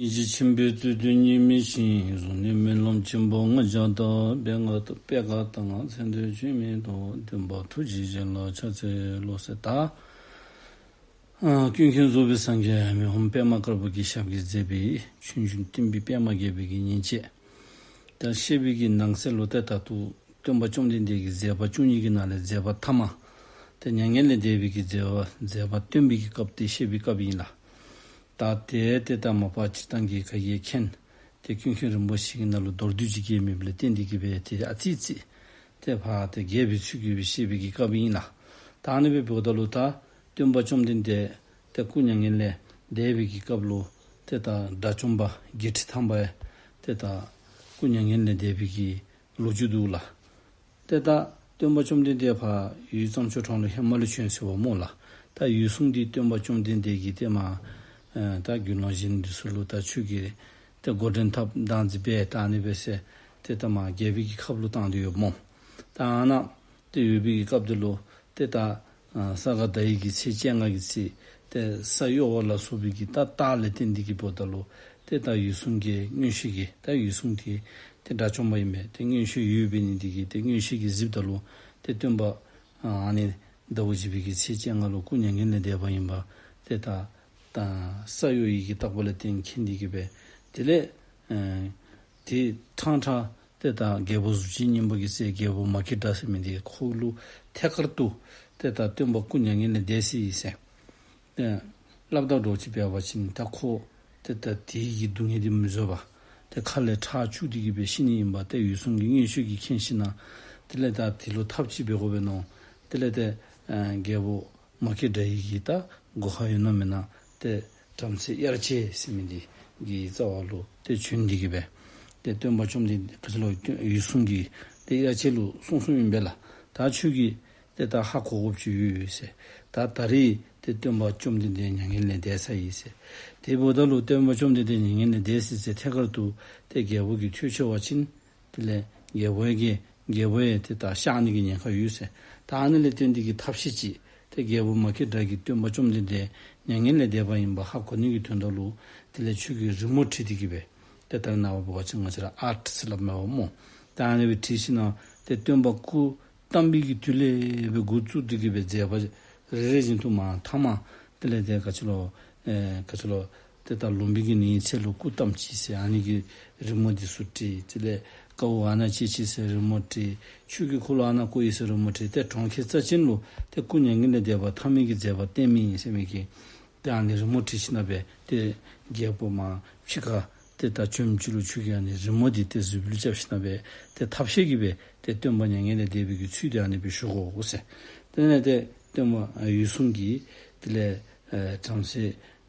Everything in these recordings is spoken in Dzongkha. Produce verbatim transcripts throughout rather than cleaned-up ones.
སྙིང་རྗེ་ཆེན་པོའི་བརྩེ་གདུང་གཉིས་མེད་བཞིན། གཟུགས་ནས་སྨོན་ལམ་ཆེན་པོ་ལྔ་བརྒྱ་དང་། པད་དཀར་པད་དཀར་ལྟར་བསྔགས་མཚན་ཐོས་ཆོས་མིན་ཏོ། སྟོན་པ་ཐུགས་རྗེ་ཅན་ལ་ཕྱག་འཚལ་ལོ་ཟེར་ད། ཨ་ཀུན་མཁྱེན་རྫོགས་པའི་སངས་རྒྱས་མི་ཕམ་པདྨ་དཀར་པོ་གི་ཞབས་ཀྱིས་མཛད་པའི་ཆོས་འབྱུང་བསྟན་པའི་པདྨ་རྒྱས་པའི་གི་ཉིན་བྱེད། ད་བཤད་པའི་གི་ནང་གསེས་ལུ་ཏེ་ད་ལྟོ་སྟོན་པ་བཅོམ་ལྡན་འདས་ཀྱི་མཛད་པ་བཅུ་གཉིས་ཀྱི་ནང་ལས་མཛད་པ་ཐ་མ། ཏེ་མྱ་ངན་ལས་འདས་པའི་གི་མཛད་པ་མཛད་པ་སྟོན་པའི་གི་སྐབས་ཏེ་བཤད་པའི་སྐབས་ཨིན་ལགས། ད་ཏེ་ཏེ་ད་མ་པ་སྤྱིར་བཏང་གི་ག་གིས་མཁྱེན། ཏེ་ཀུན་མཁྱེན་རིན་པོ་ཆེ་གི་ནང་ལུ་མདོར་བསྡུས་ཅིག་གིས་མེདཔ་ལས་བརྟེན་ཏེ་གི་སྦེ་ཏེ་ཨ་ཙི་ཙི་ཏེ་ཕར་ཏེ་རྒྱས་པའི་ཚུལ་གྱིས་སྦེ་བཤད་པའི་གི་སྐབས་ཨིན་ལགས། ད་ཨ་ནི་སྦེ་འབདཝ་ད་ལུ་ད་སྟོན་པ་བཅོམ་ལྡན་འདས་ཏེ་སྐུ་མྱ་ངན་ལས་འདས་པའི་གི་སྐབས་ལུ་ཏེ་ད་དགྲ་བཅོམ་པ་བརྒྱད་ཁྲི་ཐམ་པ་ཡང་ཏེ་ད་སྐུ་མྱ་ངན་ལས་འདས་པའི་གི་ལོ་རྒྱུས་འདུག་ལགས། ཏེ་ད་སྟོན་པ་བཅོམ་ལྡན་འདས་ཕར་ཡུལ་གཙང་ཆུ་གྲོང་ལུ་ཧེ་མ་ལུ་བྱོན་ཟེརཝ་སྨོ་ལགས། ད་ཡུལ་སྲུང་འདི་སྟོན་པ་བཅོམ་ལྡན་འདས་ཀྱིས་ཏེ་མར་ཨེ་ད་དགེ་སློང་གཞན་འདི་ཚུ་ལུ་ད་ཁྱོད་ཀྱིས་ཏེ་འགོ་འདྲེན་འཐབ་བདག་འཛིན་འབད་ད་ཨ་ནི་སྦེ་ཟེར་ཏེ་ད་མར་རྒྱལ་པོའི་གི་ཁབ་ལུ་བཏང་སྟེ་ཡོདཔ་སྨོ། ད་ཨ་ནཱ་ཏེ་ཡོད་པའི་གི་སྐབས་འདི་ལུ་ཏེ་ད་ཨ་ས་ག་ཟླ་བའི་གི་ཚེས་བཅོ་ལྔ་གི་ཚེ་ཏེ་ས་གཡོ་བ་ལ་སོགས་པའི་གི་ད་རྟགས་ལས་བརྟེན་ཏེ་གི་འབདཝ་ད་ལུ་ཏེ་ད་ཡུལ་སྲུང་གི་མངོན་ཤེས་ཀྱིས་ད་ཡུལ་སྲུང་འདི་ཏེ་དགྲ་བཅོམ་པ་ཨིན་པས། ཏེ་མངོན་ཤེས་ཡོད་པའི་ནི་འདི་གིས་ཏེ་མངོན་ཤེས་ཀྱིས་གཟིགསཔ་ད་ལུ་ཏེ་སྟོན་པ་ཨ་ནི་ཟླཝ་བཞི་པའི་གི་ཚེས་བཅོ་ལྔ་ལུ་སྐུ་མྱ་ངན་ལས་འདས་པ་ཨིནམ་ཏེ་ད་ད་ས་གཡོ་བའི་གི་རྟགས་པ་ལས་བརྟེན་མཁྱེན་ཏེ་གི་སྦེ་དེ་ལས་ཨེ་ཏེ་ཕྲང་ཕྲང་ཏེ་ད་རྒྱལ་པོ་གཟུགས་ཅན་སྙིང་པོ་གི་སྲས་རྒྱལ་པོ་མ་སྐྱེས་དགྲ་ཟེར་མི་འདི་ཁོ་ལུ་ཐད་ཀར་དུ་ཏེ་ད་སྟོན་པ་སྐུ་མྱ་ངན་ལས་འདས་སོ་ཡི་ཟེར་ཏེ་སླབ་ད་འདྲཝ་ཅིག་འབད་བ་ཅིན་ད་ཁོ་ཏེ་ད་དེ་གི་སྡུག་བསྔལ་འདི་མི་བཟོད་པར་ཏེ་ཁ་ལས་ཁྲག་སྐྱུགས་ཏེ་གི་སྦེ་ཤི་ནི་ཨིན་པ་ཏེ་ཡུལ་སྲུང་གི་མངོན་ཤེས་ཀྱིས་མཁྱེན་ཞིནམ་དེ་ལས་ད་དེ་ལུ་ཐབས་ཅིག་འབད་དགོ་པས་མནོ། དེ་ལས་ཏེ་ཨ་རྒྱལ་པོ་མ་སྐྱེས་དགྲ་ཡི་གི་ད་སྒོ་ཁར་ཡོད་ན་མེན་ན་ཏེ་བྲམ་ཟེ་དབྱར་སྐྱེས་ཟེར་མི་འདི་གི་རྩ་བ་ལུ་ཏེ་བྱོན་ཏེ་གི་སྦེ་ཏེ་སྟོན་པ་བཅོམ་ལྡན་འདས་ཁ་ལུ་ཡུལ་སྲུང་གིས་ཏེ་དབྱར་སྐྱེས་ལུ་གསུངས་གསུངསམ་ཨིན་པས་ལགས། ད་ཁྱོད་ཀྱིས་ཏེ་ད་ཧ་གོ་དགོཔ་ཅིག་ཡོད་ཟེར། ད་ད་རེས་ཏེ་སྟོན་པ་བཅོམ་ལྡན་འདས་མྱ་ངན་ལས་འདས་ཚར་ཡི་ཟེར། དེ་འབདཝ་ད་ལུ་སྟོན་པ་བཅོམ་ལྡན་འདས་མྱ་ངན་ལས་འདས་ཟེར་ཟེར་ཐད་ཀར་དུ་ཏེ་རྒྱལ་པོ་གིས་ཐོས་ཚར་བ་ཅིན་དེ་ལས་རྒྱལ་པོ་གིས་རྒྱལ་པོ་ཡང་ཏེ་ད་གཤགས་ནི་གི་ཉེན་ཁ་ཡོད་ཟེར། ད་ཨ་ནི་ལས་བརྟེན་ཏེ་གི་ཐབས་ཤེས་ཅིག་ཏེ་རྒྱལ་པོ་མ་སྐྱེས་དགྲ་གིས་སྟོན་པ་བཅོམ་ལྡན་འདས་མྱ་ངན་ལས་འདས་པ་ཨིནམ་ཧ་གོ་ནི་གི་དོན་དག་ལུ་དེ་ལས་ཁྱོད་ཀྱིས་རི་མོ་བྲིས་ཏེ་གི་སྦེ་ཏེ་ད་ནངས་པ་འབད་བ་ཅིན་ང་བཅས་ར་ཨརཊ་ཟེར་སླབ་མས་པ་སྨོ། ད་ཨ་ནི་སྦེ་བྲིས་ཞིནམ་ཏེ་སྟོན་པ་སྐུ་བལྟམས་པའི་གི་དུས་ལས་སྦེ་འགོ་བཙུགས་ཏེ་གི་སྦེ་མཛད་པ་རེ་རེ་བཞིན་དུ་མར་ཐ་མ་དེ་ལས་ཏེ་ག་ཅི་ལོ་ཨེ་ག་ཅི་ལོ་ཏེ་ད་ལུམ་བི་གི་ནི་ཚེ་ལུ་སྐུ་བལྟམས་ཅི་ཟེར་ཨ་ནི་གི་རི་མོ་འདི་ཚུ་བྲིས། དེ་ལས་དཀའཝ་ཨ་ནཱ་སྤྱད་ཅི་ཟེར་རི་མོ་བྲིས། ཆོས་ཀྱི་འཁོར་ལོ་ཨ་ནཱ་བསྐོར་ཡི་ཟེར་རི་མོ་བྲིས། ཏེ་གྲོང་ཁྱེར་རྩ་ཅན་ལུ་ཏེ་སྐུ་མྱ་ངན་ལས་འདས་པ་ཐ་མའི་གི་མཛད་པ་བསྟན་མི་ཨིན་ཟེར་མི་གི་ཏེ་ཨ་ནི་རི་མོ་བྲིས་ཞིནམ་སྦེ་ཏེ་རྒྱལ་པོ་མར་ཕྱི་ཁར་ཏེ་ད་བྱོནམ་ཅིག་ལུ་ཁྱོད་ཀྱིས་ཨ་ནི་རི་མོ་འདི་ཏེ་གཟིགས་འབུལ་རྐྱབ་ཞིནམ་སྦེ་ཏེ་ཐབས་ཤེས་ཀྱིས་སྦེ་ཏེ་སྟོན་པ་མྱ་ངན་ལས་འདས་པའི་གི་ཚུལ་འདི་ཨ་ནི་སྦེ་ཞུ་དགོ་ཟེར། དེ་ལས་ཏེ་སྟོན་པ་ཡུལ་སྲུང་གིས་དེ་ལས་ཨེ་བྲམ་ཟེ་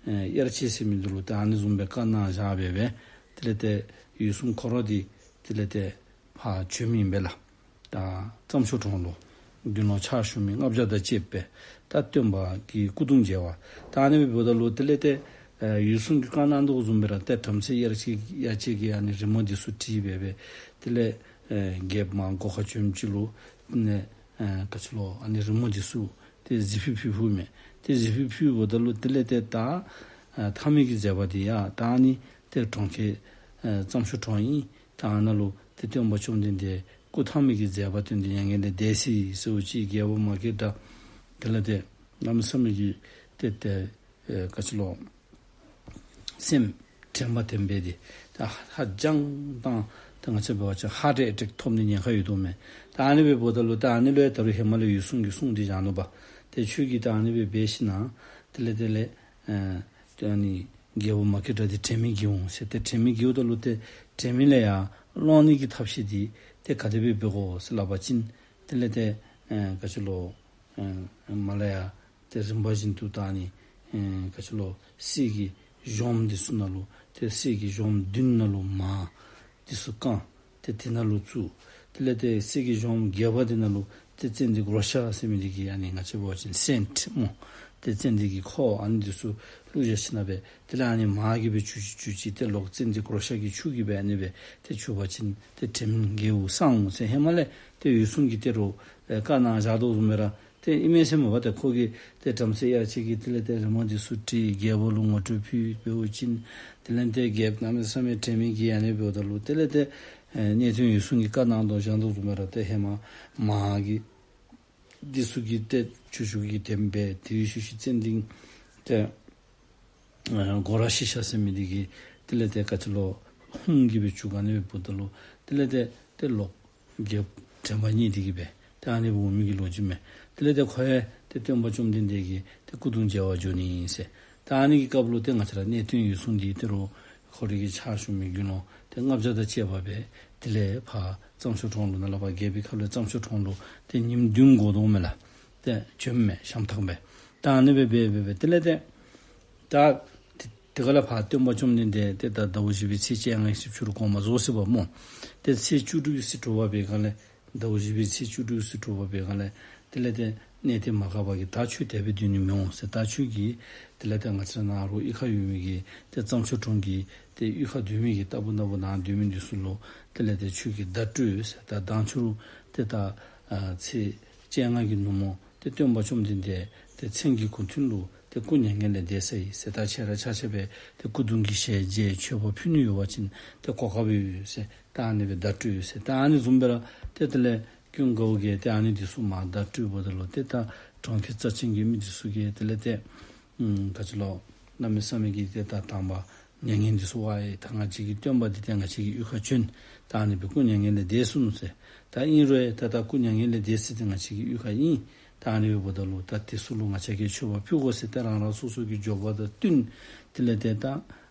ཨེ་དབྱར་སྐྱེས་ཟེར་མི་འདི་ལུ་ཏེ་ཨ་ནི་བཟུམ་སྦེ་བཀའ་གནང་བཞག་སྦེ་སྦེ་དེ་ལས་ཏེ་ཡུལ་སྲུང་ཁོ་ར་འདི་དེ་ལས་ཏེ་ཕར་བྱོནམ་ཨིན་པས་ལགས། ད་གཙང་ཆུ་གྲོང་ལུ་དགེ་སློང་ཕྱག་ཞུ་མི་ལྔ་བརྒྱ་དང་བཅསཔ་སྦེ་ད་སྟོན་པ་གི་སྐུ་གདུང་མཇལ་བར། ད་ཨ་ནི་སྦེ་འབདཝ་ད་ལུ་དེ་ལས་ཏེ་ཨེ་ཡུལ་སྲུང་གིས་བཀའ་གནང་དོ་བཟུམ་སྦེ་ར་ཏེ་བྲམ་ཟེ་དབྱར་སྐྱེས་དབྱར་སྐྱེས་ཀྱིས་ཨ་ནི་རི་མོ་འདི་ཚུ་བྲིས་སྦེ་སྦེ་དེ་ལས་ཨེ་རྒྱལཔོ་མར་སྒོ་ཁར་བྱོནམ་ཅིག་ལུ་ནི་ཨེ་ག་ཅི་ལོ་ཨ་ནི་རི་མོ་འདི་ཚུ་ཏེ་གཟིགས་ཕུལ་ཕུལ་ཕུལཝ་མས། ཏེ་གཟིགས་ཕུལ་ཕུལཝ་ད་ལུ་དེ་ལས་ཏེ་ད་ཨེ་ཐ་མའི་གི་མཛད་པ་འདི་ཡང་ད་ཨ་ནི་ཏེ་གྲོང་ཁྱེར་ཨེ་གཙང་ཆུ་གྲོང་ཨིན། ད་ཨ་ནཱ་ལུ་ཏེ་སྟོན་པ་བཅོམ་ལྡན་འདས་སྐུ་ཐ་མའི་གི་མཛད་པ་སྟོན་ཏེ་མྱ་ངན་ལས་འདས་སོ་ཡི་ཟེརཝ་ཅིག་རྒྱལ་པོ་མ་སྐྱེས་དགྲ་དེ་ལས་ཏེ་གནམ་མེད་ས་མེད་ཀྱི་ཏེ་ཏེ་ཨེ་ག་ཅི་ལོ་སེམས་དྲན་པ་དྲན་པས་ཏེ་ད་ཧ་ཅང་དང་ཏེ་ང་བཅས་འབད་བ་ཅིན་ཧཱརཊ་ཨེ་ཊེཀ་ཐོབ་ནི་ཉེན་ཁ་ཡོད་དོ་མས། ད་ཨ་ནི་སྦེ་འབདཝ་ད་ལུ་ད་ཨ་ནི་ལུ་ཡང་ད་རུང་ཧེ་མ་ལས་ཡུལ་སྲུང་གིས་གསུངས་ཏེ་བཞག་ནུག་པ། ཏེ་ཁྱོད་ཀྱིས་ད་ཨ་ནི་སྦེ་འབད་ཞིནམ་དེ་ལས་དེ་ལས་ཨེ་ཏེ་ཨ་ནི་རྒྱལ་པོ་མ་སྐྱེས་དགྲ་འདི་དྲན་མེད་བགྱིད་འོང་ཟེར། ཏེ་དྲན་མེད་བགྱིཝ་ད་ལུ་ཏེ་དྲན་མེད་ལས་ཡར་སློང་ནི་གི་ཐབས་ཤེས་འདི་ཏེ་ག་དེ་སྦེ་འབད་དགོ་ཟེར་སླབ་པ་ཅིན་དེ་ལས་ཏེ་ཨེ་ག་ཅི་ལོ་ཨེ་མར་ལས་ཡར་ཏེ་རིམ་པ་བཞིན་དུ་ད་ཨ་ནི་ཨེ་ག་ཅི་ལོ་གསེར་གྱི་གཞོངམ་འདི་ཚུ་ནང་ལུ་ཏེ་གསེར་གྱི་གཞོངམ་བདུན་ནང་ལུ་མར་འདི་ཚུ་བཀང་། ཏེ་དེ་ནང་ལུ་བཙུགས། དེ་ལས་ཏེ་གསེར་གྱི་གཞོངམ་བརྒྱད་པ་དེ་ནང་ལུ་ཏེ་ཙན་དན་གོར་ཤ་ཟེར་མི་འདི་གི་ཨ་ནི་ང་བཅས་འབད་བ་ཅིན་སེནཊ་སྨོ། ཏེ་ཙན་དན་གྱི་ཁུ་ཨ་ནི་འདི་ཚུ་བླུགས་བཞག་ཞིནམ་སྦེ་དེ་ལས་ཨ་ནི་མར་གྱིས་སྦེ་བྱུག་ཅི་བྱུག་ཅི་ཏེ་ལོག་ཙན་དན་གོར་ཤ་གི་ཆུ་གིས་སྦེ་ཨ་ནི་སྦེ་ཏེ་བྱུག་པ་ཅིན་ཏེ་དྲན་མེད་བགྱིད་འོང་སངས་འོང་ཟེར་ཧེ་མ་ལས་ཏེ་ཡུལ་སྲུང་གིས་ཏེ་རུང་ཨེ་བཀའ་གནང་བཞག་དོ་བཟུམ་སྦེ་ར་ ཏེ་ཨིན་མས་ཟེར་མས་པ། ཏེ་ཁོ་གིས་ཏེ་བྲམ་ཟེ་དབྱར་ཆེན་གྱིས་དེ་ལས་ཏེ་རི་མོ་འདི་ཚུ་བྲིས་རྒྱལ་པོ་ལུ་ངོ་སྤྲོད་ཕུལ་འབདཝ་ཅིན་དེ་ལས་ཏེ་རྒྱལཔོ་གནམ་མེད་ས་མེད་དྲན་མི་གིས་ཨ་ནི་འབདཝ་ད་ལུ་དེ་ལས་ཏེ་ཨེ་གནས་བརྟན་འོད་སྲུང་གིས་བཀའ་གནང་དོ་བཞག་དོ་བཟུམ་སྦེ་ར་ཏེ་ཧེ་མ་མ་གི་འདི་ཚུ་གིས་ཏེ་ཆུ་ཤུགས་ཀྱིས་ལྡེམ་སྦེ་དེའི་ཤུལ་ཤུལ་ཙན་དན་ཏེ་ཨ་སྒོ་ར་ཤི་ཤ་ཟེར་མི་འདི་གིས་དེ་ལས་ཏེ་ག་ཅི་ལོ་ཧཱུྃ་གིས་སྦེ་བྱུག་ག་ནི་འབདཝ་ད་ལུ་དེ་ལས་ཏེ་ཏེ་ལོག་རྒྱལཔོ་དྲན་པ་རྙེད་དེ་གིས་སྦེ་ཏེ་ཨ་ནི་འབད་འོང་མི་གི་ལོ་རྒྱུས་མས། དེ་ལས་ཏེ་ཁོ་ཡང་ཏེ་སྟོན་པ་བཅོམ་ལྡན་འདས་ཀྱི་ཏེ་སྐུ་གདུང་མཇལ་བར་འགྱོ་ནི་ཨིན་ཟེར། ཏེ་ཨ་ནི་གི་སྐབས་ལུ་ཏེ་ང་བཅས་ར་གནས་བརྟན་འོད་སྲུང་འདི་ཏེ་རོགས་ཁོ་རའི་གི་ཕྱག་ཞུ་མི་དགེ་སློང་ཏེ་ལྔ་བརྒྱ་དང་བཅས་པ་སྦེ་དེ་ལས་ཕར་རྩྭ་མཆོག་གྲོང་ལུ་ནཱ་ལས་ཕར་རྒྱལ་པོའི་ཁབ་ལས་རྩྭ་མཆོག་གྲོང་ལུ་ཏེ་ཉིནམ་བདུན་འགོར་དོ་མས་ལགས། ཏེ་བྱོནམ་མས་ཞམ་ཐག་སྦེ། ད་ཨ་ནི་སྦེ་འབད་འབད་འབད་དེ་ལས་ཏེ་ད་དེ་དེ་ཁ་ལས་ཕར་སྟོན་པ་བཅོམ་ལྡན་འདས་ཏེ་ད་ཟླཝ་བཞི་པའི་ཚེས་བཅོ་ལྔའི་ཚེས་བཅུ་རུ་དགོངས་པ་རྫོགས་ཟེར་བ་སྨོ། ཏེ་ཚེས་བཅུ་དྲུག་ཚེས་དྲུག་པ་འབད་ག་ལས་ཟླཝ་བཞི་པའི་ཚེས་བཅུ་དྲུག་ཚེས་དྲུག་པ་འབད་ག་ལས་དེ་ལས་ཏེ་གནས་དེ་མ་འགགས་པ་གིས་ད་ཁྱོད་དེ་སྦེ་སྡོད་ནི་མི་འོང་ཟེར། ད་ཁྱོད་ཀྱིས་དེ་ལས་ཏེ་ང་བཅས་ནཱ་རོགས་གཡུས་ཁར་ཡོད་མི་གི་ཏེ་རྩྭ་མཆོག་གྲོང་གི་ཏེ་གཡུས་ཁར་སྡོད་མི་གི་རྟག་བུ་ནམ་བུ་ནཱ་སྡོད་མི་འདི་ཚུ་ལུ་དེ་ལས་ཏེ་ཁྱོད་ཀྱིས་བརྡ་སྤྲོད་ཟེར། ད་མདང་ཕྱི་རུ་ཏེ་ད་ཨ་ཚེས་བཅོ་ལྔ་གི་ནུབ་མོ་ཏེ་སྟོན་པ་བཅོམ་ལྡན་འདས་ཏེ་མཚན་གྱི་གུང་ཐུན་ལུ་ཏེ་སྐུ་མྱ་ངན་ལས་འདས་ས་ཨིན་ཟེར། ད་ཁྱེད་ར་ཆ་ཁྱབ་སྦེ་ཏེ་སྐུ་གདུང་གི་ཞལ་མཇལ་མཆོད་པ་ཕུལ་ནི་ཡོད་པ་ཅིན་ཏེ་གོ་སྐབས་ཡོད་ཟེར། ད་ཨ་ནི་སྦེ་བརྡ་སྤྲོད་ཟེར། ད་ཨ་ནི་བཟུམ་སྦེ་ར་ཏེ་དེ་ལས་ཀུན་དགའ་བོ་གིས་ཏེ་ཨ་ནི་འདི་ཚུ་མར་བརྡ་སྤྲོདཔ་ད་ལུ་ཏེ་ད་གྲོང་ཁྱེར་རྩ་ཅན་གྱི་མི་འདི་ཚུ་གིས་དེ་ལས་ཏེ་ཨམ་ག་ཅི་ལོ་གནམ་མེད་ས་མེད་ཀྱི་ཏེ་ད་དང་པ་མྱ་ངན་འདི་ཚུ་བ་ཨེ་ད་ང་བཅས་ཀྱི་སྟོན་པ་འདི་ཏེ་ང་བཅས་ཀྱི་གཡུས་ཁར་བྱོན། ད་ཨ་ནི་སྦེ་སྐུ་མྱ་ངན་ལས་འདས་སོ་ནུག་ཟེར། ད་ཨིན་རུང་ཨེ་ད་ད་སྐུ་མྱ་ངན་ལས་འདས་ས་འདི་ང་བཅས་ཀྱི་གཡུས་ཁར་ཨིན། ད་ཨ་ནི་འབདཝ་ད་ལུ་ད་དེ་ཚུ་ལུ་ང་བཅས་ཀྱིས་མཆོད་པ་ཕུལ་དགོ་ཟེར་ཏེ་རང་རང་སོ་སོ་གི་འབྱོར་པ་དང་བསྟུན་དེ་ལས་ཏེ་ད་ཨ་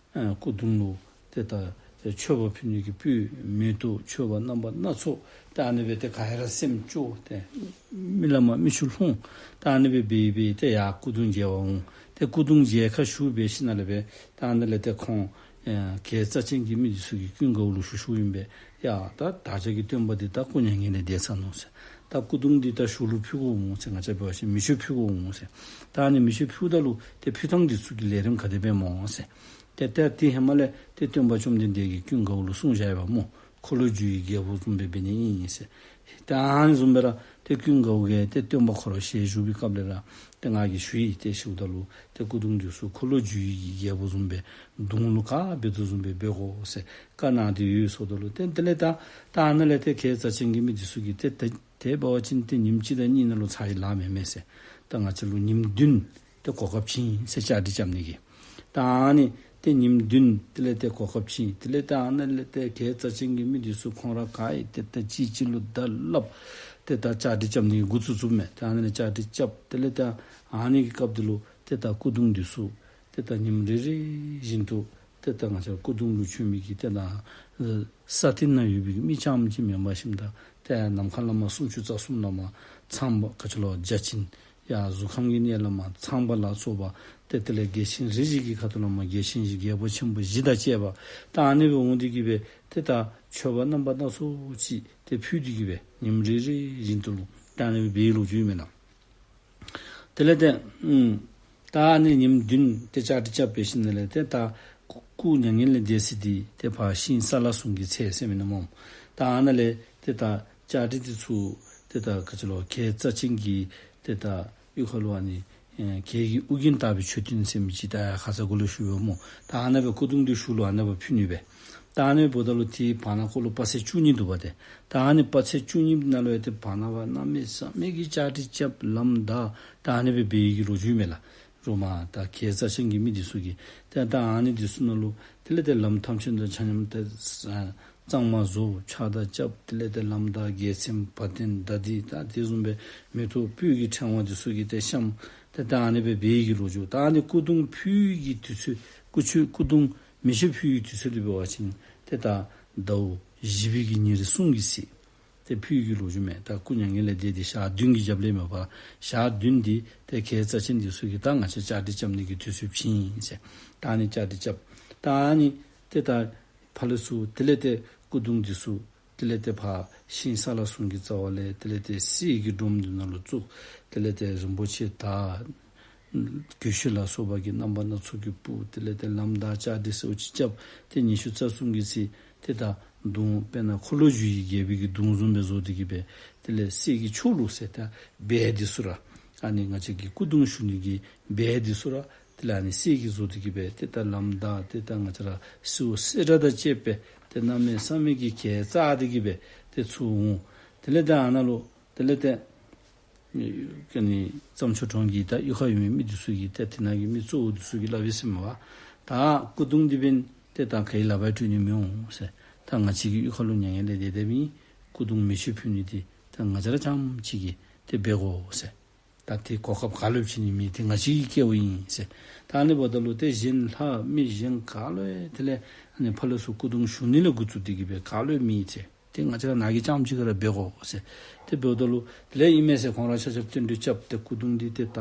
སྐུ་གདུང་ལུ་ཏེ་ད་ཏེ་མཆོད་པ་ཕུལ་ནི་གི་སྤོས་མེ་ཏོག་མཆོད་པ་རྣམ་པ་སྣ་ཚོགས་ཏེ་ཨ་ནི་སྦེ་ཏེ་ག་ར་སེམས་སྐྱོ་སྟེ་མི་ལ་མ་མིག་ཆུ་ལྷུང་ཏེ་ཨ་ནི་སྦེ་འབད་འབད་ཏེ་ཡར་སྐུ་གདུང་མཇལ་བར་འོང་། ཏེ་སྐུ་གདུང་མཇལ་ཁ་ཞུ་འབད་ཞིནམ་ལས་སྦེ་ཏེ་ཨ་ནི་ལས་ཏེ་ཁོང་ཨེ་གྱད་རྩ་ཅན་གྱི་མི་འདི་ཚུ་གིས་ཀུན་དགའ་བོ་ལུ་ཞུ་ཞུཝ་ཨིན་པས། ཡ་ད་བདག་ཅག་གི་སྟོན་པ་འདི་ད་སྐུ་མྱ་ངན་ལས་འདས་ཚར་ནུག་ཟེར། ད་སྐུ་གདུང་འདི་ད་ཞུགས་ལུ་ཕུལ་དགོ་འོང་ཟེར། ང་བཅས་འབད་བ་ཅིན་མེ་མཆོད་ཕུལ་དགོ་འོང་ཟེར། ད་ཨ་ནི་མེ་མཆོད་ཕུལཝ་ད་ལུ་ཏེ་ཕུལ་ཐངས་འདི་ཚུ་གི་ལས་རིམ་ག་དེ་སྦེ་སྨོ་ཟེར། ཏེ་ད་དེ་ཧེ་མ་ལས་ཏེ་སྟོན་པ་བཅོམ་ལྡན་འདས་ཀྱིས་ཀུན་དགའ་བོ་ལུ་གསུངས་བཞག་ཡོདཔ་སྨོ། འཁོར་ལོས་སྒྱུར་བའི་རྒྱལ་པོ་བཟུམ་སྦེ་འབད་ནི་ཨིན་ཟེར། ཏེ་ཨ་ནི་བཟུམ་སྦེ་ར་ཏེ་ཀུན་དགའ་བོ་གིས་ཏེ་སྟོན་པ་ཁོ་ར་ཞལ་བཞུགས་པའི་སྐབས་ལས་ར་ཏེ་ང་གིས་ཞུ་ཡི་ཏེ་ཞུཝ་ད་ལུ་ཏེ་སྐུ་གདུང་འདི་ཚུ་འཁོར་ལོས་སྒྱུར་བའི་རྒྱལ་པོ་བཟུམ་སྦེ་གདུང་ལུ་ག་འབད་དོ་བཟུམ་སྦེ་འབད་དགོ་ཟེར་བཀའ་གནང་སྟེ་ཡོད་ཟེརཝ་ད་ལུ་ཏེ་དེ་ལས་ད་ད་ཨ་ནཱ་ལས་ཏེ་གྱད་རྩ་ཅན་གྱི་མི་འདི་ཚུ་གིས་ཏེ་ཏེ་དེ་འབད་བ་ཅིན་ཏེ་ཉིནམ་གཅིག་དང་གཉིས་ནང་ལུ་ཚར་བའི་ལཱ་མེན་མས་ཟེར། ད་ང་བཅས་ལུ་ཉིནམ་བདུན་ཏེ་གོ་སྐབས་བྱིན་ཟེར་བཅའ་སྒྲིག་རྐྱབ་ནི་གི། ད་ཨ་ནི་ཏེ་ཉིནམ་བདུན་དེ་ལས་ཏེ་གོ་སྐབས་བྱིན། དེ་ལས་ཏེ་ཨ་ནཱ་ལས་ཏེ་གྱད་རྩ་ཅན་གྱི་མི་འདི་ཚུ་ཁོང་ར་ག་ཨིན་ཏེ་ཏེ་གཅིག་གཅིག་ལུ་བརྡ་སླབ་སྟེ་ད་བཅའ་སྒྲིག་རྐྱབ་ནི་འགོ་བཙུགས་བཙུགསཔ་མས། ཏེ་ཨ་ནཱ་ལས་བཅའ་སྒྲིག་རྐྱབ། དེ་ལས་ཏེ་ཨ་ནི་གི་སྐབས་འདི་ལུ་ཏེ་ད་སྐུ་གདུང་འདི་ཚུ་ཏེ་ད་ཉིནམ་རེ་རེ་བཞིན་དུ་ཏེ་ད་ང་བཅས་སྐུ་གདུང་ལུ་བྱོན་མི་གི་ཏེ་ད་ཨེ་ས་སྟེང་ན་ཡོད་པའི་མི་རྐྱངམ་ཅིག་མེན་པར་ཞིནམ་ད་ཏེ་ནམ་མཁའ་ལས་མར་སུམ་ཅུ་རྩ་གསུམ་ལས་མར་ཚངས་པ་ག་ཅི་ལོ་བརྒྱ་བྱིན། ཡར་གཟུགས་ཁམས་ཀྱི་གནས་ལས་མར་ཚངས་པ་ལ་སོགས་པ་ཏེ་དེ་ལས་རྒྱལ་ཆེན་རིགས་བཞི་གི་ཁ་ཐུག་ལས་མར་རྒྱལ་ཆེན་བཞི་རྒྱལ་པོ་ཆེན་པོ་བཞི་དང་བཅས་པ་ད་ཨ་ནི་སྦེ་འོང་སྟེ་གིས་སྦེ་ཏེ་ད་མཆོད་པ་རྣམ་པ་སྣ་ཚོགས་ཅིག་ཏེ་ཕུལ་ཏེ་གིས་སྦེ་ཉིནམ་རེ་རེ་བཞིན་དུ་ལུ་ད་ཨ་ནི་སྦེ་འབད་ལོ་རྒྱུས་མེན་ན། དེ་ལས་ཏེ་ཨམ་ད་ཨ་ནི་ཉིནམ་བདུན་ཏེ་བཅའ་སྒྲིག་རྐྱབ་འབད་ཞིནམ་ལས་ཏེ་ད་སྐུ་མྱ་ངན་ལས་འདས་ས་འདི་ཏེ་ཕར་ཤིང་སཱ་ལ་ཟུང་གི་ཚལ་ཟེར་མི་ནང་སྨོ། ད་ཨ་ནཱ་ལས་ཏེ་ད་བཅའ་སྒྲིག་འདི་ཚུ་ཏེ་ད་ག་ཅི་ལོ་གྱད་རྩ་ཅན་གྱི་ཏེ་ད་གཡུས་ཁ་ལུ་ཨ་ནི་ཨེ་གྱད་ཀྱི་ཨོ་རྒྱན་བཏགས་པའི་མཆོད་རྟེན་ཟེར་མི་ཅིག་ད་ཁ་ཙ་གུ་ལུ་ཞུ་ཡོད་སྨོ། ད་ཨ་ནཱ་སྦེ་སྐུ་གདུང་འདི་ཞུགས་ལུ་ཨ་ནཱ་སྦེ་ཕུལ་ནི་སྦེ། ད་ཨ་ནི་འབདཝ་ད་ལུ་ཏེ་བར་ན་ཁོ་ལུ་དཔག་ཚད་བཅུ་གཉིས་འདུག་པ་ཏེ། ད་ཨ་ནི་དཔག་ཚད་བཅུ་གཉིས་ནང་ལུ་ཡང་ཏེ་བར་ན་བར་གནམ་མེད་ས་མེད་ཀྱི་བཅའ་སྒྲིག་རྐྱབ་ལམ་བདའ་ད་ཨ་ནི་སྦེ་འབད་ཡི་གི་ལོ་རྒྱུས་མེན་ལགས། རོགས་མར་ད་གྱད་རྩ་ཅན་གྱི་མི་འདི་ཚུ་གིས་ཏེ་ད་ཨ་ནི་འདི་ཚུ་ནང་ལུ་དེ་ལས་ཏེ་ལམ་ཐམས་ཅད་དུ་ཆ་མཉམ་ཏེ་གཙང་མ་བཟོ། ཕྱག་དར་རྐྱབ། དེ་ལས་ཏེ་ལམ་བདའ། རྒྱལ་མཚན་བ་དན་ད་འདི་ད་དེ་བཟུམ་སྦེ་མེ་ཏོག་སྤོས་ཀྱི་ཕྲེང་བ་འདི་ཚུ་གིས་ཏེ་བཤམས། ཏེ་ད་ཨ་ནི་སྦེ་འབད་ཡི་གི་ལོ་རྒྱུས། ད་ཨ་ནི་སྐུ་གདུང་ཕུལ་གྱི་དུས་ཚོད་སྐུ་མཆོད་སྐུ་གདུང་མེ་མཆོད་ཕུལ་གྱི་དུས་ཚོད་འདི་འབད་བ་ཅིན་ཏེ་ད་ཟླཝ་བཞི་པའི་གི་ཉེར་གསུམ་གྱི་ཚེ་ཏེ་ཕུལ་གྱི་ལོ་རྒྱུས་མས། ད་སྐུ་མྱ་ངན་ལས་འདས་ཏེ་ཞག་བདུན་གྱི་རྒྱབ་ལས་མས་པ། ཞག་བདུན་འདི་ཏེ་གྱད་རྩ་ཅན་འདི་ཚུ་གིས་ད་ང་བཅས་བཅའ་སྒྲིག་རྐྱབ་ནི་གི་དུས་ཚོད་བྱིན་ཟེར། ད་ཨ་ནི་བཅའ་སྒྲིག་རྐྱབ། ད་ཨ་ནི་ཏེ་ད་ཕར་ལས་ཚུར་དེ་ལས་ཏེ་སྐུ་གདུང་འདི་ཚུ་དེ་ལས་ཏེ་ཕར་ཤིང་སཱ་ལ་ཟུང་གི་རྩ་བ་ལས་དེ་ལས་ཏེ་གསེར་གྱི་སྒྲོམ་འདི་ནང་ལུ་བཙུགས། དེ་ལས་ཏེ་རིན་པོ་ཆེ་དར་གོས་ཆེན་ལ་སོགས་པ་གི་རྣམ་པ་སྣ་ཚོགས་ཀྱིས་སྤུད། དེ་ལས་ཏེ་ལམ་བདའ་བཅའ་སྒྲིག་ཟེརཝ་ཅིག་རྐྱབ། ཏེ་ཉི་ཤུ་རྩ་གསུམ་གྱི་ཚེ་ཏེ་ད་གདུང་དཔེར་ན་འཁོར་ལོས་སྒྱུར་བའི་རྒྱལ་པོའི་གི་གདུང་བཟུམ་སྦེ་བཟོ་སྟེ་གིས་སྦེ་དེ་ལས་གསེར་གྱི་ཕྱོགས་ལུ་ཟེར་ད་སྦས་འདི་ཚུ་ར་ ཨ་ནི་ང་བཅས་ཀྱི་སྐུ་གདུང་ཞུ་ནི་གི་སྦལ་འདི་ཚུ་ར་དེ་ལས་ཨ་ནི་གསེར་གྱིས་བཟོ་སྟེ་གི་སྦེ་ཏེ་ད་ལམ་དང་ཏེ་ད་ང་བཅས་ར་གསོལཝ་གསེར་སྒྲེང་དང་བཅས་པའི་ཏེ་གནམ་མེད་ས་མེད་ཀྱི་གྱས་བཙགས་ཏེ་གི་སྦེ་ཏེ་ཚུར་འོང་། དེ་ལས་ད་ཨ་ནཱ་ལུ་དེ་ལས་ཏེ་ཨ་ནི་རྩྭ་མཆོག་གྲོང་གི་ད་གཡུས་ཁར་ཡོད་མི་མི་འདི་ཚུ་གིས་ཏེ་དེ་ནང་གི་མི་གཙོ་བོ་འདི་ཚུ་གིས་སླབ་ཡི་ཟེར་མས་པ། ད་སྐུ་གདུང་འདི་འབདན་ཏེ་ད་ག་གི་ལག་པར་སྤྲོད་ནི་མི་འོང་ཟེར། ད་ང་བཅས་ཀྱི་གཡུས་ཁ་ལུ་མྱ་ངན་ལས་འདས་འདས་མི་སྐུ་གདུང་མེ་མཆོད་ཕུལ་ནི་འདི་ད་ང་བཅས་ར་རྐྱངམ་གཅིག་གིས་ཏེ་འབད་དགོ་ཟེར། ད་དེ་གོ་སྐབས་ག་ལུ་ཡང་བྱིན་ནི་མེད། དེ་ང་བཅས་ཀྱི་སྐལཝ་ཨིན་ཟེར། ད་ཨ་ནི་འབདཝ་ད་ལུ་ཏེ་གཞན་ལྷ་མི་གཞན་ག་ལུ་ཡང་དེ་ལས་ཨ་ནི་ཕར་ལས་ཚུར་སྐུ་གདུང་ཞུ་ནི་ལས་འགོ་བཙུགས་ཏེ་གི་སྦེ་ག་ལུ་ཡང་མེད་ཟེར། ཏེ་ང་བཅས་ར་ནཱ་གི་རྐྱངམ་གཅིག་གིས་ར་འབད་དགོ་ཟེར། དེ་འབདཝ་ད་ལུ་དེ་ལས་ཨིན་མས་ཟེར་ཁོང་ར་ཆ་ཁྱབ་བསྟུན་གྲོས་རྐྱབ་སྟེ་སྐུ་གདུང་འདི་ཏེ་ད་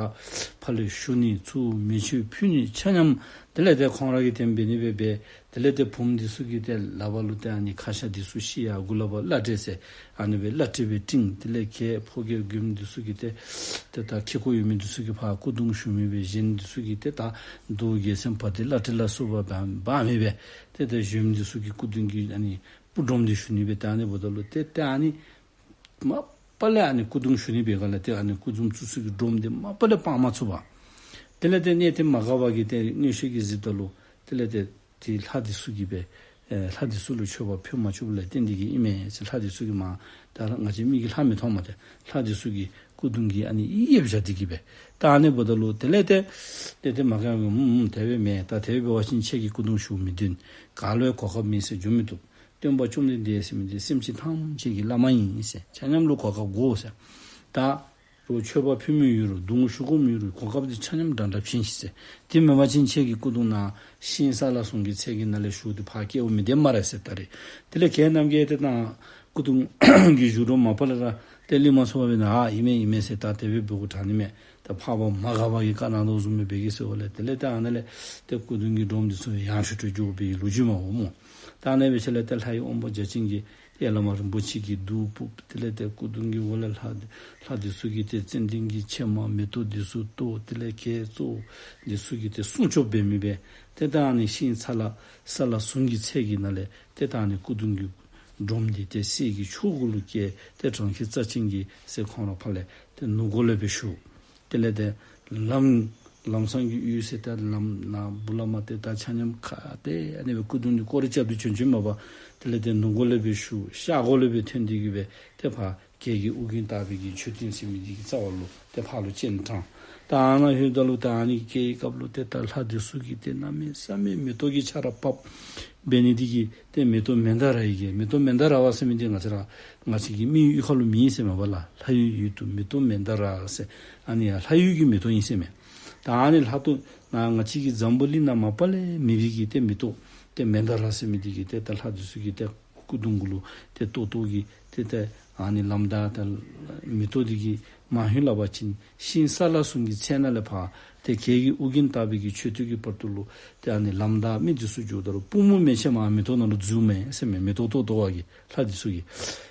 ཕར་ལས་ཞུ་ནི་ཚུར་མེ་མཆོད་ཕུལ་ནི་ཆ་མཉམ་དེ་ལས་ཏེ་ཁོང་ར་གིས་དེ་སྦེ་ཨ་ནི་སྦེ་འབད། དེ་ལས་ཏེ་བུམོ་འདི་ཚུ་གིས་ཏེ་ལག་པར་ལུ་ཏེ་ཨ་ནི་ཁ་ཤ་འདི་ཚུ་བཤེད་ཡར་མགུ་ལག་པར་བླ་བྲེ་ཟེར་ཨ་ནི་སྦེ་བླ་བྲེ་སྦེ་བྲེང་། དེ་ལས་གྱལ་ཕོ་རྒྱས་མགྱོནམ་འདི་ཚུ་གིས་ཏེ་ཏེ་ད་ཁེ་ཀོ་ཡོད་མི་འདི་ཚུ་གིས་ཕར་སྐུ་གདུང་ཞུ་མི་སྦེ་གཞན་འདི་ཚུ་གིས་ཏེ་ད་རྡོ་རྒྱལ་མཚན་འབག་སྟེ་བླ་བྲེ་ལ་སོགས་པ་འབག་འབག་མི་སྦེ་ཏེ་ད་གཞོནམ་འདི་ཚུ་གིས་སྐུ་གདུང་གི་ཨ་ནི་སྤུ་སྒྲོམ་འདི་ཞུ་ནི་སྦེ། ད་ཨ་ནི་འབདཝ་ད་ལུ་ཏེ་ཏེ་ཨ་ནི་མ་པ་ལས་ཨ་ནི་སྐུ་གདུང་ཞུ་ནི་འབད་སྒང་ལས་ཏེ་ཨ་ནི་སྐུ་གདུང་བཙུགས་ས་གི་སྒྲོམ་འདི་མ་པ་ལས་སྤང་མ་ཚུགས་པར། དེ་ལས་ཏེ་གནས་བརྟན་མ་འགགས་པ་གིས་ཏེ་མངོན་ཤེས་ཀྱིས་གཟིགསཔ་ད་ལུ་དེ་ལས་ཏེ་ཏེ་ལྷ་འདི་ཚུ་གིས་སྦེ་ཨེ་ལྷ་འདི་ཚུ་ལུ་མཆོད་པ་ཕུལ་མ་བཅུགཔ་ལས་བརྟེན་ཏེ་གི་ཨིན་མས་ཟེར། ལྷ་འདི་ཚུ་གིས་མ་ད་ང་བཅས་མིག་གིས་ལྷ་མི་མཐོང་མས། ཏེ་ལྷ་འདི་ཚུ་གིས་སྐུ་གདུང་གི་ཨ་ནི་གཡས་བཞག་སྟེ་གི་སྦེ། ད་ཨ་ནི་འབདཝ་ད་ལུ་དེ་ལས་ཏེ་ཏེ་ཏེ་མ་འགགས་པའི་ཨུམ་ཨུམ་དེ་སྦེ་མེན། ད་དེ་སྦེ་འབད་བ་ཅིན་ཁྱེད་ཀྱིས་སྐུ་གདུང་ཞུ་མི་བདེན། ག་ལུ་ཡང་གོ་སྐབས་མེད་ཟེར་འགྱོ་མི་བཏུབ། སྟོན་པ་བཅོམ་ལྡན་འདས་ཟེར་མི་འདི་སེམས་ཅན་ཐམས་ཅད་ཀྱི་བླ་མ་ཨིན་ཟེར། ཆ་མཉམ་ལུ་གོ་སྐབས་དགོ་ཟེར། ད་རུང་མཆོད་པ་ཕུལ་མི་ཡོད་རུང་གདུང་ཞུ་དགོ་མི་ཡོད་རུང་གོ་སྐབས་འདི་ཆ་མཉམ་འདྲ་འདྲ་བྱིན་ཤིག་ཟེར། དེ་མེན་པ་ཅིན་ཁྱེད་ཀྱི་སྐུ་གདུང་ནཱ་ཤིང་སཱ་ལ་ཟུང་གི་ཚལ་གྱི་ནང་ལས་ཞུ་སྟེ་ཕར་སྐྱེལཝ་མི་བདེ་སྨ་རེ་ཟེར་ད་རེས། དེ་ལས་ཁྱེད་རྣམས་ཀྱིས་ཏེ་ད་སྐུ་གདུང་གི་ཞུ་སྒྲོམ་མ་པ་ལས་ར་ཏེ་ལེན་མ་ཚུགས་པར་འབད་ན་ཨ་ཨིན་མས་ཨིན་མས་ཟེར་ད་དེ་སྦེ་འབད་དགོཔ་དྲག་ནི་མས། ད་འཕགས་པ་མ་འགགས་པ་གིས་བཀའ་གནང་དོ་བཟུམ་སྦེ་འབད་གེ་ཟེར་བ་ལས་དེ་ལས་ད་ཨ་ནཱ་ལས་ཏེ་སྐུ་གདུང་གི་སྒྲོམ་འདི་ཚུ་ཡང་ཞུ་སྤྲོད་འགྱོ་བའི་ལོ་རྒྱུས་མས་སྨོ། ད་ཨ་ནི་སྦེ་ཆ་ལས་ཏེ་ལྷའི་དབང་པོ་བརྒྱ་བྱིན་གྱིས་ཏེ་བླ་མ་རིན་པོ་ཆེ་གི་གདུགས་ཕུབ། དེ་ལས་ཏེ་སྐུ་གདུང་གི་འོག་ལས་ལྷ་ལྷ་འདི་ཚུ་གིས་ཏེ་ཙན་དན་གྱི་ཕྱེ་མ་མེ་ཏོག་འདི་ཚུ་གཏོར། དེ་ལས་གྱལ་གཙོ་བོ་འདི་ཚུ་གིས་ཏེ་སྲུང་སྐྱོབ་འབད་མི་སྦེ་ཏེ་ད་ཨ་ནི་ཤིང་སཱ་ལ་སཱ་ལ་ཟུང་གི་ཚལ་གྱི་ནང་ལས་ཏེ་ད་ཨ་ནི་སྐུ་གདུང་གི་སྒྲོམ་འདི་ཏེ་གསེར་གྱི་ཆོས་གོས་ལུ་བཀལ། ཏེ་བྲམ་ཤིང་རྩ་ཅན་གྱིས་ཟེར་ཁོང་ར་ཕར་ལས་ཏེ་ནུབ་སྒོ་ལས་སྦེ་ཞུ། དེ་ལས་ཏེ་ལམ་ལམ་སྲང་གི་ཡུལ་ཟེར་ཏེ་ལམ་ནཱ་སྦུག་ལས་མར་ཏེ་ད་ཆ་མཉམ་ཁ་ཏེ་ཨ་ནི་སྦེ་སྐུ་གདུང་འདི་སྐོར་ར་རྐྱབ་སྟེ་བྱོན་བྱོནམ་མས་པ། དེ་ལས་ཏེ་ནུབ་སྒོ་ལས་སྦེ་ཞུ། ཤར་སྒོ་ལས་སྦེ་ཐོན་ཏེ་གི་སྦེ་ཏེ་ཕར་གྱལ་གྱི་དབུ་རྒྱན་བཏགས་པའི་གི་མཆོད་རྟེན་ཟེར་མི་འདི་གི་རྩ་བ་ལུ་ཏེ་ཕར་ལུ་སྤྱན་དྲངས། ད་ཨ་ནཱ་ལྷོདཔ་ད་ལུ་ད་ཨ་ནི་གྱལ་གྱི་སྐབས་ལུ་ཏེ་ད་ལྷ་འདི་ཚུ་གིས་ཏེ་གནམ་མེད་ས་མེད་མེ་ཏོག་གི་ཆརཔ་འབབ་འབད་ནི་འདི་གིས་ཏེ་མེ་ཏོག་མན་དཱ་ར་ཡི་གི་མེ་ཏོག་མན་དཱ་ར་བ་ཟེར་མི་འདི་ང་བཅས་ར་ང་བཅས་ཀྱི་མི་གཡུས་ཁ་ལུ་མེད་ཟེར་མས་པ་ལགས། ལྷ་ཡུལ་ཡུལ་དུ་མེ་ཏོག་མན་དཱ་ར་ཟེར་ཨ་ནི་ཡང་ལྷ་ཡུལ་གྱི་མེ་ཏོག་ཨིན་ཟེར་མས། ད་ཨ་ནི་ལྷ་ཏོ་ནཱ་ང་བཅས་ཀྱི་འཛམ་བུ་གླིང་ནང་མ་པ་ལས་མེད་པའི་གི་ཏེ་མེ་ཏོག་ཏེ་མན་དཱ་ར་ཟེར་མི་འདི་གིས་ཏེ་ད་ལྷ་འདི་ཚུ་གིས་ཏེ་སྐུ་གདུང་གུ་ལུ་ཏེ་ཏོག་ཏོ་གི་ཏེ་ཏེ་ཨ་ནི་ལམ་བདའ་ད་མེ་ཏོག་འདི་གིས་མ་ཧུན་སླབ་པ་ཅིན་ཤིང་སཱ་ལ་ཟུང་གི་ཚལ་ནང་ལས་ཕར་ཏེ་གྱལ་གྱི་དབུ་རྒྱན་བཏགས་པའི་གི་མཆོད་རྟེན་གྱི་བར་དུ་ལུ་ཏེ་ཨ་ནི་ལམ་བདའ་མི་འདི་ཚུ་འགྱོཝ་ད་ལུ་པུས་མོ་མན་ཆད་མར་མེ་ཏོག་ནང་ལུ་འཛུལཝ་མས་ཟེར་མས། མེ་ཏོག་ཏོག་ཏོ་བ་གིས་ལྷ་འདི་ཚུ་གིས།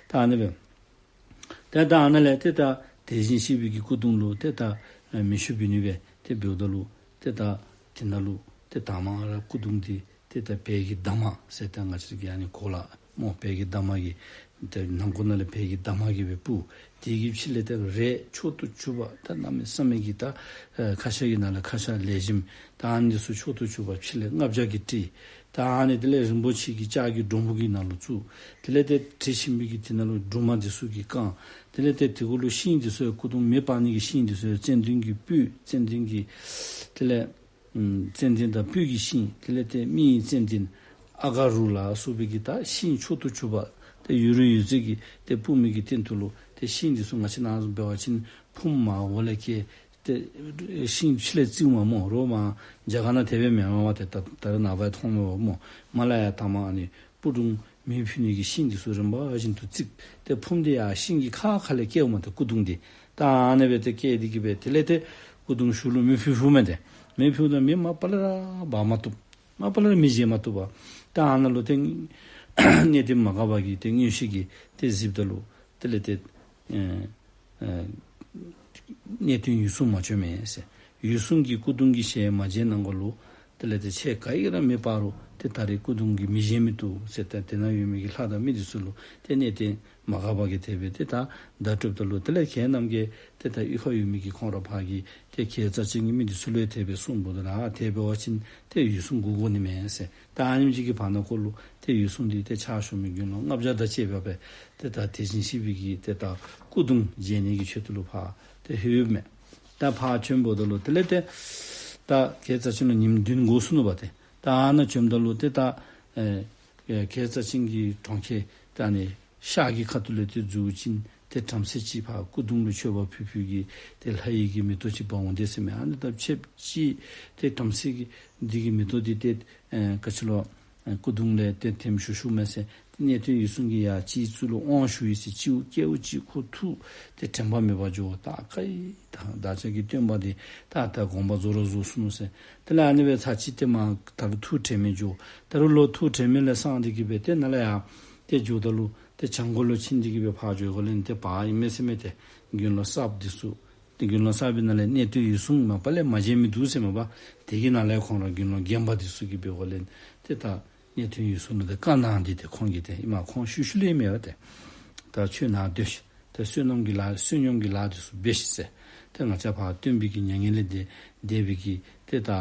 ད་ཨ་ནི་སྦེ་ཏེ་ད་ཨ་ནཱ་ལས་ཏེ་ད་དེ་བཞིན་གཤེགས་པའི་གི་སྐུ་གདུང་ལུ་ཏེ་ད་མེ་མཆོད་འབུལ་ནི་སྦེ་ཏེ་འབདཝ་ད་ལུ་ཏེ་ད་དེ་ནང་ལུ་ཏེ་དང་པ་ར་སྐུ་གདུང་འདི་ཏེ་ད་བལ་གྱི་འདབ་མ་ཟེར་ཏེ་ང་བཅས་ཀྱི་ཨ་ནི་གོ་ལ་སྨོ། བལ་གྱི་འདབ་མ་གི་ཏེ་ནང་ཁོག་ནང་ལས་བལ་གྱི་འདབ་མ་གིས་སྦེ་སྤུར། དེ་གི་ཕྱི་ལས་ཏེ་རས་མཆོག་ཏུ་གྱུར་པ་ད་གནམ་མེད་ས་མེད་ཀྱི་ད་ཨེ་ཁ་ཤ་གི་ནང་ལས་ཁ་ཤ་ལེགས་ཤོམ་ད་ཨ་ནི་ཚུ་མཆོག་ཏུ་གྱུར་པ་ཕྱི་ལས་ལྔ་བརྒྱ་གིས་སྤྲས། ད་ཨ་ནི་དེ་ལས་རིན་པོ་ཆེ་གི་ལྕགས་ཀྱི་སྒྲོམ་བུ་གི་ནང་ལུ་བཙུགས། དེ་ལས་ཏེ་དྲི་ཞིམ་པའི་གི་དེ་ནང་ལུ་འབྲུ་མར་འདི་ཚུ་གིས་བཀང་། དེ་ལས་ཏེ་དེ་གུ་ལུ་ཤིང་འདི་ཚུ་ཡང་སྐུ་གདུང་མེ་སྤར་ནི་གི་ཤིང་འདི་ཚུ་ཡང་ཙན་དན་གྱི་སྤོས་ཙན་དན་གྱི་དེ་ལས་ཨམ་ཙན་དན་དང་སྤོས་ཀྱི་ཤིང་དེ་ལས་ཏེ་མི་ཡི་ཙན་དན་ཨ་ག་རུ་ལ་སོགས་པའི་གི་ད་ཤིང་མཆོག་ཏུ་གྱུར་པ་ཏེ་ཡོད་རུང་ཡོད་ཚད་ཀྱིས་ཏེ་སྤུར་མི་གི་སྟེང་དུ་ལུ་ཏེ་ཤིང་འདི་ཚུ་ང་བཅས་ནང་བཟུམ་འབད་བ་ཅིན་ཕུངམ་འོག་ལས་སྐྱེ་ཏེ་ཤིང་ཕྱི་ལས་བརྩིགཔ་མས་སྨོ། རོགས་མར་རྒྱ་གར་ནང་དེ་སྦེ་མེན་མས་པ། ཏེ་ད་ད་རེས་ནངས་པ་མཐོངམ་མས་སྨོ། མར་ལས་ཡར་དང་པ་ཨ་ནི་སྤུ་འདྲོངས་མེ་ཕུལ་ནི་གི་ཤིང་འདི་ཚུ་རིམ་པ་བཞིན་དུ་བརྩིགས། ཏེ་ཕུངམ་འདི་ཡར་ཤིང་གི་ཁ་ཁ་ལས་སྐྱེཝ་མས། ཏེ་སྐུ་གདུང་འདི་ད་ཨ་ནི་སྦེ་ཏེ་སྐྱེས་ཏེ་གི་སྦེ་དེ་ལས་ཏེ་སྐུ་གདུང་ཞུ་ལུ་མེ་ཕུལ་ཕུལཝ་མས། ཏེ་མེ་ཕུལཝ་ད་མེ་མ་པ་ལས་ར་འབར་མ་བཏུབ། མ་པ་ལས་ར་མེ་བཞེངས་མ་བཏུབ་པར་ད་ཨ་ནཱ་ལུ་ཏེ་གནས་བརྟན་མ་འགགས་པ་གིས་ཏེ་མངོན་ཤེས་ཀྱིས་ཏེ་གཟིགསཔ་ད་ལུ་དེ་ལས་ཏེ་ཨེ་ཨེ་གནས་བརྟན་འོད་སྲུང་མ་བྱོན་མས་ཟེར། འོད་སྲུང་གིས་སྐུ་གདུང་གི་ཞལ་མ་མཇལ་གནང་གོ་ལུ་ དེ་ལས་ཏེ་ཆོས་ག་ཡི་ར་མེ་སྤར་རུང་ཏེ་ད་རེས་སྐུ་གདུང་གིས་མི་བཞེངས་མི་བཏུབ་ཟེར། ཏེ་དེ་ནང་ཡོད་མི་གི་ལྷ་དང་མི་འདི་ཚུ་ལུ་ཏེ་གནས་བརྟན་མ་འགགས་པ་གིས་དེ་སྦེ་ཏེ་ད་བརྡ་སྤྲོདཔ་ད་ལུ་དེ་ལས་ཁྱེད་རྣམས་ཀྱིས་ཏེ་ད་གཡུས་ཁར་ཡོད་མི་གི་ཁོང་ར་ཕར་གྱི་ཏེ་ཁྱེད་རྩ་ཅན་གྱི་མི་འདི་ཚུ་ལུ་ཡང་དེ་སྦེ་གསུངམ་ད་ལུ་ཨ་དེ་འབད་བ་ཅིན་ཏེ་འོད་སྲུང་དགོ་དགོ་ནི་མས་ཟེར། ད་ཨ་ནེམ་ཅིག་གི་བར་ན་ཁོ་ལུ་ཏེ་འོད་སྲུང་འདི་ཏེ་ཕྱག་ཞུ་མི་དགེ་སློང་ལྔ་བརྒྱ་དང་བཅས་པ་སྦེ་ཏེ་ད་དེ་བཞིན་གཤེགས་པའི་གི་ཏེ་ད་སྐུ་གདུང་མཇལ་ནི་གི་ཆེད་དུ་ལུ་ཕར་ཏེ་ལྷོདཔ་མས། ད་ཕར་བྱོནམ་ད་ལུ་དེ་ལས་ཏེ་ད་ཁྱེད་རྩ་ཅན་ལུ་ཉིནམ་བདུན་འགོར་སོ་ནུག་པ་ཏེ། ད་ཨ་ནཱ་བྱོནམ་ད་ལུ་ཏེ་ད་ཨེ་ཨེ་ཁྱེད་རྩ་ཅན་གྱི་གྲོང་ཁྱེར་ད་ཨ་ནི་ཤར་གྱི་ཁ་ཐུག་ལས་ཏེ་འཛུལ་ཞིནམ་ཏེ་བྲམ་ཟེ་ཅིག་ཕར་སྐུ་གདུང་ལུ་མཆོད་པ་ཕུལ་ཕུལ་གྱི་ཏེ་ལྷ་ཡི་གི་མེ་ཏོག་ཅིག་འབག་འོང་དེས་ཟེར་མས། ཨ་ནི་ད་ཕྱདཔ་ཅིག་ཏེ་བྲམ་ཟེ་གི་འདི་གི་མེ་ཏོག་འདི་ཏེ་ཨེ་ག་ཅི་ལོ་ཨེ་སྐུ་གདུང་ལས་ཏེ་ཐོནམ་ཤུགས་ཤུགས་མས་ཟེར། ཏེ་གནས་བརྟན་འོད་སྲུང་གིས་ཡ་ཅིག་ཚུ་ལུ་དབང་ཞུ་ཡི་ཟེར། སྤྱི་བོ་སྐྱེ་བོ་ཅིག་ཁོ་ཐུགས་ཏེ་དྲན་པ་མེད་པར་འགྱོ། ད་ག་ཡི་ད་བདག་ཅག་གི་སྟོན་པ་འདི་ད་ད་དགོངས་པ་རྫོགས་ར་རྫོགས་སོ་ནུག་ཟེར། དེ་ལས་ཨ་ནི་སྦེ་ཚར་གཅིག་ཏེ་མར་ད་རུང་ཐུགས་དྲན་མེད་འགྱོ། ད་རུང་ལོག་ཐུགས་དྲན་མེད་ལས་སངས་ཏེ་གི་སྦེ་ཏེ་ནཱ་ལས་ཡར་ཏེ་འགྱོཝ་ད་ལུ་ཏེ་བྱང་སྒོ་ལུ་ཕྱིན་ཏེ་གི་སྦེ་ཕར་འགྱོཝ་ལས་ཏེ་བར་ཨིན་མས་ཟེར་མས། ཏེ་དགེ་སློང་གསརཔ་འདི་ཚུ་ཏེ་དགེ་སློང་གསར་པའི་ནང་ལས་གནས་བརྟན་འོད་སྲུང་མ་པ་ལས་མ་མཇལ་མི་འདུག་ཟེར་མས་པ། དེ་གི་ནང་ལས་ཁོང་ར་དགེ་སློང་རྒན་པ་འདི་ཚུ་གིས་འབདཝ་ལས་ཏེ་ད་གནས་བརྟན་འོད་སྲུང་ལུ་ཏེ་བཀའ་གནང་སྟེ་ཏེ་ཁོང་གིས་ཏེ་ཨེ་མ་ཁོང་ཤུལ་ཤུལ་ལས་མེད་པ་ཏེ། ད་ཁྱོད་ནཱ་སྡོད་ཤིག། ཏེ་བསོད་ནམས་ཀྱི་ལཱ་བསོད་སྙོམས་ཀྱི་ལཱ་འདི་ཚུ་འབད་ཤིག་ཟེར། ཏེ་ང་བཅས་ཕར་སྟོན་པའི་གི་མྱ་ངན་ལས་འདས་འདས་པའི་གི་ཏེ་ད་ཨ་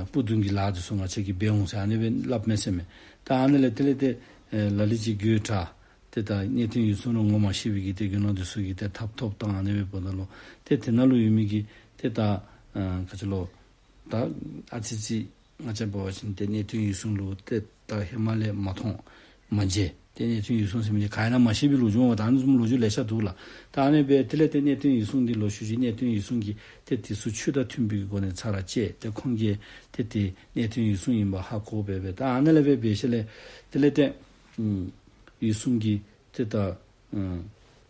སྤུ་བརྡུང་གི་ལཱ་འདི་ཚུ་ང་བཅས་ཀྱིས་འབད་འོང་ཟེར་ཨ་ནི་སྦེ་སླབ་མས་ཟེར་མས། ད་ཨ་ནི་ལས་དེ་ལས་ཏེ་ཨེ་ལ་ལུ་ཅིག་དགོད་བྲ་ཏེ་ད་གནས་བརྟན་འོད་སྲུང་ལུ་ངོ་མ་ཤེས་པའི་གི་ཏེ་དགེ་སློང་འདི་ཚུ་གིས་ཏེ་ཐབ་ཐོབ་བཏང་ཨ་ནི་སྦེ་འབདཝ་ད་ལུ་ཏེ་དེ་ནང་ལུ་ཡོད་མི་གི་ཏེ་ད་ཨ་ག་ཅི་ལོ་ད་ཨ་ཙི་ཙི་ང་བཅས་འབད་བ་ཅིན་ཏེ་གནས་བརྟན་འོད་སྲུང་ལུ་ཏེ་ད་ཧེ་མ་ལས་མ་མཐོང་མ་མཇལ། ཏེ་གནས་བརྟན་འོད་སྲུང་ཟེར་མི་འདི་ག་ཨིན་ན་མ་ཤེས་པའི་ལོ་རྒྱུས་འོང་བ། ད་ཨ་ནི་བཟུམ་ལོ་རྒྱུས་ལེ་ཤ་འདུག་ལགས། ད་ཨ་ནི་སྦེ་དེ་ལས་ཏེ་གནས་བརྟན་འོད་སྲུང་འདི་ལོག་ཞུ་ཞིནམ་གནས་བརྟན་འོད་སྲུང་གིས་ཏེ་དེ་ཚུ་ཆོས་དང་མཐུན་པའི་གི་སྒོ་ནས་ཚར་ར་བཅད། ཏེ་ཁོང་གིས་ཏེ་དེ་གནས་བརྟན་འོད་སྲུང་ཨིན་པ་ཧ་གོ་སྦེ་སྦེ་ད་ཨ་ནི་ལས་སྦེ་འབད་ཞིནམ་ལས་དེ་ལས་ཏེ་ཨུམ་འོད་སྲུང་གིས་ཏེ་ད་ཨ་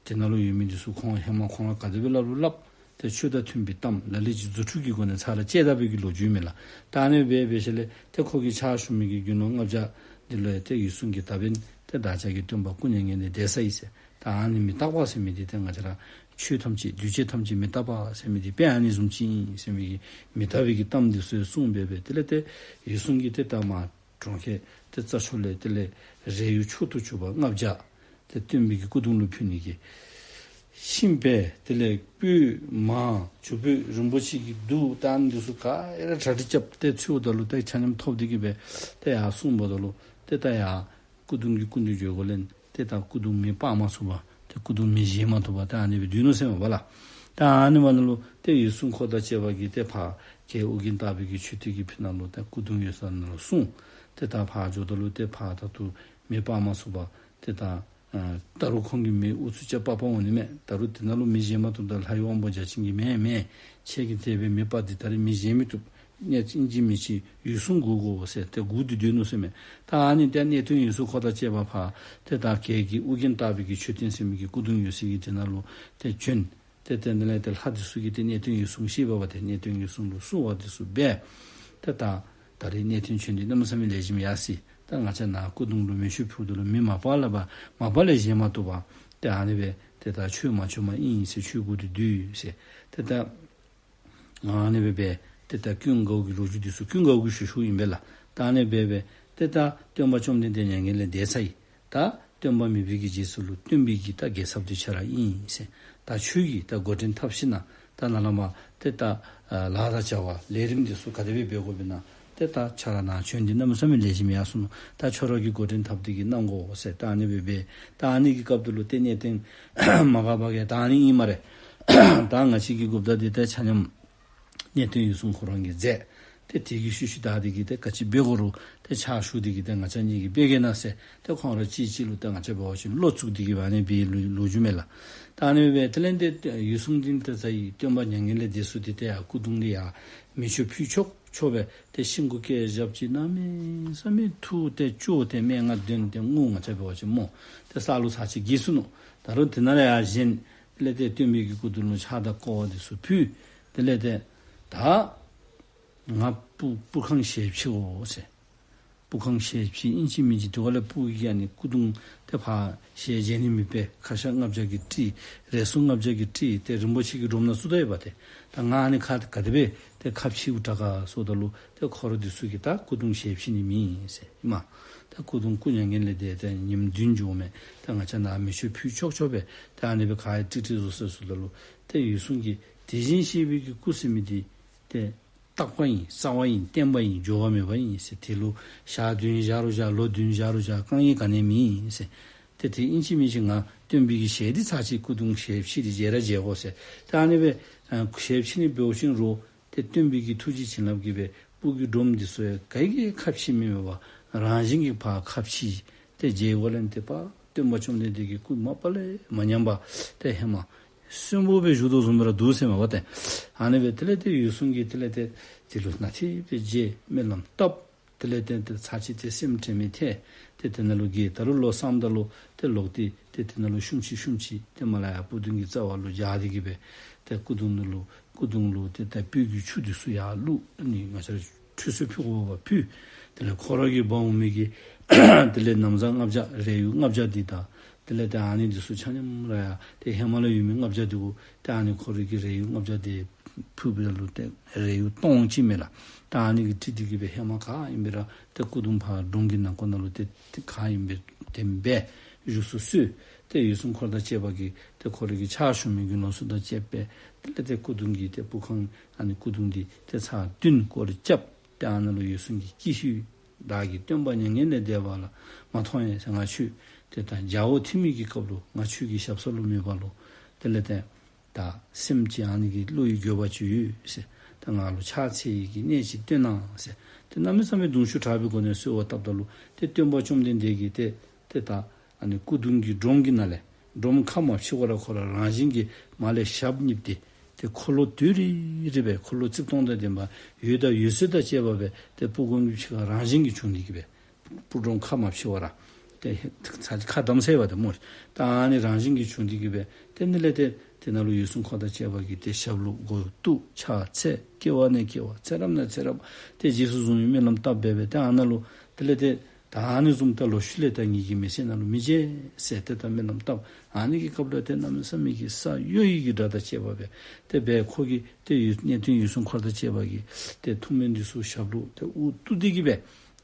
དེ་ནང་ལུ་ཡོད་མི་འདི་ཚུ་ཁོང་ཧེ་མ་ཁོང་ར་ག་དེ་སྦེ་སླབ་རུང་སླབ། ཏེ་ཆོས་དང་མཐུན་པའི་གཏམ་ལ་ལུ་ཅིག་རྫུ་འཕྲུལ་གྱི་སྒོ་ནས་ཚར་ར་བཅད་ད་པའི་གི་ལོ་རྒྱུས་མས་ལགས། ད་ཨ་ནི་སྦེ་འབད་ཞིནམ་ལས་ཏེ་ཁོ་གི་ཕྱག་ཞུ་མི་གི་དགེ་སློང་ལྔ་བརྒྱ་འདི་ལུ་ཡང་ཏེ་འོད་སྲུང་གིས་ད་འབདན་ཏེ་བདག་ཅག་གི་སྟོན་པ་སྐུ་མྱ་ངན་ལས་འདས་སོ་ཡི་ཟེར། ད་ཨ་ནི་མི་རྟག་པ་ཟེར་མི་འདི་ཏེ་ང་བཅས་ར་ཆོས་ཐམས་ཅད་འདུས་བྱས་ཐམས་ཅད་མི་རྟག་པ་ཟེར་མི་འདི་དཔེ་ཨ་ནི་བཟུམ་ཅིག་ཨིན་ཟེར་མི་གི་མི་རྟག་པའི་གི་གཏམ་འདི་ཚུ་གསུངས་སྦེ་སྦེ་དེ་ལས་ཏེ་འོད་སྲུང་གིས་ཏེ་ད་མར་གྲོང་ཁྱེར་ཏེ་རྩྭ་མཆོག་ལས་དེ་ལས་རས་ཡུག་མཆོག་ཏུ་གྱུར་པ་ལྔ་བརྒྱ་ཏེ་སྟོན་པའི་གི་སྐུ་གདུང་ལུ་ཕུལ་ནི་གི་ཤིང་བལ་དེ་ལས་སྤོས་མར་བྱུག་སྤོས་རིན་པོ་ཆེ་གི་གདུགས་དང་འདི་ཚུ་ག་ར་གྲ་སྒྲིག་རྐྱབ་སྟེ་ཚུར་ད་ལུ་ཏེ་ཆ་མཉམ་ཐོབ་སྟེ་གི་སྦེ་ཏེ་ཡར་སོངམ་ད་ལུ་ཏེ་ད་ཡར་སྐུ་གདུང་གི་སྐུ་མདུན་འགྱོཝ་ལས་ཏེ་ད་སྐུ་གདུང་མེ་སྤར་མ་ཚུགས་པར་ཏེ་སྐུ་གདུང་མེ་བཞེངས་མ་ཚུགས་པར་ཏེ་ཨ་ནི་སྦེ་སྡོད་ནུག་ཟེར་མས་པ་ལགས། ད་ཨ་ནི་བ་ནང་ལུ་ཏེ་འོད་སྲུང་འཁོར་དང་བཅས་པ་གིས་ཏེ་ཕར་གྱལ་ཨོ་རྒྱན་བཏགས་པའི་གི་མཆོད་རྟེན་གྱི་ཕི་ནང་ལུ་ཏེ་སྐུ་གདུང་ཡོད་ས་ནང་ལུ་སོང་། ཏེ་ད་ཕར་འགྱོཝ་ད་ལུ་ཏེ་ཕར་ད་ལྟོ་མེ་སྤར་མ་ཚུགས་པར་ཏེ་ད་ཨ་ད་རུང་ཁོང་གིས་མེ་ཨུ་ཚུགས་རྐྱབ་སྤར་སྤར་འོང་ནི་མས། ད་རུང་དེ་ནང་ལུ་མེ་བཞེངས་མ་ཚུགསཔ་ད་ལྷ་ཡི་དབང་པོ་བརྒྱ་བྱིན་གྱིས་མེན་མེན་ཁྱེད་ཀྱིས་དེ་སྦེ་མེ་སྤར་ཏེ་ད་རེས་མེ་བཞེངས་མི་བཏུབ། གནས་ཨིན་ཅི་མིན་ཅི་འོད་སྲུང་སྒུག་དགོ་ཟེར་ཏེ་སྒུག་སྟེ་སྡོད་ནུག་ཟེར་མས། ད་ཨ་ནི་ཏེ་གནས་བརྟན་འོད་སྲུང་འཁོར་དང་བཅས་པ་ཕར་ཏེ་ད་གྱལ་གྱི་ཨོ་རྒྱན་བཏགས་པའི་གི་མཆོད་རྟེན་ཟེར་མི་གི་སྐུ་གདུང་ཡོད་སའི་གི་དེ་ནང་ལུ་ཏེ་བྱོན། ཏེ་དེ་ནང་ལས་ཏེ་ལྷ་འདི་ཚུ་གིས་ཏེ་གནས་བརྟན་འོད་སྲུང་ཤེས་པ་བ་ཏེ་གནས་བརྟན་འོད་སྲུང་ལུ་བསུ་བ་འདི་ཚུ་འབད། ཏེ་ད་ད་རེས་གནས་བརྟན་བྱོན་ཏེ་གནམ་མེད་ས་མེད་ལེགས་ཤོམ་ཡར་སོ་ཡི། ད་ང་བཅས་ནཱ་སྐུ་གདུང་ལུ་མེ་མཆོད་ཕུལཝ་ད་ལུ་མེ་མ་སྤར་ལས་པ་མ་སྤར་ལས་བཞེངས་མ་བཏུབ་པར་ཏེ་ཨ་ནི་སྦེ་ཏེ་ད་ཆོས་མ་བྱོནམ་ཨིན་ཟེར་ཆོས་སྒུག་སྟེ་སྡོད་ཡོད་ཟེར། ཏེ་ད་ཨ་ནི་སྦེ་སྦེ་ཏེ་ད་ཀུན་དགའ་བོ་གི་ལོ་རྒྱུས་འདི་ཚུ་ཀུན་དགའ་བོ་གིས་ཞུ་ཞུཝ་ཨིན་པས་ལགས། ད་ཨ་ནི་སྦེ་སྦེ་ཏེ་ད་སྟོན་པ་བཅོམ་ལྡན་འདས་མྱ་ངན་ལས་འདས་སོ་ཡི། ད་སྟོན་པ་མེད་པའི་གི་རྗེས་སུ་ལུ་སྟོན་པའི་གི་ད་རྒྱལ་ཚབ་འདི་ཁྱོད་ར་ཨིན་ཟེར། ད་ཁྱོད་ཀྱིས་ད་འགོ་འདྲེན་འཐབ་ཞིནམ་ད་ནཱ་ལས་མར་ཏེ་ད་ཨ་ལཱ་དང་བྱ་བ་ལས་རིམ་འདི་ཚུ་ག་དེ་སྦེ་འབད་དགོཔ་ཨིན་ན་ཏེ་ད་ཁྱོད་ར་ནཱ་བྱོན་ཏེ་གནམ་མེད་ས་མེད་ལེགས་ཤོམ་ཡར་སོ་ནུག། ད་ཁྱོད་ར་གིས་འགོ་འདྲེན་འཐབ་སྟེ་གི་གནང་དགོ་ཟེར། ད་ཨ་ནི་སྦེ་སྦེ་ད་ཨ་ནི་གི་སྐབས་དེ་ལུ་ཏེ་གནས་བརྟན་མ་འགགས་པ་གིས་ད་ཨ་ནི་ཨིན་སྨ་རེ། ད་ང་བཅས་ཀྱི་འགོ་བདག་འདི་ཏེ་ཆ་མཉམ་གནས་བརྟན་འོད་སྲུང་ཁོ་ར་གིས་མཛད། ཏེ་དེ་གི་ཤུལ་ཤུལ་བདའ་སྟེ་གི་ཏེ་ག་ཅི་འབད་དགོ་རུང་ཏེ་ཕྱག་ཞུ་སྟེ་གི་ཏེ་ང་བཅས་གཉིས་ཀྱིས་འབད་གེ་ན་ཟེར། ཏེ་ཁོང་ར་གཅིག་གཅིག་ལུ་ཏེ་ང་བཅས་འབད་བ་ཅིན་བློ་བཙུགས་ཏེ་གི་ཨ་ནི་སྦེ་ལོ་ལོ་རྒྱུས་མས་ལགས། ད་ཨ་ནི་སྦེ་དེ་ལས་ཏེ་འོད་སྲུང་འདི་ཏེ་ད་ཡི་སྟོན་པ་མྱ་ངན་ལས་འདས་སོ་སྟེ་ཏེ་ཡར་སྐུ་གདུང་འདི་ཡར་མེ་མཆོད་ཕུལ་ཆོག་ཆོག་པས། ཏེ་ཤིང་གུ་སྐེ་བཞར་ཅིག་གནམ་མེད་ས་མེད་འཐུ་སྟེ་བཅོ་སྟེ་སྨྲེ་སྔགས་འདོན་ཏེ་ངུ་ང་བཅས་འབད་བ་ཅིན་སྨོ། ཏེ་ས་ལུ་ཚར་གཅིག་འགྱེལ་སོ་ནུག། ད་རུང་དེ་ནང་ལས་ཡར་བཞེངས། དེ་ལས་ཏེ་སྟོན་པའི་གི་སྐུ་གདུང་ལུ་ཕྱག་དང་བསྐོར་བ་འདི་ཚུ་ཕུལ། དེ་ལས་ཏེ་ད་ང་སྤུ་སྤུར་ཁང་ཞལ་ཕྱེཝ་ཟེར། སྤུར་ཁང་ཞལ་ཕྱེ་ཨིན་ཅི་མིན་ཅི་དེ་བ་ལས་སྤུ་གི་ཨ་ནི་སྐུ་གདུང་ཏེ་ཕར་ཞལ་མཇལ་ནི་མེད་པས། ཁ་ཤ་ལྔ་བརྒྱ་གིས་དཀྲིས། རས་སུ་ལྔ་བརྒྱ་གིས་དཀྲིས། ཏེ་རིན་པོ་ཆེ་གི་སྒྲོམ་ནང་བཙུགས་ད་ཡོདཔ་ཏེ། ད་ང་ཨ་ནི་ཁར་ག་དེ་སྦེ་ ཏེ་ཁ་ཕྱེཝ་དྲག་ག་ཟེརཝ་ད་ལུ་ཏེ་འཁོར་འདི་ཚུ་གིས་ད་སྐུ་གདུང་ཞལ་ཕྱེ་ནི་མེད་ཟེར་ཨིན་མས། ད་སྐུ་གདུང་སྐུ་མྱ་ངན་ལས་འདས་ཏེ་ཉིནམ་བདུན་འགྱོཝ་མས། ད་ང་བཅས་ནཱ་མེ་མཆོད་ཕུལ་ཆོག་ཆོག་པས། ད་ཨ་ནི་སྦེ་ག་ཡང་ཀྲིག་ཀྲི་བཟོ་ཟེར་ཟེརཝ་ད་ལུ་ཏེ་འོད་སྲུང་གིས་དེ་བཞིན་གཤེགས་པའི་གི་སྐུ་ཟེར་མི་འདི་ཏེ་རྟག་པ་ཨིན། རྩ་བ་ཨིན། བརྟན་པ་ཨིན། འགྱུར་བ་མེད་པ་ཨིན་ཟེར། དེ་ལུ་ཞག་བདུན་བཞག་རུང་བཞག། ལོ་བདུན་བཞག་རུང་བཞག། དཀའ་ངལ་ག་ནི་མེད་ཟེར། ཏེ་དེ་ཨིན་ཅི་མིན་ཅི་ང་སྟོན་པའི་གི་ཞལ་འདི་ཚར་གཅིག་སྐུ་གདུང་ཞལ་ཕྱེ་སྟེ་མཇལ་ར་མཇལ་དགོ་ཟེར། ཏེ་ཨ་ནི་སྦེ་ཨ་ཞལ་ཕྱེ་ནི་འབདཝ་ཅིན་རུང་ཏེ་སྟོན་པའི་གི་ཐུགས་རྗེ་བྱིན་རླབས་ཀྱིས་སྦེ་སྤུ་གི་སྒྲོམ་འདི་ཚུ་ཡང་ག་གིས་ཁ་ཕྱེ་མི་མེད་པར་རང་བཞིན་གྱིས་ཕར་ཁ་ཕྱེ། ཏེ་མཇལ་བ་ལས་ཏེ་པ་སྟོན་པ་བཅོམ་ལྡན་འདས་ཀྱི་སྐུ་མ་པ་ལས་མ་ཉམས་པ་ཏེ་ཧེ་མ་གསོན་པོ་སྦེ་བཞུགས་དོ་བཟུམ་སྦེ་ར་འདུག་ཟེར་མས་པ་ཏེ། ཨ་ནི་སྦེ་དེ་ལས་ཏེ་འོད་སྲུང་གིས་དེ་ལས་ཏེ་དེ་ལུ་གནང་སྟེ་སྦེ་མཇལ། སྨོན་ལམ་བཏབ། དེ་ལས་ཏེ་ཏེ་ཚར་གཅིག་ཏེ་སེམས་དྲན་མེད་ཐལ། ཏེ་དེ་ནང་ལུ་གི་ད་རུང་ལོག་བསམ་ད་ལུ་ཏེ་ལོག་སྟེ་ཏེ་དེ་ནང་ལུ་ཤུམ་ཅིག་ཤུམ་ཅིག་ཏེ་མར་ལས་ཡར་སྤུ་གདུང་གི་རྩ་བ་ལུ་བཞག་སྟེ་གི་སྦེ་ཏེ་སྐུ་གདུང་ནང་ལུ་སྐུ་གདུང་ལུ་ཏེ་ད་སྤོས་ཀྱི་ཆུ་འདི་ཚུ་ཡར་བླུགས། ཨ་ནི་ང་བཅས་ར་ཁྲུས་གསོལ་ཕུལ་དགོ་པས་ཕུལ། དེ་ལས་ཁོ་ར་གིས་འབག་འོང་མི་གི་དེ་ལས་ན་བཟའ་ལྔ་བརྒྱ་རས་ཡུག་ལྔ་བརྒྱ་འདི་དང་དེ་ལས་ཏེ་ཨ་ནི་འདི་ཚུ་ཆ་མཉམ་ར་ཡང་ཏེ་ཧེ་མ་ལས་ཡོད་མི་ལྔ་བརྒྱ་འདི་གུ་ཏེ་ཨ་ནི་ཁོ་ར་གི་རས་ཡུག་ལྔ་བརྒྱ་འདི་ཕུལ་བའི་ལུ་ཏེ་རས་ཡུག་སྟོང་གཅིག་མས་ལགས། ད་ཨ་ནི་གིས་དཀྲིས་ཏེ་གི་སྦེ་ཧེ་མ་ག་ཨིན་པས་ར་ཏེ་སྐུ་གདུང་ཕར་སྒྲོམ་གྱི་ནང་ཁོག་ནང་ལུ་ཏེ་ཏེ་ག་ཨིན་པས་དེ་སྦེ་བཞུགས་སུ་གསོལ། ཏེ་འོད་སྲུང་འཁོར་དང་བཅས་པ་གིས་ཏེ་ཁོ་ར་གི་ཕྱག་ཞུ་མི་དགེ་སློང་ཚུ་དང་བཅས་པ་དེ་ལས་ཏེ་སྐུ་གདུང་གི་ཏེ་སྤུ་ཁང་ཨ་ནི་སྐུ་གདུང་འདི་ཏེ་ཚར་བདུན་སྐོར་རྐྱབ། ཏེ་ཨ་ནཱ་ལུ་འོད་སྲུང་གིས་ཀྱིས་ཤིག། བདག་གིས་སྟོན་པ་མྱ་ངན་ལས་འདས་པ་ལ་མ་མཐོང་ཡང་ཟེར། ང་ཁྱོད་ཏེ་ད་རྒྱལ་པོ་ཐིམ་མི་གི་སྐབས་ལུ་ང་ཁྱོད་ཀྱི་ཞབས་ས་ལུ་མེད་པ་ལུ་དེ་ལས་ཏེ་ད་སེམས་ཅན་ཨ་ནི་གི་བློ་ཡི་འགྱོད་པ་ཅིག་ཡོད་ཟེར། ད་ང་ལུ་ཕྱག་འཚལ་ཡི་གི་གནས་ཅིག་སྟོན་གནང་ཟེར། ཏེ་གནམ་མེད་ས་མེད་གདུང་ཤུགས་དྲག་པའི་སྒོ་ནས་གསོལ་བ་བཏབ་ད་ལུ་ཏེ་སྟོན་པ་བཅོམ་ལྡན་འདས་ཀྱིས་ཏེ་ཏེ་ད་ཨ་ནི་སྐུ་གདུང་གི་སྒྲོམ་གྱི་ནང་ལས་སྒྲོམ་ཁ་མ་ཕྱེ་བར་ཁོ་ར་རང་བཞིན་གྱིས་མར་ལས་ཞབས་གཉིས་ཏེ་ཏེ་འཁོར་ལོ་བསྡུས་རེ་རེ་སྦེ་འཁོར་ལོ་རྩིབས་སྟོང་དང་ལྡན་པ་འོད་དང་འོད་ཟེར་དང་བཅས་པ་སྦེ་ཏེ་སྤུ་གུ་གི་ཕྱི་ཁར་རང་བཞིན་གྱིས་བྱུང་སྟེ་གི་སྦེ་སྤུ་སྒྲོམ་ཁ་མ་ཕྱེ་བར་ར་ཏེ་ཚར་ཁ་བསྡམས་ཟེར་བ་ཏེ་སྨོ། ད་ཨ་ནི་རང་བཞིན་གྱིས་བྱུང་སྟེ་གི་སྦེ་ཏེ་ཨ་ནི་ལས་ཏེ་དེ་ནང་ལུ་འོད་སྲུང་འཁོར་དང་བཅས་པ་གིས་ཏེ་ཞབས་ལུ་མགོ་བོ་གཏུགས། ཕྱག་འཚལ། སྐྱེ་བ་ནས་སྐྱེ་བ་ཚེ་རབས་ནས་ཚེ་རབས་ཏེ་རྗེས་སུ་བཟུང་བའི་སྨོན་ལམ་བཏབ་སྦེ་སྦེ་ཏེ་ཨ་ནཱ་ལུ་དེ་ལས་ཏེ་ད་ཨ་ནི་བཟུམ་ད་ལོག་ཤུལ་ལས་ད་ངེ་གི་མི་ཚེ་ནང་ལུ་མི་མཇལ་ཟེར་ཏེ་ད་སྨོན་ལམ་བཏབ། ཨ་ནི་གི་སྐབས་ལུ་ཏེ་གནམ་མེད་ས་མེད་ཀྱི་ས་གཡོ་ཡི་གི་སྒྲ་དང་བཅས་པ་སྦེ་ཏེ་སྦེ་ཁོ་གིས་ཏེ་འོད་གནས་བརྟན་འོད་སྲུང་འཁོར་དང་བཅས་པ་གིས་ཏེ་ཐུགས་སྨོན་འདི་ཚུ་ཞབས་ལུ་ཏེ་དབུ་གཏུགས་ཏེ་གི་སྦེ་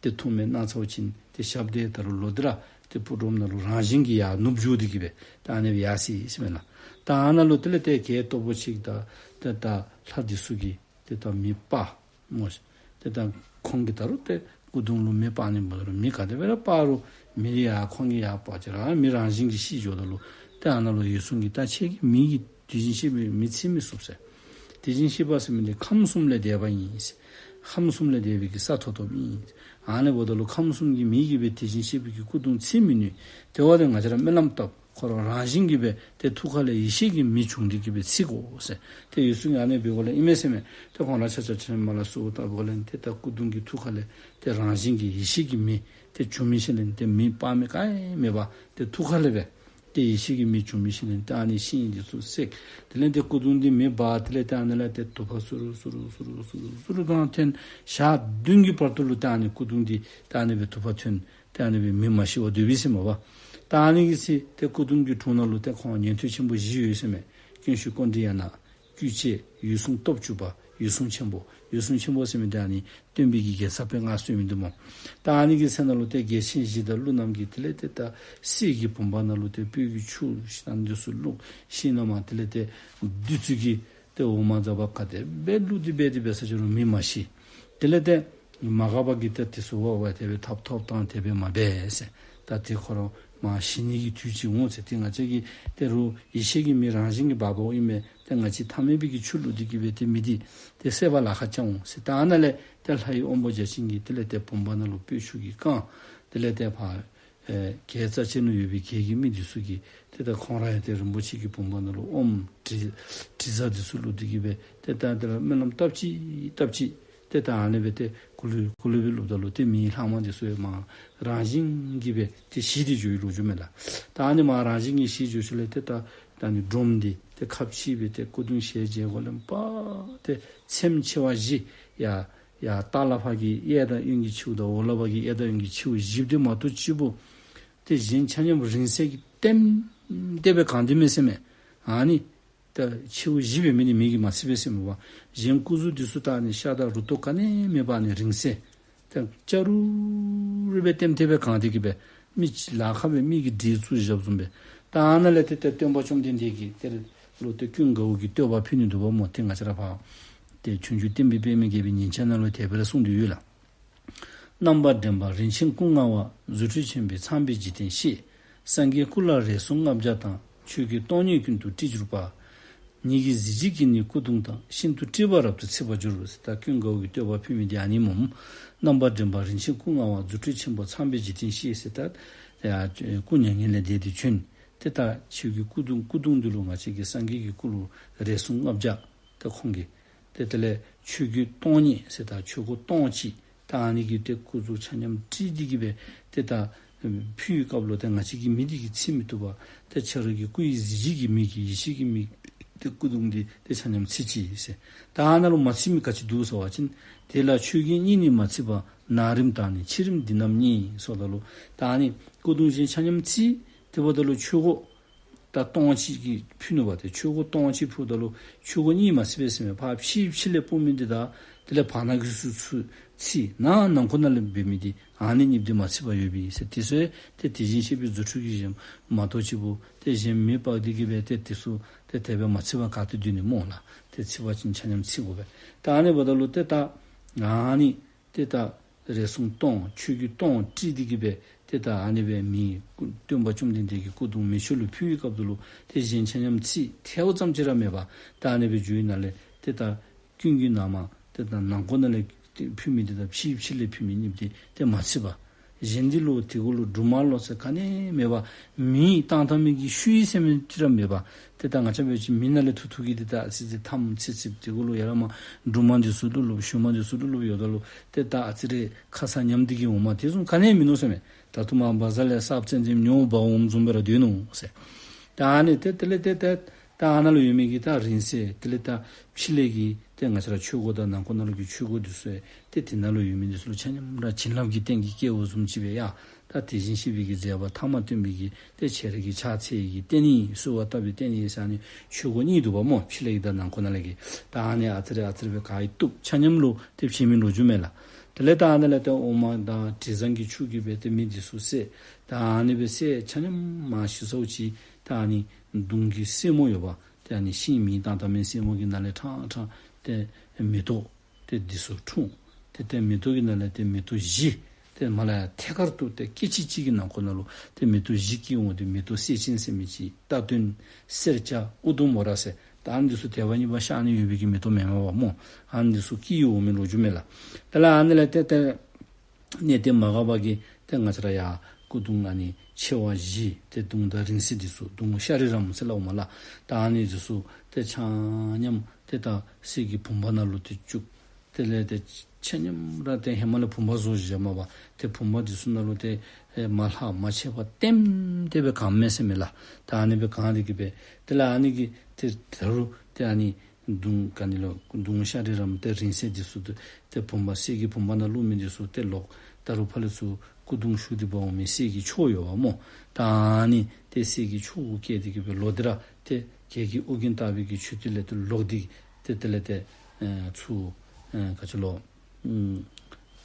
ཏེ་ཐུགས་སྨོན་གནང་ཚརཝ་ཅིག་ཏེ་ཞབས་དེ་ད་རུང་ལོག་སྟེ་ར་ཏེ་སྤུ་སྒྲོམ་ནང་ལུ་རང་བཞིན་གྱིས་ཡར་ནུབ་འགྱོ་སྟེ་གི་སྦེ་ད་ཨ་ནི་སྦེ་ཡར་སོ་ཡི་ཟེར་མས་ལགས། ད་ཨ་ནཱ་ལུ་དེ་ལས་ཏེ་གྱད་སྟོབས་པོ་ཅིག་དང་ཏེ་ད་ལྷ་འདི་ཚུ་གིས་ཏེ་ད་མེ་སྤར་སྨོ་ཤིག། ཏེ་ད་ཁོང་གིས་ད་རུང་ཏེ་སྐུ་གདུང་ལུ་མེ་སྤར་ནི་འབད་རུང་མེ་ག་དེ་སྦེ་ར་སྤར་རུང་མེ་ཡར་ཁོང་གིས་ཡར་སྤར་ཅི་ར་མེ་རང་བཞིན་གྱིས་ཤི་འགྱོཝ་ད་ལུ་ཏེ་ཨ་ནཱ་ལུ་འོད་སྲུང་གིས་ད་ཁྱེད་ཀྱིས་མེ་གི་དེ་བཞིན་གཤེགས་པའི་མེ་འཚེ་མི་ཚུགས་ཟེར། དེ་བཞིན་གཤེགས་པ་ཟེར་མི་འདི་ཁམས་གསུམ་ལས་འདས་པ་ཨིན་ཟེར། ཁམས་གསུམ་ལས་འདས་པའི་གི་ས་མཐོ་ཐོབ་ཨིན། ཨ་ནི་འབདཝ་ད་ལུ་ཁམས་གསུམ་གྱི་མེ་གིས་སྦེ་དེ་བཞིན་གཤེགས་པའི་གི་སྐུ་གདུང་འཚེ་མི་ནུས། དེ་བ་ཏེ་ང་བཅས་ར་སྨོན་ལམ་བཏབ། ཁོ་ར་རང་བཞིན་གྱིས་སྦེ་ཏེ་ཐུགས་ཁ་ལས་ཡེ་ཤེས་ཀྱི་མེ་བྱུང་སྟེ་གི་སྦེ་འཚེ་དགོ་ཟེར། ཏེ་འོད་སྲུང་ཨ་ནི་སྦེ་གོ་ལས་ཨིན་མས་ཟེར་མས། ཏེ་ཁོང་ར་ཆ་ཁྱབ་ཆ་མཉམ་ལ་གསོལཝ་བཏབ་གོ་ལས་ཏེ་ད་སྐུ་གདུང་གི་ཐུགས་ཁ་ལས་ཏེ་རང་བཞིན་གྱིས་ཡེ་ཤེས་ཀྱི་མེ་ཏེ་བྱུང་མི་ཤུལ་ལས་ཏེ་མེ་སྤར་མི་ག་ཡང་མེད་པར་ཏེ་ཐུགས་ཁ་ལས་སྦེ་ཏེ་ཡེ་ཤེས་ཀྱི་མེ་བྱུང་མི་ཤུལ་ལས་ཏེ་ཨ་ནི་ཤིང་འདི་ཚུ་བསྲེགས། དེ་ལས་ཏེ་སྐུ་གདུང་འདི་མེ་འབར། དེ་ལས་ཏེ་ཨ་ནི་ལས་ཏེ་དུ་པ་སུ་རུ་སུ་རུ་སུ་རུ་སུ་རུ་སུ་རུ་དང་ཐོན། ཞག་བདུན་གྱི་བར་དུ་ལུ་ཏེ་ཨ་ནི་སྐུ་གདུང་འདི་ཏེ་ཨ་ནི་སྦེ་དུ་པ་ཐོན། ཏེ་ཨ་ནི་སྦེ་མེ་མ་ཤི་བར་སྡོད་པས་ཟེར་མས་པ། ད་ཨ་ནི་གི་ཚེ་ཏེ་སྐུ་གདུང་གི་དྲུང་ནང་ལུ་ཏེ་ཁོང་ཉན་ཐོས་ཆེན་པོ་བཞི་ཡོད་ཟེར་མས། ཀུན་ཤེས་ཀཽཎྜི་ནྱ། ཀུན་བྱེད། འོད་སྲུང་སྟོབས་བཅུ་པ། འོད་སྲུང་ཆེན་པོ། འོད་སྲུང་ཆེན་པོ་ཟེར་མི་འདི་ཨ་ནི་སྟོན་པའི་གི་རྒྱལ་ཚབ་སྦེ་མངའ་གསོལ་མི་འདི་སྨོ། ད་ཨ་ནི་གི་ཚེ་ནང་ལུ་ཏེ་རྒྱལ་ཆེན་བཞི་དང་ཀླུ་རྣམས་ཀྱིས་དེ་ལས་ཏེ་ད་གསེར་གྱི་བུམ་པ་ནང་ལུ་ཏེ་སྤོས་ཀྱི་ཆུ་ཨ་ནི་འདི་ཚུ་བླུགས། ཤིང་ནང་མར་དེ་ལས་ཏེ་བདུད་རྩི་གི་ཏེ་འོ་མ་ཟབ་པ་ག་དེ་སྦེ་བླུགས་ཏེ་སྦེ་དེ་སྦེ་ས་ཅི་རུང་མེ་མ་ཤི། དེ་ལས་ཏེ་མ་འགགས་པ་གི་ཏེ་དེ་ཚུ་བ་བ་དེ་སྦེ་ཐབ་ཐོབ་དང་དེ་སྦེ་མ་འབད་ཟེར། ད་ཏེ་ཁོ་ར་མར་ཤི་ནི་གི་དུས་ཅིག་འོང་ཟེར། ཏེ་ང་བཅས་ཀྱིས་ད་རུང་ཡེ་ཤེས་ཀྱི་མེ་རང་བཞིན་གྱིས་འབར་བ་ཨིན་མས། ཏེ་ང་བཅས་ཐ་མལ་པའི་གི་ཆུ་བླུགས་ཏེ་གི་སྦེ་ཏེ་མེ་འདི་ཏེ་བསད་པར་ལཱ་ཁག་ཅིག་འོང་ཟེར། ད་ཨ་ནཱ་ལས་ཏེ་ལྷ་ཡི་དབང་པོ་བརྒྱ་བྱིན་གྱིས་དེ་ལས་ཏེ་བུམ་པ་ནང་ལུ་སྤོས་ཆུ་གིས་བཀང་། དེ་ལས་ཏེ་ཕར་ཨེ་གྱད་རྩ་ཅན་ནང་ཡོད་པའི་གྱད་ཀྱི་མི་འདི་ཚུ་གིས་ཏེ་ད་ཁོང་ར་ཡང་ཏེ་རིན་པོ་ཆེ་གི་བུམ་པ་ནང་ལུ་ཨོམ་དྲི་དྲི་བཟང་འདི་ཚུ་བླུགས་ཏེ་གི་སྦེ་ཏེ་ད་དེ་ལུ་སྨོན་ལམ་བཏབ་ཅི་བཏབ་ཅི། ཏེ་ད་ཨ་ནི་སྦེ་ཏེ་གུ་ལུ་གུ་ལུ་སྦེ་བླུགསཔ་ད་ལུ་ཏེ་མེའི་ལྷག་མ་འདི་ཚུ་ཡང་མར་རང་བཞིན་གྱིས་སྦེ་ཏེ་ཞི་སྟེ་འགྱོ་བའི་ལོ་རྒྱུས་མས་ལགས། ད་ཨ་ནི་མར་རང་བཞིན་གྱིས་ཞི་འགྱོ་ཞིནམ་ལས་ཏེ་ད་ད་ཨ་ནི་སྒྲོམ་འདི་ཏེ་ཁ་ཕྱེ་སྦེ་ཏེ་སྐུ་གདུང་ཞལ་མཇལ་གོ་ལས་པ་ཏེ་ཚེམས་མཆེ་བ་བཞི་ཡར་ཡར་ལྟག་ལས་ཕར་གྱི་གཡས་དང་གཡོན་གྱི་མཆེཝ་དང་འོག་ལས་ཕར་གྱི་གཡས་དང་གཡོན་གྱི་མཆེཝ་བཞི་པོ་འདི་མ་གཏོགས་གཅིག་པོ་ཏེ་གཞན་ཆ་མཉམ་རིང་བསྲེལ་གྱིས་ལྟེམ་ལྟེ་སྦེ་གང་སྟེ་མས་ཟེར་མས། ཨ་ནི་ ད་མཆེཝ་བཞི་འབད་མི་འདི་མེ་གིས་མ་ཚིག་པས་ཟེར་མས་པ། གཞན་སྐུ་གཟུགས་འདི་ཚུ་ད་ཨ་ནི་ཤ་དང་རུ་ཏོ་ག་ནི་མེད་པར་ཨ་ནི་རིང་བསྲེལ། ད་སྐྱ་རུ་རུ་སྦེ་ལྟེམ་ལྟེ་སྦེ་གང་སྟེ་གི་སྦེ་མི་ཅིག་ལཱ་ཁག་སྦེ་མི་གིས་བྲིས་བཙུགས་བཞགཔ་བཟུམ་སྦེ། ད་ཨ་ནཱ་ལས་ཏེ་ཏེ་སྟོན་པ་བཅོམ་ལྡན་འདས་ཀྱིས་དེ་ལུ་ཏེ་ཀུན་དགའ་བོ་གི་བསྟོད་པ་ཕུལ་ནི་འདུག་པ་སྨོ། ཏེ་ང་བཅས་ར་ཕར་ཏེ་ཆོས་འབྱུང་བསྟན་པའི་པདྨའི་རྒྱས་པའི་ཉིན་བྱེད་ནང་ལུ་དེ་སྦེ་ར་གསུངས་ཏེ་ཡོད་ལགས། རྣམ་པར་འདྲེན་པ་རིན་ཆེན་སྐུ་མངའ་བ། རྫུ་འཕྲུལ་ཆེན་པོས་ཚངས་པའི་འཇིག་རྟེན་གཤེགས། སངས་རྒྱས་སྐུ་ལ་རས་ཟུང་ལྔ་བརྒྱ་དང་། ཆོས་ཀྱི་སྟོང་ཉིད་ཀུན་ཏུ་སྤྲུལ་གྱུར་པ། ཉིད་ཀྱི་གཟི་བརྗིད་ཀྱིས་ནི་སྐུ་གདུང་དང་། ཤིན་ཏུ་སྤྲུལ་པ་རབ་ཏུ་ཚིག་པར་འགྱུར། ཟེར་ད་ཀུན་དགའ་བོ་གི་བསྟོད་པ་ཕུལ་མི་འདི་ཨ་ནི་སྨོ། རྣམ་པར་འདྲེན་པ་རིན་ཆེན་སྐུ་མངའ་བ། རྫུ་འཕྲུལ་ཆེན་པོས་ཚངས་པའི་འཇིག་རྟེན་གཤེགས། ཟེར་ད་ཡ་སྐུ་མྱ་ངན་ལས་འདས་ཏེ་བྱོན། ཏེ་ད་ཆོས་ཀྱི་སྐུ་གདུང་སྐུ་གདུང་འདི་ལུ་ང་བཅས་ཀྱི་སངས་རྒྱས་ཀྱི་སྐུ་ལུ་རས་ཟུང་ལྔ་བརྒྱ། ཏེ་ཁོང་གིས་ཏེ་དེ་ལས་ཆོས་ཀྱི་སྟོང་ཉིད་ཟེར་ད་ཆོས་སྐུ་སྟོང་གཅིག། ད་ཨ་ནི་གི་ཏེ་སྐུ་གཟུགས་ཆ་མཉམ་སྤྲུལ་ཏེ་གི་སྦེ་ཏེ་ད་ཕུལ་བའི་སྐབས་ལུ་ཏེ་ང་བཅས་ཀྱི་མིག་འདི་གིས་ཚིག་མི་བཏུབ་པས། ཏེ་ཁྱོད་ར་གི་སྐུ་ཡི་གཟི་བརྗིད་ཀྱིས་མིག་གི་ཡིད་ཆེས་ཀྱི་མིག་ཏེ་སྐུ་གདུང་འདི་ཏེ་ཆ་མཉམ་ཚིག་ཅི་ཟེར། ད་ཨ་ནཱ་ལུ་མ་ཚིག་མི་ག་ཅི་འདུག་ཟེར་བ་ཅིན། དེ་ལ་ཆོས་ཀྱི་དབྱིངས་ནི་མ་ཚིག་པ། ནང་རིམ་དང་ནི་ཕྱི་རིམ་འདི་རྣམས་གཉིས། ཟེརཝ་ད་ལུ་ད་ཨ་ནི་སྐུ་གདུང་གཞན་ཆ་མཉམ་ཚིག། དེ་འབདཝ་ད་ལུ་ཆོས་སྐུ་ད་སྟོང་གཅིག་གི་ཕུལ་ནུག་པ། ཏེ་ཆོས་སྐུ་སྟོང་གཅིག་ཕུལཝ་ད་ལུ་ཆོས་སྐུ་གཉིས་མ་ཚིག་པས་ཟེར་མས། ཕར་ཕྱི་ཕྱི་ལས་སྤུངས་མི་འདི་དང་དེ་ལས་བར་ན་གི་ཚུ་ཚུ་ཚིག། ནང་ནང་ཁོག་ནང་ལས་འབད་མི་འདི་ཨ་ནི་གཉིས་འདི་མ་ཚིག་པར་ཡོད་པས་ཟེར། དེ་ཚུ་ཏེ་དེ་བཞིན་གཤེགས་པའི་རྫུ་འཕྲུལ་གྱིས་གཞན་མ་གཏོགས་ཅིག་པོ་ཏེ་གཞན་མེ་སྤར་ཏེ་གི་སྦེ་ཏེ་དེ་ཚུ་ཏེ་དེ་སྦེ་མ་ཚིག་པར་ག་ཏེ་སྡོད་ནི་སྨོ་ལགས། ཏེ་ཚིག་པ་ཅིན་ཆ་མཉམ་ཚིག་དགོ་པས། ད་ཨ་ནི་འབདཝ་ད་ལུ་ཏེ་ད་ཨ་ནི་ཏེ་ད་རས་ཟུང་སྟོང་ཆོས་ཀྱི་སྟོང་སྤྲུལ་ཏེ་གི་སྦེ་ཏེ་ད་ཨ་ནི་སྦེ་མི་སྟོན་པ་བཅོམ་ལྡན་འདས་ཀྱི་སྐུ་གདུང་མེ་མཆོད་ལུ་ཕུལ་བའི་སྐབས་སུ་ལུ་ཏེ་གཞན་ཆ་མཉམ་ཚིག། ཐལཝ་ཙམ་ཅིག་ར་མེད་པར་ད་ཨ་ནི་སྦེ་འགྱོ་ཡི་ནང་ལས་ཏེ་ད་ཀུན་གྱི་ནང་མ་ཏེ་ད་ནང་ཁོག་ནང་ལས་ཕུལ་མི་འདི་དང་ཕྱི་ཕྱི་ལས་ཕུལ་མི་གཉིས་འདི་ཏེ་མ་ཚིག་པར། གཞན་འདི་ལུ་དེ་གུ་ལུ་འབྲུ་མར་ལོ་ཟེར་ག་ནི་མེད་པར་མེ་བཏང་བཏང་མི་གི་ཤུལ་ཟེར་མི་ཅིག་ར་མེད་པར། ཏེ་ད་ང་བཅས་འབད་བ་ཅིན་མེ་ནང་ལས་འཐུ་འཐུ་གི་ཏེ་ད་ཨ་ཙི་ཙི་ཐམ་ཚིག་ཚིགཔ་དེ་གུ་ལུ་ཡར་མར་འབྲུ་མར་འདི་ཚུ་བླུག་བླུག་ཞུན་མར་འདི་ཚུ་བླུག་བླུག་ཡོདཔ་ད་ལུ་ཏེ་ད་ཨ་ཙི་རེ་ཁ་ས་ཉམས་ཏེ་གི་འོངམ་དེ་བཟུམ་ག་ནི་མིན་ནུག་ཟེར་མས། ད་དུ་མ་བ་ཟ་ལས་སྲབ་ཙེམ་ཙེམ་ཉོ་འབག་འོངམ་བཟུམ་སྦེ་ར་སྡོད་ནུག་ཟེར། ད་ཨ་ནི་ཏེ་དེ་ལས་ཏེ་ཏེ་ད་ཨ་ནཱ་ལུ་ཡོད་མི་གི་ད་རིང་བསྲེལ་དེ་ལས་ད་ཕྱི་ལས་ཀྱི་ཏེ་ང་བཅས་ར་ཆོས་སྒོ་དང་ནང་ཁོག་ནང་ལུ་གི་ཆོས་སྒོ་འདི་ཚུ་ཏེ་དེ་ནང་ལུ་ཡོད་མི་འདི་ཚུ་ལུ་ཆ་མཉམ་ར་བྱིན་རླབས་ཀྱི་སྟེང་གི་སྐྱེ་བོ་བཟུམ་ཅིག་སྦེ་ཡ། ད་དེ་བཞིན་གཤེགས་པའི་གི་མཛད་པ་ཐ་མ་སྟོན་པའི་གི་ཏེ་ཁྱེད་ར་གིས་ཕྱག་འཚལ་གྱི་རྟེན་ཨིན། གསོལ་བ་བཏབ་པའི་རྟེན་ཨིན་ཟེར་ཨ་ནི་ཆོས་སྒོ་གཉིས་འདུག་པ་སྨོ། ཕྱི་ལས་ཀྱི་དང་ནང་ཁོག་ནང་ལས་ཀྱི། ད་ཨ་ནི་ཨ་ཙི་རེ་ཨ་ཙི་རེ་སྦེ་ག་ཡི་བཏུབ་ཆ་མཉམ་ལུ་ཏེ་བྱིན་མི་ལོ་རྒྱུས་མས་ལགས། དེ་ལས་ད་ཨ་ནི་ལས་ཏེ་འོ་མ་དང་དྲི་བཟང་གི་ཆུ་གིས་སྦེ་ཏེ་མེ་འདི་ཚུ་བསད། ད་ཨ་ནི་སྦེ་བསད་ཆ་མཉམ་མ་ཞི་སོ་ཅིག་ད་ཨ་ནི་གདུང་གི་སེན་མོ་ཡོདཔ། ཏེ་ཨ་ནི་ཤིང་མེ་བཏང་བཏང་མི་སེན་མོ་གི་ནང་ལས་ཕྲང་ཕྲང་ཏེ་མེ་ཏོག་ཏེ་འདི་ཚུ་འཁྲུངས། ཏེ་ཏེ་མེ་ཏོག་གི་ནང་ལས་ཏེ་མེ་ཏོག་བཞི་ཏེ་མར་ལས་ཡར་ཐད་ཀར་དུ་ཏེ་སྐད་ཅིག་གཅིག་གི་ནང་ཁོག་ནང་ལུ་ཏེ་མེ་ཏོག་བཞི་སྐྱེས་འོང་། ཏེ་མེ་ཏོག་སེར་ཆེན་ཟེར་མི་ཅིག་རྟ་བདུན་སེར་སྐྱ་ཨུ་དུམ་ཝ་ར་ཟེར། ད་ཨ་ནི་འདི་ཚུ་དེ་བ་གཉིས་པ་ཤར་ནི་ཡོད་པའི་གི་མེ་ཏོག་མེན་མས་པ་སྨོ། ཨ་ནི་འདི་ཚུ་སྐྱེས་འོང་མི་ལོ་རྒྱུས་མས་ལགས། དེ་ལས་ཨ་ནི་ལས་ཏེ་ཏེ་གནས་བརྟན་མ་འགགས་པ་གིས་ཏེ་ང་བཅས་ར་ཡར་སྐུ་གདུང་ཨ་ནི་མཆེ་བ་བཞི་ཏེ་གདུང་དང་རིང་བསྲེལ་འདི་ཚུ་གདུང་ཤ་རི་རམ་ཟེར་སླབ་འོང་མས་ལགས། ད་ཨ་ནི་འདི་ཚུ་ཏེ་ཆ་མཉམ་ཏེ་ད་གསེར་གྱི་བུམ་པ་ནང་ལུ་ཏེ་བཅུག། དེ་ལས་ཏེ་ཆ་མཉམ་ར་ཏེ་ཧེ་མ་ལས་བུམ་པ་བཟོ་བཞག་མས་པ། ཏེ་བུམ་པ་འདི་ཚུ་ནང་ལུ་ཏེ་ཨེ་མ་ལྷག་མ་ཆད་པར་ལྟེམ་ལྟེ་སྦེ་གང་མས་ཟེར་མས་ལགས། ད་ཨ་ནི་སྦེ་གང་སྟེ་གི་སྦེ་དེ་ལས་ཨ་ནི་གི་ཏེ་ད་རུང་ཏེ་ཨ་ནི་གདུང་ག་ནི་ལོ་གདུང་ཤ་རི་རམ་ཏེ་རིང་བསྲེལ་འདི་ཚུ་ཏེ་ཏེ་བུམ་པ་གསེར་གྱི་བུམ་པ་ནང་བླུགས་མི་འདི་ཚུ་ཏེ་ལོག་ད་རུང་ཕར་ལས་ཚུར་སྐུ་གདུང་ཞུ་སྟེ་འབག་འོང་མི་གསེར་གྱི་མཆོག་ཡོདཔ་སྨོ། ད་ཨ་ནི་ཏེ་གསེར་གྱི་མཆོག་གུ་བཀལ་ཏེ་གི་སྦེ་ལོག་སྟེ་ར་ཏེ་གྱལ་གྱི་ཨོ་རྒྱན་བཏགས་པའི་གི་མཆོད་རྟེན་ལས་ཏེ་ལོག་སྟེ་ཏེ་དེ་ལས་ཏེ་ཨེ་ཚུར་ཨེ་ག་ཅི་ལོ་ཨུམ་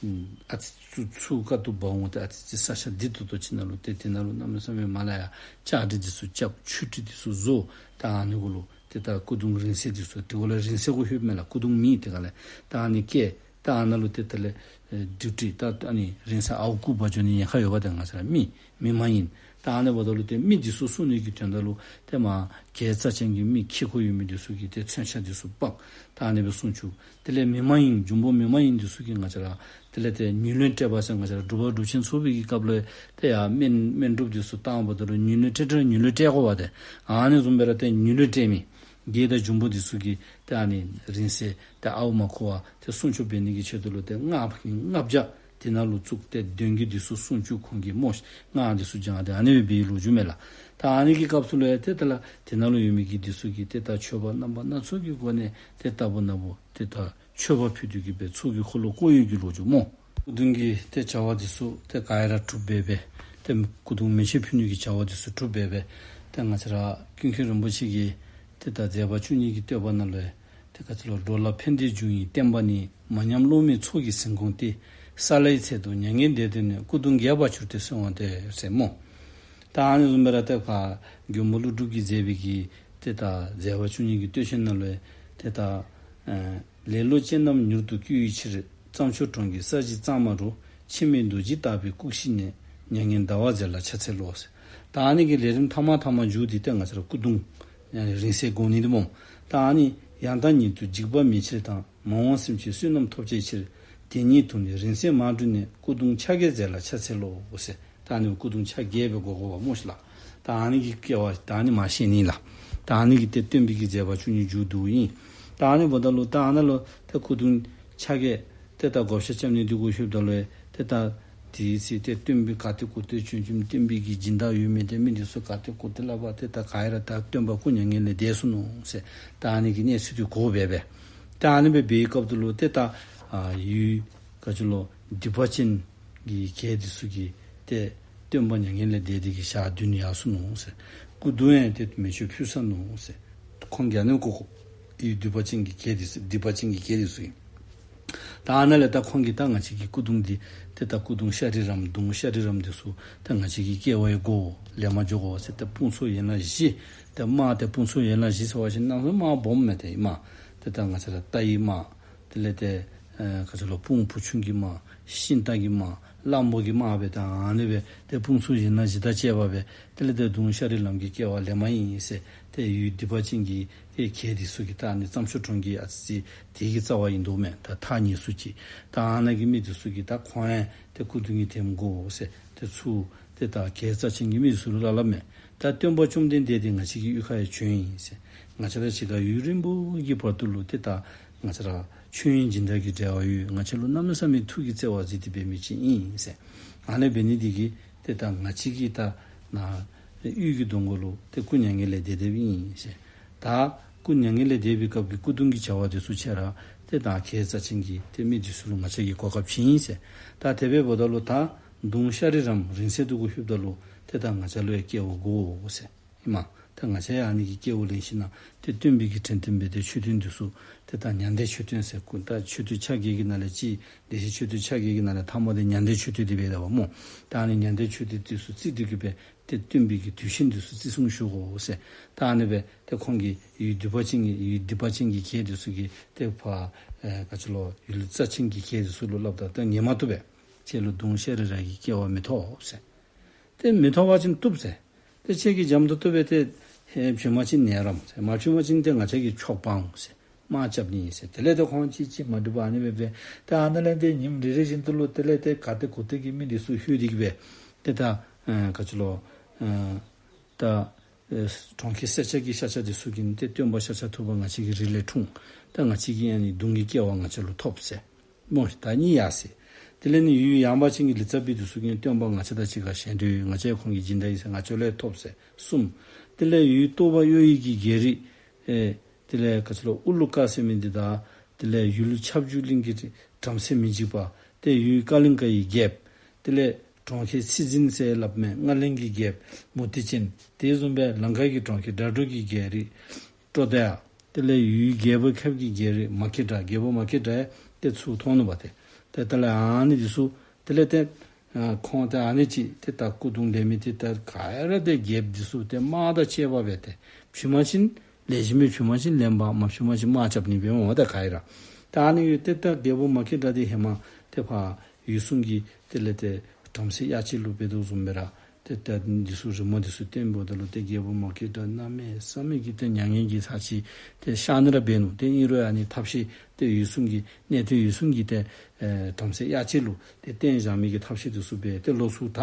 ཨུམ་ཨ་ཙི་ཚུར་ཚུར་ཁ་ཐུག་འབག་འོང་སྟེ་ཨ་ཙི་ཙི་ས་ཆ་བདེ་ཏོག་ཏོ་ཅིག་ནང་ལུ་ཏེ་དེ་ནང་ལུ་གནམ་མེད་ས་མེད་མར་ལས་ཡར་ལྕགས་རི་འདི་ཚུ་རྐྱབ། ཆུ་ཁྲི་འདི་ཚུ་བཟོ། ད་ཨ་ནི་གུ་ལུ་ཏེ་ད་སྐུ་གདུང་རིང་བསྲེལ་འདི་ཚུ་དེ་གུ་ལས་རིང་བསྲེལ་གུ་ལྷོདཔ་མས་ལགས། སྐུ་གདུང་མེད། དེ་ག་ལས་ད་ཨ་ནི་བཀལ། ད་ཨ་ནཱ་ལུ་ཏེ་དེ་ལས་ཨེ་ཌིའུ་ཊི་ད་ཨ་ནི་རིང་བསྲེལ་ཨརཝ་རྐུ་འབག་འགྱོ་ནི་ཉེན་ཁ་ཡོདཔ། ཏེ་ང་བཅས་ར་མི་མི་མ་ཡིན། ད་ཨ་ནི་འབདཝ་ད་ལུ་ཏེ་མི་འདི་ཚུ་སྲུང་ནི་གི་དོན་དག་ལུ་ཏེ་མར་གྱལ་རྩ་ཅན་གྱི་མི་ཁེ་ཁོ་ཡོད་མི་འདི་ཚུ་གིས་ཏེ་མཚོན་ཆ་འདི་ཚུ་འབག། ད་ཨ་ནི་སྦེ་སྲུང་བཅུག། དེ་ལས་མི་མ་ཡིན་འབྱུང་པོ་མི་མ་ཡིན་འདི་ཚུ་གིས་ང་བཅས་ར་དེ་ལས་ཏེ་ཉུལ་ལེན་སྤྲད་པ་ཟེར། ང་བཅས་ར་སྒྲུབ་པ་སྒྲུབ་ཆེན་ཚོགས་པའི་གི་སྐབས་ལུ་ཏེ་ཡར་སྨན་སྨན་སྒྲུབ་འདི་ཚུ་བཏངམ་ད་ལུ་ཉུལ་ལེན་སྤྲད་སྤྲད་ཉུལ་ལེན་སྤྲད་དགོ་པ་ཏེ། ཨ་ནི་བཟུམ་སྦེ་ར་ཏེ་ཉུལ་ལེན་སྤྲད་མི་བགེགས་དང་འབྱུང་པོ་འདི་ཚུ་གིས་ཏེ་ཨ་ནི་རིང་བསྲེལ་ཏེ་ཨརཝ་མ་ཁུ་བར་ཏེ་སྲུང་སྐྱོབ་འབད་ནི་གི་ཆེད་དུ་ལུ་ཏེ་སྔགས་ལྔ་བརྒྱ་དེ་ནང་ལུ་བཙུགས། ཏེ་གདོན་བགེགས་འདི་ཚུ་སྲུང་བཅུག། ཁོང་གིས་སྨོ་སྔགས་འདི་ཚུ་བགྱང་སྟེ་ཨ་ནི་སྦེ་འབད་བའི་ལོ་རྒྱུས་མས་ལགས། ད་ཨ་ནི་གི་སྐབས་སུ་ལུ་ཡང་ཏེ་ད་ལགས་དེ་ནང་ལུ་ཡོད་མི་གི་འདི་ཚུ་གིས་ཏེ་ད་མཆོད་པ་རྣམ་པ་སྣ་ཚོགས་ཀྱི་སྒོ་ནས་ཏེ་ལྟ་བུ་ན་བུ་ཏེ་ད་མཆོད་པ་ཕུལ་ཏེ་གི་སྦེ་ཚོགས་ཀྱི་འཁོར་ལོ་བསྐོར་ཡོད་ཀྱི་ལོ་རྒྱུས་སྨོ། སྐུ་གདུང་གི་ཏེ་བྱ་བ་འདི་ཚུ་ཏེ་ག་ར་གྲུབ་འབད་འབད། ཏེ་སྐུ་གདུང་མེ་མཆོད་ཕུལ་ནི་གི་བྱ་བ་འདི་ཚུ་གྲུབ་འབད་འབད། ཏེ་ང་བཅས་ར་ཀུན་མཁྱེན་རིན་པོ་ཆེ་གིས་ ཏེ་ད་མཛད་པ་བཅུ་གཉིས་ཀྱི་བསྟོད་པ་ནང་ལུ་ཏེ་ག་ཅི་ལོ། འགྲོ་ལ་ཕན་བདེའི་རྒྱུ་ཡི་བསྟན་པ་ནི། མ་ཉམས་སློབ་མའི་ཚོགས་ཀྱིས་ཟིན་གོང་སྟེ། ས་ལའི་ཚལ་དུ་མྱ་ངན་འདས་དོན་ནི། སྐུ་གདུང་རྒྱས་པར་གྱུར་ཏེ་གསོལ་བ་འདེབས་ཟེར་སྨོ། ད་ཨ་ནི་བཟུམ་སྦེ་ར་ཏེ་ཕར་མགོན་པོ་ཀླུ་སྒྲུབ་ཀྱིས་མཛད་པའི་གི་ཏེ་ད་མཛད་པ་བཅུ་གཉིས་ཀྱི་བསྟོད་ཆེན་ནང་ལུ་ཏེ་ད་ཨེ་ལེ་ལོ་ཅན་རྣམས་མྱུར་དུ་བསྐུལ་བའི་ཕྱིར། རྩྭ་མཆོག་གྲོང་གི་ས་གཞི་གཙང་མ་རུ། འཆི་མེད་རྡོ་རྗེ་ལྟ་བུའི་སྐུ་གཤེགས་ནས། མྱ་ངན་འདའ་བར་མཛད་ལ་ཕྱག་འཚལ་ལོ་ཟེར། ད་ཨ་ནི་གི་ལས་རིམ་ཐ་མ་ཐ་མ་མཇུག་འདི་ཏེ་ང་བཅས་ར་སྐུ་གདུང་རིང་བསྲེལ་དགོ་ནི་འདི་སྨོ། ད་ཨ་ནི་ཡང་དག་ཉིད་དུ་འཇིགས་པ་མེད་ཕྱིར་དང་། མ་འོངས་སེམས་ཅན་བསོད་ནམས་ཐོབ་བྱའི་ཕྱིར། དེ་ཉིད་དུ་ནི་རིང་བསྲེལ་མ་བསྒྲུབས་ནས། སྐུ་གདུང་ཕྱག་རྒྱས་མཛད་ལ་ཕྱག་འཚལ་ལོ་ཟེར། ད་ཨ་ནི་སྐུ་གདུང་ཕྱག་རྒྱས་སྦེ་དགོ་དགོ་པ་སྨོ་ཤིག་ལགས། ད་ཨ་ནི་གི་སྐྱེ་བ་ད་ཨ་ནི་མ་ཤེས་ནི་ལགས། ད་ཨ་ནི་གི་ཏེ་སྟོན་པའི་གི་མཛད་པ་བཅུ་གཉིས་མཇུག་བསྡུཝ་ཨིན། ད་ཨ་ནི་འབདཝ་ད་ལུ་ད་ཨ་ནཱ་ལུ་ཏེ་སྐུ་གདུང་ཕྱག་རྒྱས་ཏེ་ད་བགོ་བཤའ་རྐྱབ་ནི་འདི་གུ་ལྷོདཔ་ད་ལུ་ཏེ་ད་དེའི་ཚེ་ཏེ་སྟོན་པའི་ག་ཏེ་གུ་ཏེ་བྱོན་བྱོནམ་སྟོན་པའི་གི་སྦྱིན་བདག་ཡོད་མི་ཏེ་མི་འདི་ཚུ་ག་ཏེ་གུ་ཏེ་སླབ་པ་ཏེ་ད་ག་ཡ་ར་ད་སྟོན་པ་སྐུ་མྱ་ངན་ལས་འདས་སོ་ནུག་ཟེར། ད་ཨ་ནི་གི་གནས་ཚུལ་འདི་གོ་སྦེ་སྦེ། ད་ཨ་ནི་སྦེ་འབད་བའི་སྐབས་ད་ལུ་ཏེ་ད་ཨ་ཡུལ་ག་ཅི་ལོ་སྡིག་པ་ཅན་གྱི་གྱད་འདི་ཚུ་གིས་ཏེ་སྟོན་པ་མྱ་ངན་ལས་འདས་ཏེ་གི་ཞག་བདུན་ཡར་སོ་ནུག་ཟེར། སྐུ་གདུང་ཡང་ཏེ་མེ་མཆོད་ཕུལ་ཚར་ནུག་ཟེར། ཁོང་གིས་ཨ་ནི་གོ་གོ། ཡུལ་སྡིག་པ་ཅན་གྱི་གྱད་འདི་ཚུ་སྡིག་པ་ཅན་གྱི་གྱད་འདི་ཚུ་གིས། ད་ཨ་ནཱ་ལས་ད་ཁོང་གིས་ད་ང་བཅས་ཀྱི་སྐུ་གདུང་འདི་ཏེ་ད་སྐུ་གདུང་ཤཱ་རིའི་རམས་གདུང་ཤཱ་རིའི་རམས་འདི་ཚུ་ད་ང་བཅས་ཀྱི་སྐྱེ་བ་ཡི་སྒོ་ལེན་པར་འགྱོ་དགོ་ཟེར། ཏེ་དཔུང་ཚོགས་ཡན་ལག་བཞི། ཏེ་དམག་ཏེ་དཔུང་ཚོགས་ཡན་ལག་བཞི་ཟེར་བ་ཅིན་ནང་ལུ་དམག་སྦོམ་མས། ཏེ་དམག་ཏེ་ད་ང་བཅས་ར་རྟ་ཡི་དམག། དེ་ལས་ཏེ་ཨེ་ག་ཅི་ལོ་དཔུང་བུ་ཆུང་གི་དམག། ཤིང་རྟ་གི་དམག། གླང་པོ་གི་དམག་སྦེ་ད་ཨ་ནི་སྦེ་ཏེ་དཔུང་ཚོགས་ཡན་ལག་བཞི་དང་བཅས་པ་སྦེ་དེ་ལས་ཏེ་གདུང་ཤཱ་རིའི་རམས་ཀྱི་སྐྱེ་བ་ལེན་པ་ཨིན་ཟེར། ཏེ་ཡུལ་སྡིག་པ་ཅན་གྱི་ཏེ་གྱད་འདི་ཚུ་གིས་ད་ཨ་ནི་རྩྭ་མཆོག་གྲོང་གི་ཨ་ཙི་ཙི་དེ་གི་རྩ་བ་ཨིན་དོ་མས། ད་ཐག་ཉེ་སུ་ཅིག། ད་ཨ་ནཱ་གི་མི་འདི་ཚུ་གིས་ད་ཁོང་ཡང་ཏེ་སྐུ་གདུང་གི་དེམ་དགོ་ཟེར། ཏེ་ཚུར་ཏེ་ད་གྱད་རྩ་ཅན་གྱི་མི་འདི་ཚུ་ལུ་སླབ་སླབ་མས། ད་སྟོན་པ་བཅོམ་ལྡན་འདས་འདི་ང་བཅས་ཀྱི་གཡུས་ཁར་ཡང་བྱོན་ཡི་ཟེར། ང་བཅས་དང་གཅིག་ཁར་ཡུན་རིང་པོ་གི་བར་དུ་ལུ་ཏེ་ད་ང་བཅས་ར་ཆོས་དབྱིངས་སྦྱིན་བདག་གི་འབྲེལ་བ་ཡོད། ང་བཅས་ལུ་གནམ་མེད་ས་མེད་ཐུགས་ཀྱི་བརྩེ་བ་གཟིགས་ཏེ་འབད་མི་ཅིག་ཨིན་ཟེར། ཨ་ནི་འབད་ནི་འདི་གིས་ཏེ་ད་ང་བཅས་ཀྱི་ད་ནཱ་གཡུས་ཀྱི་གདོང་ཁ་ལུ་ཏེ་སྐུ་མྱ་ངན་ལས་འདས་འདསཔ་ཨིན་ཟེར། ད་སྐུ་མྱ་ངན་ལས་འདས་པའི་སྐབས་ཀྱི་སྐུ་གདུང་གི་བྱ་བ་འདི་ཚུ་ཁྱེད་ར་ཏེ་ད་གྱད་རྩ་ཅན་གྱི་ཏེ་མི་འདི་ཚུ་ལུ་ང་བཅས་ཀྱིས་གོ་སྐབས་བྱིན་ཟེར། ད་དེ་སྦེ་འབདཝ་ད་ལུ་ད་གདུང་ཤཱ་རིའི་རམས་རིང་བསྲེལ་འདི་གུ་ལྷོདཔ་ད་ལུ་ཏེ་ད་ང་བཅས་ལུ་ཡང་སྐྱེ་བ་དགོ་ཟེར། ཨིན་མས། ད་ང་བཅས་ཡང་ཨ་ནི་གི་སྐྱེ་བ་ལེན་ཞིན་ན་ཏེ་སྟོན་པའི་གི་དྲན་རྟེན་འབད་དེ་མཆོད་རྟེན་འདི་ཚུ་ཏེ་ད་མྱང་འདས་མཆོད་རྟེན་ཟེར། ད་མཆོད་རྟེན་ཆ་བརྒྱད་ཀྱི་ནང་ལས་གཅིག་བདེ་གཤེགས་མཆོད་རྟེན་ཆ་བརྒྱད་ཀྱི་ནང་ལས་ཐ་མ་འདི་མྱང་འདས་མཆོད་རྟེན་འདི་འབད་དོ་བ་སྨོ། ད་ཨ་ནི་མྱང་འདས་མཆོད་རྟེན་འདི་ཚུ་བརྩིགས་ཏེ་གི་སྦེ་ཏེ་སྟོན་པའི་གི་གདུལ་ཞིང་འདི་ཚུ་བརྩི་སྲུང་ཞུ་དགོ་ཟེར། ད་ཨ་ནི་སྦེ་ཏེ་ཁོང་གིས་ཡུལ་སྡིག་པ་ཅན་གྱི་ཡུལ་སྡིག་པ་ཅན་གྱི་གྱད་འདི་ཚུ་གིས་ཏེ་ཕར་ཨེ་ག་ཅི་ལོ་ཡུལ་རྩ་ཅན་གྱི་གྱད་འདི་ཚུ་ལུ་སླབ་ད་ཏེ་ངེས་མ་བཏུབ་པས། ཁྱེད་ལུ་གདུང་ཤཱ་རི་ར་གི་སྐྱེ་བ་མི་ཐོབ་ཟེར། ཏེ་མི་ཐོབ་པ་ཅིན་བཏུབ་ཟེར། ཏེ་ཁྱེད་ཀྱིས་འཇམ་ཏོང་ཏོ་སྦེ་ཏེ་ཧེ་བྱོན་པ་ཅིན་ནད་རམས་ཟེར། མ་བྱོན་པ་ཅིན་ཏེ་ང་བཅས་ཀྱིས་ཆོག་སྤང་འོང་ཟེར། དམག་རྐྱབ་ནི་ཨིན་ཟེར། དེ་ལས་ཏེ་ཁོང་གཅིག་གཅིག་མ་འགྲིག་པར་ཨ་ནི་སྦེ་སྦེ་ཏེ་ཨ་ནཱ་ལས་ཏེ་ཉིནམ་རེ་རེ་བཞིན་དུ་ལུ་དེ་ལས་ཏེ་ག་ཏེ་གུ་ཏེ་གི་མི་འདི་ཚུ་ལྷོད་དེ་གི་སྦེ་ཏེ་ད་ཨེ་ག་ཅི་ལོ་ཨེ་ད་ཨེ་གྲོང་ཁྱེར་སེར་སྐྱ་གི་ཤཱཀྱ་འདི་ཚུ་གིས་ཏེ་སྟོན་པ་ཤཱཀྱ་ཐུབ་པ་ང་བཅས་ཀྱི་རིགས་ལས་འཁྲུངས། ད་ང་བཅས་ཀྱི་ཨ་ནི་གདུང་གི་སྐྱེ་བ་ང་བཅས་ལུ་ཐོབ་ཟེར། སྨོ་ད་གཉིས་ཡར་སོ་ཡི། དེ་ལས་ནི་ཡུལ་ཡངས་པ་ཅན་གྱི་ལི་ཙ་བི་འདི་ཚུ་གིས་སྟོན་པ་ང་བཅས་དང་གཅིག་ཁར་ཞལ་འདྲིས་ཡོད། ང་བཅས་ཁོང་གི་སྦྱིན་བདག་ཨིན་ཟེར། ང་བཅས་ལུ་ཡང་ཐོབ་ཟེར། གསུམ། དེ་ལས་ཡུལ་སྟོད་པ་གཡོ་ཡི་གི་རྒྱལ་རིགས་ཨེ་དེ་ལས་ག་ཅི་ལོ་ཨུ་ལུ་ཀ་ཟེར་མི་འདི་དང་དེ་ལས་ཡུལ་ཁྱབ་འཇུག་གླིང་གི་བྲམ་ཟེ་མི་འཇིགས་པ། ཏེ་ཡུལ་ཀ་ལིང་ཀ་ཡི་རྒྱལཔོ། དེ་ལས་གྲོང་ཁྱེར་ཚེ་འཛིན་ཟེར་སླབ་མི་ལྔ་ལྡན་གྱི་རྒྱལཔོ་མུ་སྟེགས་ཅན། དེ་བཟུམ་སྦེ་ལང་ཀ་གི་གྲོང་ཁྱེར་སྒྲ་སྒྲོགས་ཀྱི་རྒྱལ་རིགས་ཀྲོ་དྷ་ཡ། དེ་ལས་ཡུལ་རྒྱལ་པོའི་ཁབ་ཀྱི་རྒྱལ་རིགས་མ་ཀི་ཏྲ། རྒྱལ་པོ་མ་ཀི་ཏྲ་ཡང་ཏེ་ཚུར་ཐོན་ནུག་པ་ཏེ། ཏེ་དེ་ལས་ཨ་ནི་འདི་ཚུ་དེ་ལས་ཏེ་ཨ་ཁོང་ཏེ་ཨ་ནི་ཅིག་ཏེ་ད་སྐུ་གདུང་ལེན་མི་ཏེ་ད་ག་ཡ་ར་ཏེ་རྒྱལཔོ་འདི་ཚུ་ཏེ་དམག་དང་བཅས་པ་སྦེ་ཏེ་བྱོན་པ་ཅིན་ལེགས་ཤོམ་སྦེ་བྱོན་པ་ཅིན་ལེན་པ། མ་བྱོན་པ་ཅིན་དམག་རྐྱབ་ནི་སྦེ་འོང་ད་ག་ཡ་ར། ད་ཨ་ནི་ཡོད་ཏེ་ད་རྒྱལ་པོ་མ་ཀི་ཏྲ་འདི་ཧེ་མ་ཏེ་ཕར་འོད་སྲུང་གི་དེ་ལས་ཏེ་བྲམ་ཟེ་དབྱར་སྐྱེས་ལུ་འབད་དོ་བཟུམ་སྦེ་ར་ཏེ་ད་འདི་ཚུ་རི་མོ་འདི་ཚུ་བསྟན་འབདཝ་ད་ལུ་ཏེ་རྒྱལ་པོ་མ་ཀི་ཏྲ་གནམ་མེད་ས་མེད་ཀྱི་ཏེ་མྱ་ངན་གྱིས་ཚ་ཅི་ཏེ་གཤགས་ནི་ར་འབད་ནུག། ཏེ་ཨིན་རུང་ཨ་ནི་ཐབས་ཤེས་ཏེ་འོད་སྲུང་གི་གནས་བརྟན་འོད་སྲུང་གིས་ཏེ་ཨེ་བྲམ་ཟེ་དབྱར་སྐྱེས་ལུ་ཏེ་བསྟན་བཞག་མི་གི་ཐབས་ཤེས་འདི་ཚུ་འབད་དེ་ལོག་ཚུར་ད་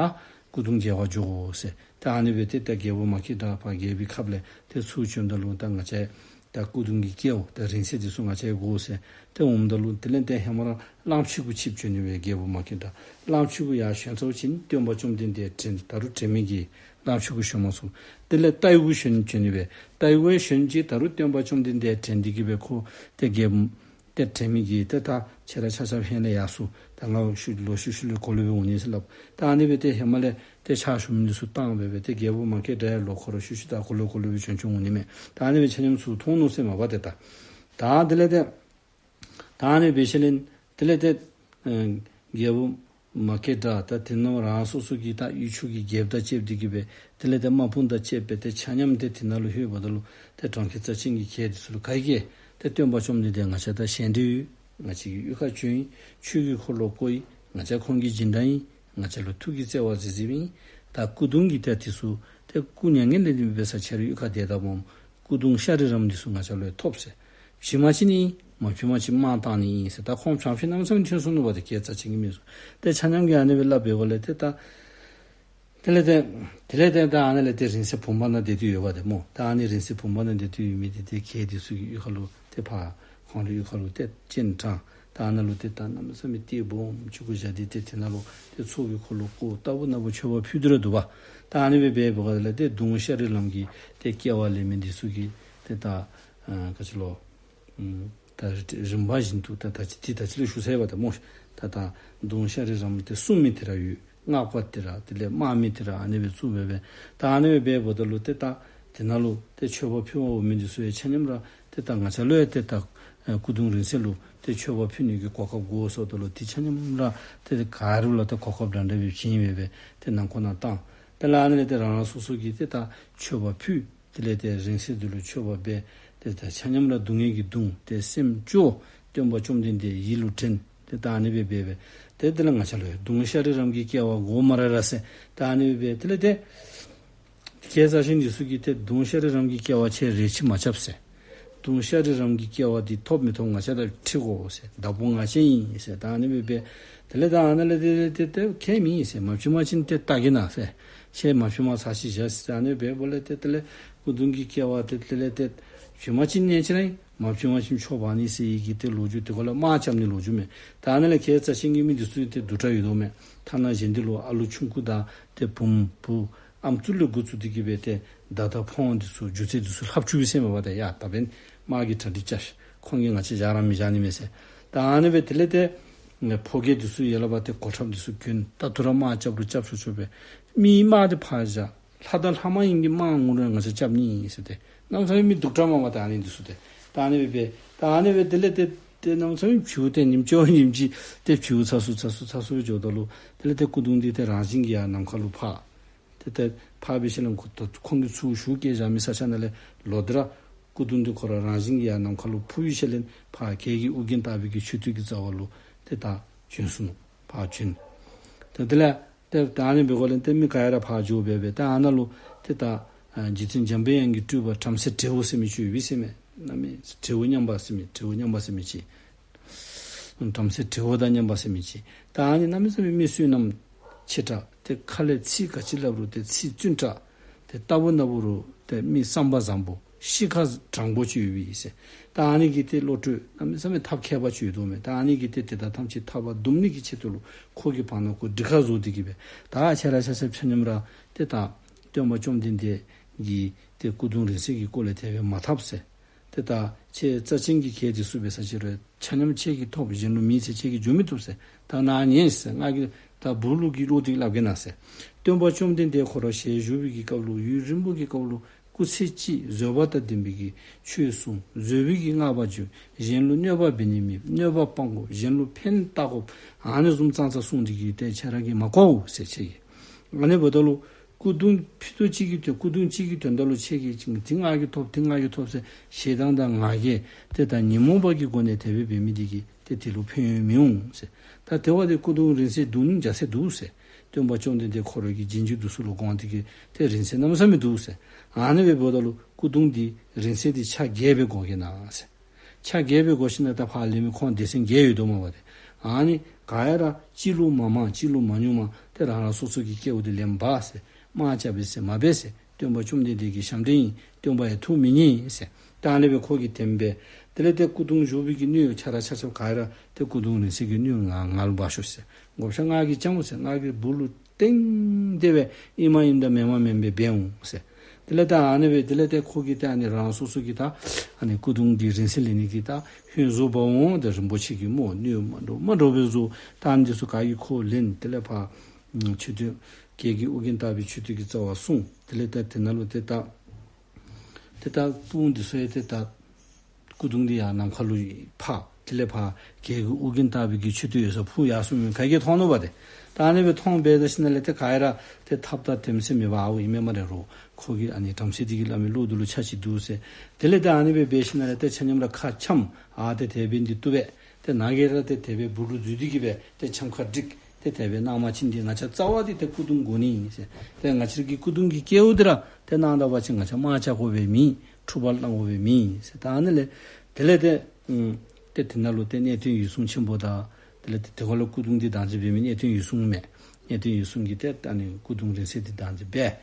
སྐུ་གདུང་མཇལ་བར་འགྱོ་དགོ་ཟེར། ཏེ་ཨ་ནི་སྦེ་ཏེ་ད་རྒྱལ་པོ་མ་ཀི་ཏྲ་ཕར་རྒྱལ་པོའི་ཁབ་ལས་ཏེ་ཚུར་བྱོནམ་ད་ལུ་ད་ང་བཅས་ད་སྐུ་གདུང་གི་སྐྱེ་བ་ད་རིང་བསྲེལ་འདི་ཚུ་ང་བཅས་དགོ་ཟེར། ཏེ་འོངམ་ད་ལུ་དེ་ལས་ཏེ་ཧེ་མ་ར་གླངམོ་ཆེ་གུ་ཆིབས་བྱོན་ནི་སྦེ་རྒྱལ་པོ་མ་ཀི་ཏྲ། གླངམོ་ཆེ་གུ་ཡར་བྱོན་ཚརཝ་ཅིག་སྟོན་པ་བཅོམ་ལྡན་འདས་དྲན་ད་རུང་དྲན་མི་གི་གླངམོ་ཆེ་གུ་བྱོན་མ་ཚུགས། དེ་ལས་རྟ་ཡི་གུ་བྱོན་བྱོན་ནི་སྦེ་རྟ་ཡི་གུ་ཡང་བྱོན་ཅི། ད་རུང་སྟོན་པ་བཅོམ་ལྡན་འདས་དྲན་ཏེ་གི་སྦེ་ཁོ་ཏེ་རྒྱལཔོ་ཏེ་དྲན་མི་གི་ཏེ་ད་ ཁྱེད་ར་ཆ་ཁྱབ་ཧེང་ལས་ཡར་སོང་། ད་ང་ཤུལ་ལོག་ཤུལ་ཤུལ་ལས་གོ་ལེ་སྦེ་འོང་ནི་ཟེར་སླབ། ད་ཨ་ནི་སྦེ་ཏེ་ཧེ་མ་ལས་ཏེ་ཕྱག་ཞུ་མི་འདི་ཚུ་བཏང་སྦེ་སྦེ་ཏེ་རྒྱལ་པོ་མ་སྐྱེས་དགྲ་ཡང་ལོག་ཁོ་ར་ཤུལ་ཤུལ་ད་གོ་ལེ་གོ་ལེ་སྦེ་བྱོན་བྱོན་འོང་ནི་མས། ད་ཨ་ནི་སྦེ་ཆ་མཉམ་ཚུར་མཐོང་ནུག་ཟེར་མས་པ་ཏེ་ད། ད་དེ་ལས་ཏེ་ད་ཨ་ནི་སྦེ་ཞིནམ་ལས་དེ་ལས་ཏེ་ཨེ་རྒྱལ་པོ་མ་སྐྱེས་དགྲ་ད་དེ་ནང་རང་སོ་སོ་གི་ད་ཡུལ་ཕྱོགས་ཀྱི་རྒྱལཔོ་དང་བཅསཔ་འདི་གིས་སྦེ་དེ་ལས་ཏེ་དམག་དཔུང་དང་བཅསཔ་སྦེ་ཏེ་ཆ་མཉམ་ཏེ་དེ་ནང་ལུ་ལྷོདཔ་ད་ལུ་ཏེ་གྲོང་ཁྱེར་རྩ་ཅན་གྱི་གྱད་འདི་ཚུ་ལུ་ག་གིས་ཏེ་སྟོན་པ་བཅོམ་ལྡན་འདས་ང་བཅས་ད་ཞལ་འདྲིས་ཡོད། ང་བཅས་ཀྱི་གཡུས་ཁར་བྱོན་ཡི། ཆོས་ཀྱི་འཁོར་ལོ་བསྐོར་ཡི། ང་བཅས་ཁོང་གི་སྦྱིན་བདག་ཨིན། ང་བཅས་ལུ་ཐུགས་ཀྱི་བརྩེ་བ་གཟིགས་གཟིགསཔ་ཨིན། ད་སྐུ་གདུང་གི་ཏེ་འདི་ཚུ་ཏེ་སྐུ་མྱ་ངན་ལས་འདས་པའི་ས་ཆ་རུ་གཡུས་ཁར་བསྡད་ད་སྨོ། སྐུ་གདུང་ཤ་རི་རམ་འདི་ཚུ་ང་བཅས་ལུ་ཡང་ཐོབ་ཟེར། བྱིན་པ་ཅིན་ཨིན། མ་བྱིན་པ་ཅིན་དམག་བཏང་ནི་ཨིན་ཟེར། ད་ཁོང་བྱང་ཕྱོགས་གནམ་མེད་ས་མེད་ཐོན་སོང་ནུག་པ་ཏེ་གྱད་རྩ་ཅན་གྱི་མི་ཚུ། ཏེ་ཆ་མཉམ་གྱིས་ཨ་ནི་སྦེ་སླབ་པའི་སྒོ་ལས་ཏེ་ད་དེ་ལས་ཏེ་དེ་ལས་ཏེ་ད་ཨ་ནི་ལས་ཏེ་རིང་བསྲེལ་བུམ་པ་ནང་སྡོད་དེ་ཡོདཔ་ཏེ་སྨོ། ད་ཨ་ནི་རིང་བསྲེལ་བུམ་པ་ནང་སྡོད་དེ་ཡོད་མི་འདི་ཏེ་གྱད་འདི་ཚུ་གིས་གཡུས་ཁ་ལུ་ཏེ་ཕར་ཁོང་རའི་གཡུས་ཁ་ལུ་ཏེ་སྤྱན་དྲངས། ད་ཨ་ནཱ་ལུ་ཏེ་ད་གནམ་མེད་ས་མེད་ཏེ་སྦོམ་ཅིག་གུ་བཞག་སྟེ་ཏེ་དེ་ནང་ལུ་ཏེ་ཚོགས་ཀྱི་འཁོར་ལོ་བསྐོར་ལྟ་བུ་ན་བུ་མཆོད་པ་ཕུལ་ཏེ་ར་འདུག་པ། ད་ཨ་ནི་སྦེ་འབད་བའི་སྒང་ལས་ཏེ་གདུང་ཤ་རི་རམ་གྱི་ཏེ་སྐྱེ་བ་ལེན་མི་འདི་ཚུ་གི་ཏེ་ད་ཨ་ག་ཅི་ལོ། ཨམ་ད་རིམ་པ་བཞིན་དུ་ད་ད་ཅི་ཏེ་ད་ཅི་ལས་ཞུ་ཚར་བ་ད་སྨོ། ད་ད་གདུང་ཤ་རི་རམ་ཏེ་སྲུང་མི་དེ་ར་ཡོད། སྔགས་པ་དེ་ར་དེ་ལས་དམག་མི་དེ་ར་ཨ་ནི་སྦེ་བཙུགས་སྦེ་སྦེ་ད་ཨ་ནི་སྦེ་འབདཝ་ད་ལུ་ཏེ་ད་དེ་ནང་ལུ་ཏེ་མཆོད་པ་ཕུལ་བར་འོང་མི་འདི་ཚུ་ཡང་ཆ་མཉམ་ར་ཏེ་ད་ང་བཅས་ལུ་ཡང་ཏེ་ད་ཨེ་སྐུ་གདུང་རིང་བསྲེལ་ལུ་ཏེ་མཆོད་པ་ཕུལ་ནི་གི་གོ་སྐབས་དགོ་ཟེརཝ་ད་ལུ་ཏེ་ཆ་མཉམ་ར་ཏེ་ག་ར་ལུ་ཏེ་གོ་སྐབས་འདྲ་འདྲ་སྦེ་བྱིན་སྦེ་སྦེ་ཏེ་ནང་འཁོད་ནང་བཏང་། དེ་ལས་ཨ་ནི་ལས་ཏེ་རང་རང་སོ་སོ་གིས་ཏེ་ད་མཆོད་པ་ཕུལ། དེ་ལས་ཏེ་རིང་བསྲེལ་འདི་ལུ་མཆོད་པ་འབད། ཏེ་ད་ཆ་མཉམ་ར་སྡུག་བསྔལ་གྱིས་གདུང་སྟེ་སེམས་སྐྱོ། སྟོན་པ་བཅོམ་ལྡན་འདས་ཡིད་ལུ་དྲན། ཏེ་ད་ཨ་ནི་སྦེ་འབད་སྦེ་ཏེ་དེ་ལས་ང་བཅས་ལུ་ཡང་གདུང་ཤ་རི་རམ་གྱི་སྐྱེ་བ་དགོ་སྨ་རེ་ར་ཟེར། ད་ཨ་ནི་སྦེ་འབད་དེ་ལས་ཏེ་གྱད་རྩ་ཅན་འདི་ཚུ་གིས་ཏེ་གདུང་ཤ་རི་རམ་གྱི་སྐྱེ་བ་ཁྱེད་རེ་ཅིག་མ་རྐྱབ་ཟེར། གདུང་ཤ་རི་རམ་གྱི་སྐྱེ་བ་འདི་ཐོབ་མི་ཐོབ་ང་བཅས་ད་ཁྲིད་དགོ་ཟེར། བདག་པོ་ང་བཅས་ཨིན་ཟེར། ད་ཨ་ནི་སྦེ་འབད་དེ་ལས་ད་ཨ་ནཱ་ལས་ཏེ་ཏེ་ཏེ་ཁྱད་མེད་ཟེར། མ་བྱིན་པ་ཅིན་ཏེ་བལྟ་གེ་ན་ཟེར། ཁྱེད་མ་བྱིན་པར་ཚར་ཅིག་བཞག་ཟེར། ཨ་ནི་སྦེ་འབདཝ་ལས་ཏེ་དེ་ལས་སྐུ་གདུང་གི་སྐྱེ་བ་ཏེ་དེ་ལས་ཏེ་བྱིན་པ་ཅིན་གནས་ཅིག་ར་ཨིན། མ་བྱིན་པ་ཅིན་ཆོག་པ་ནི་ཟེར་བའི་གི་ཏེ་ལོ་རྒྱུས་དེ་གུ་ལུ་དམག་རྐྱབ་ནི་ལོ་རྒྱུས་མས། ད་ཨ་ནཱ་ལས་གྱད་རྩ་ཅན་གྱི་མི་འདི་ཚུ་ཏེ་སྡུག་དྲགས་ཡོད་དོ་མས། ཐ་ན་གཞན་འདི་ལུ་ཨ་ལུ་ཆུང་ཀུ་དང་ཏེ་བུམོ་བུ་ཨམ་སྲུ་ལས་འགོ་བཙུགས་ཏེ་གི་སྦེ་ཏེ་མདའ་དང་འཕང་འདི་ཚུ་རྒྱུ་རྩལ་འདི་ཚུ་ལྷབ་བཅུག་པས་ཟེར་མས་པ། ཏེ་ཡ་ད་འབདན་དམག་གི་གྲ་སྒྲིག་རྐྱབ་ཤིག། ཁོང་གིས་ང་བཅས་བཞག་ར་མི་བཞག་ནི་མས་ཟེར། ད་ཨ་ནི་སྦེ་དེ་ལས་ཏེ་ཕོ་རྒྱས་འདི་ཚུ་ཡར་ལས་འབད་དེ་གོ་ཁྲབ་འདི་ཚུ་གྱོན། ད་ཐུ་ར་དམག་རྐྱབ་རུང་རྐྱབ་ཆོག་ཆོག་སྦེ་མི་དམག་འདི་ཕར་བཞག། ལྷ་དང་ལྷ་མ་ཡིན་གྱི་དམག་ངོ་ར་ང་བཅས་རྐྱབ་ནི་ཨིན་ཟེར། ཏེ་གནམ་མེད་ས་མེད་མི་སྡུག་དྲགས་མས་པ། ད་ཨ་ནི་འདི་ཚུ་ཏེ་ད་ཨ་ནི་སྦེ་འབད་ད་ཨ་ནི་སྦེ་དེ་ལས་ཏེ་ཏེ་གནམ་མེད་ས་མེད་བྱིའུ་ཏེ་ཉིནམ་བཅོ་ཉིནམ་ཅིག་ཏེ་བྱིའུ་ཚ་སུ་ཚ་སུ་ཚ་སུ་སྦེ་འགྱོཝ་ད་ལུ་དེ་ལས་ཏེ་སྐུ་གདུང་འདི་ཏེ་རང་བཞིན་གྱིས་ཡར་ནམ་མཁའ་ལུ་འཕགས། ཏེ་ཏེ་འཕགས་པའི་ཤུལ་ལས་ཁོ་ད་ཁོང་གིས་ཚུར་ཞུ་བསྐྱལ་བཞག་མི་ས་ཆ་ནང་ལས་ལོག་སྟེ་ར་སྐུ་གདུང་འདི་ཁོ་ར་རང་བཞིན་གྱིས་ཡར་ནམ་མཁའ་ལུ་འཕུར་བའི་ཤུལ་ལས་ཕར་གྱད་ཀྱི་ཨོ་རྒྱན་ལྟ་བུའི་གི་མཆོད་རྟེན་གྱི་རྩ་བ་ལུ་ཏེ་ད་བྱོན་སོ་ནུག། ཕར་བྱོན། ཏེ་དེ་ལས་ཏེ་ད་ཨ་ནི་འབད་སྒང་ལས་ཏེ་མི་ག་ར་ཕར་འགྱོ་སྦེ་སྦེ་ད་ཨ་ནཱ་ལུ་ཏེ་ད་ཨ་རྗེ་བཙུན་འཇམ་པའི་དབྱངས་ཀྱི་སྤྲུལ་པ་བྲམ་ཟེ་བྲེ་བོ་ཟེར་མི་ཅིག་ཡོད་པས་ཟེར་མས། གནམ་མེད་བྲེ་བོ་མཉམ་པ་ཟེར་མི་བྲེ་བོ་མཉམ་པ་ཟེར་མི་ཅིག། བྲམ་ཟེ་བྲེ་བོ་དང་མཉམ་པ་ཟེར་མི་ཅིག། ད་ཨ་ནི་གནམ་མེད་ས་མེད་མི་བསོད་ནམས་ཆེ་དྲགས་ཏེ་ཁ་ལས་ཚིག་ག་ཅི་སླབ་རུང་ཏེ་ཚིག་བཙུན་དྲགས་ཏེ་ལྟ་བུ་ན་བུ་རུང་ཏེ་མི་བསམ་པ་བཟང་པོ་གཤིས་ཀ་དྲང་པོ་ཅིག་ཡོད་པས་ཟེར། ད་ཨ་ནི་གི་ཏེ་བློ་གྲོས་གནམ་མེད་ས་མེད་ཐབས་མཁས་པ་ཅིག་ཡོད་དོ་མས། ད་ཨ་ནི་གིས་ཏེ་དེ་དག་ཐམས་ཅད་ཐར་པ་སྡུམ་ནི་གི་ཆེད་དུ་ལུ་ཁོ་གིས་བར་ན་ཁོ་གྲི་ཁ་བཟུང་སྟེ་གི་སྦེ་ད་ཁྱེད་ར་ཆ་ཁྱབ་ཆ་མཉམ་ར་ཏེ་ད་སྟོན་པ་བཅོམ་ལྡན་འདས་ཀྱི་ཏེ་སྐུ་གདུང་རིང་བསྲེལ་གྱི་སྐོར་ལས་དེ་སྦེ་མ་ཐབས་ཟེར། ཏེ་ད་ཁྱེད་རྩ་ཅན་གྱི་གྱད་འདི་ཚུ་འབད་ས་ཅིག་རུང་ཆ་མཉམ་ཁྱེད་ཀྱིས་ཐོབ། གཞན་ལུ་མེད་ཟེར་ཁྱེད་ཀྱིས་བརྗོད་མི་བཏུབ་ཟེར། ད་ནཱ་ཉན་ཟེར། ང་གིས་ད་སྦུག་ལུ་གི་བློ་འདི་སླབ་གེ་ན་ཟེར། སྟོན་པ་བཅོམ་ལྡན་འདས་ཁོ་ར་ཞལ་བཞུགས་པའི་གི་སྐབས་ལུ་ཡུན་རིང་པོ་གི་སྐབས་ལུ་སྐུ་ཚེ་གཅིག་བཟོད་པ་དང་ལྡན་པའི་གི་ཆོས་གསུངས། བཟོད་པའི་གི་བསྔགས་པ་བརྗོད། གཞན་ལུ་གནོད་པ་འབད་ནི་མེད། གནོད་པ་སྤང་དགོ། གཞན་ལུ་ཕན་བཏགས་དགོ། ཨ་ནི་བཟུམ་ཙང་ཙང་གསུངས་ཏེ་གི་ཏེ་ཁྱེད་ར་གིས་མ་གོཝ་ཟེར་ཁྱེད་ཀྱིས། ཨ་ནི་འབདཝ་ད་ལུ་སྐུ་གདུང་ཕྱེད་དོ་གཅིག་གི་དོན་སྐུ་གདུང་གཅིག་གི་དོན་དག་ལུ་ཁྱེད་ཀྱིས་ཅིག་འདི་ང་གིས་ཐོབ་འདི་ང་གིས་ཐོབ་ཟེར་ཞེ་སྡང་དང་ང་རྒྱལ་ཏེ་ད་ཉོན་མོངས་པ་གི་སྒོ་ནས་དེ་སྦེ་འབད་མི་འདི་གིས་ཏེ་དེ་ལུ་ཕན་ཡོན་མི་འོང་ཟེར། ད་དེ་བ་དེ་སྐུ་གདུང་རིང་བསྲེལ་བརྡུང་ནི་རྒྱ་ཆེ་འདུག་ཟེར། སྟོན་པ་བཅོམ་ལྡན་འདས་ཁོ་ར་གི་རྗེས་འཇུག་འདི་ཚུ་ལུ་དགོངས་ཏེ་གི་ཏེ་རིང་བསྲེལ་གནམ་མེད་ས་མེད་འདུག་ཟེར། ཨ་ནི་སྦེ་འབདཝ་ད་ལུ་སྐུ་གདུང་འདི་རིང་བསྲེལ་འདི་ཆ་བརྒྱད་སྦེ་བགོ་གེ་ན་ཟེར། ཆ་བརྒྱད་སྦེ་བགོ་ཞིནམ་ལས་ད་ཕར་ལས་མི་ཁོང་སྡེ་ཚན་བརྒྱད་ཡོད་དོ་མས་པ་ཏེ། ཨ་ནི་ག་ཡ་ར་གཅིག་ལུ་མ་མང་གཅིག་ལུ་མ་ཉུང་མ་ཏེ་རང་རང་སོ་སོ་གི་སྐལཝ་འདི་ལེན་འབག་ཟེར། དམག་རྐྱབ་པས་ཟེར་མ་འབད་ཟེར། སྟོན་པ་བཅོམ་ལྡན་འདས་ཀྱི་ཞབས་འདྲེན་ཨིན། སྟོན་པ་ཡང་ཐུགས་མི་མཉེས་ཟེར། ད་ཨ་ནི་སྦེ་ཁོ་གིས་དེ་སྦེ་དེ་ལས་ཏེ་སྐུ་གདུང་བཞུགས་པའི་གི་སྣོད་ཆ་ར་ཆ་ཁྱབ་ག་ཡ་ར་ཏེ་སྐུ་གདུང་རིང་བསྲེལ་གྱི་སྣོད་ང་ང་ལུ་འབག་ཤོག་ཟེར། བགོ་བཤའ་ང་གིས་རྐྱབ་འོང་ཟེར། ང་གིས་སྦུག་ལུ་བཏིང་སྟེ་སྦེ་ཨིན་མ་ཨིནམ་དང་མེན་མ་མེནམ་སྦེ་འབད་འོང་ཟེར། དེ་ལས་ད་ཨ་ནི་སྦེ་དེ་ལས་ཏེ་ཁོ་གིས་ཏེ་ཨ་ནི་རང་སོ་སོ་གི་ད་ཨ་ནི་སྐུ་གདུང་འདི་རིང་བསྲེལ་ལེན་ནི་གི་ད་ཧོན་བཟོ་འབག་འོང་། ཏེ་རིན་པོ་ཆེ་གི་སྨོ་སྣོད་མ་འདྲཝ་མ་འདྲཝ་སྦེ་བཟོ། ད་ཨ་ནི་འདི་ཚུ་ག་གིས་ཁོ་ལེན། དེ་ལས་ཕར་མཆོད་རྟེན་རྒྱལ་གྱི་ཨོ་རྒྱན་བཏགས་པའི་མཆོད་རྟེན་གྱི་རྩ་བ་བསྲུང་། དེ་ལས་ད་དེ་ནང་ལུ་ཏེ་ད་ཏེ་ད་སྤུན་འདི་ཚུ་ཡང་ཏེ་ད་སྐུ་གདུང་འདི་ཡར་ནམ་མཁའ་ལུ་འཕགས། དེ་ལས་ཕར་རྒྱལ་གྱི་ཨོ་རྒྱན་བཏགས་པའི་གི་མཆོད་རྟེན་ཡོད་ས་འཕུར་ཡར་སོང་མི་ག་གིས་མཐོང་ནུག་པ་ཏེ། ད་ཨ་ནི་སྦེ་མཐོང་སྦེ་ད་ཞིནམ་ལས་ཏེ་ག་ར་ཏེ་ཐབས་དང་དེམ་ཟེར་མེད་པར་ཨའོ་ཨིན་མས་སྨ་རེ་རོ། ཁོ་གིས་ཨ་ནི་བྲམ་ཟེ་འདི་གིས་སླབ་མི་བློ་འདི་ལུ་ཆ་ཅིག་འདུག་ཟེར། དེ་ལས་ད་ཨ་ནི་སྦེ་འབད་ཞིནམ་ལས་ཏེ་ཆ་མཉམ་ར་ཁ་འཆམ། ཨ་ཏེ་དེ་སྦེ་འདི་བཏུབ་པས། ཏེ་ནཱ་གིས་ར་ཏེ་དེ་སྦེ་སྦུག་ལུ་འཛུལ་ཏེ་གི་སྦེ་ཏེ་འཆམ་ཁ་སྒྲིག། ཏེ་དེ་སྦེ་གནང་པ་ཅིན་ཏེ་ང་བཅས་རྩ་བ་འདི་ཏེ་སྐུ་གདུང་དགོ་ནི་ཨིན་ཟེར། ཏེ་ང་བཅས་ཀྱི་སྐུ་གདུང་གི་སྐལཝ་འདི་ར་ཏེ་གནང་ད་པ་ཅིན་ང་བཅས་དམག་རྐྱབ་དགོ་པའི་མེད། འཁྲུག་པ་བསླང་དགོ་པའི་མེད་ཟེར། ད་ཨ་ནི་ལས་དེ་ལས་ཏེ་ཨམ་ཏེ་དེ་ནང་ལུ་ཏེ་གནས་བརྟན་འོད་སྲུང་ཆེན་པོ་དང་དེ་ལས་ཏེ་དེ་ཁར་ལུ་སྐུ་གདུང་འདི་བདག་འཛིན་འབད་མི་གནས་བརྟན་འོད་སྲུང་མས། གནས་བརྟན་འོད་སྲུང་གིས་ཏེ་ཨ་ནི་སྐུ་གདུང་རིང་བསྲེལ་འདི་བདག་འཛིན་འབད།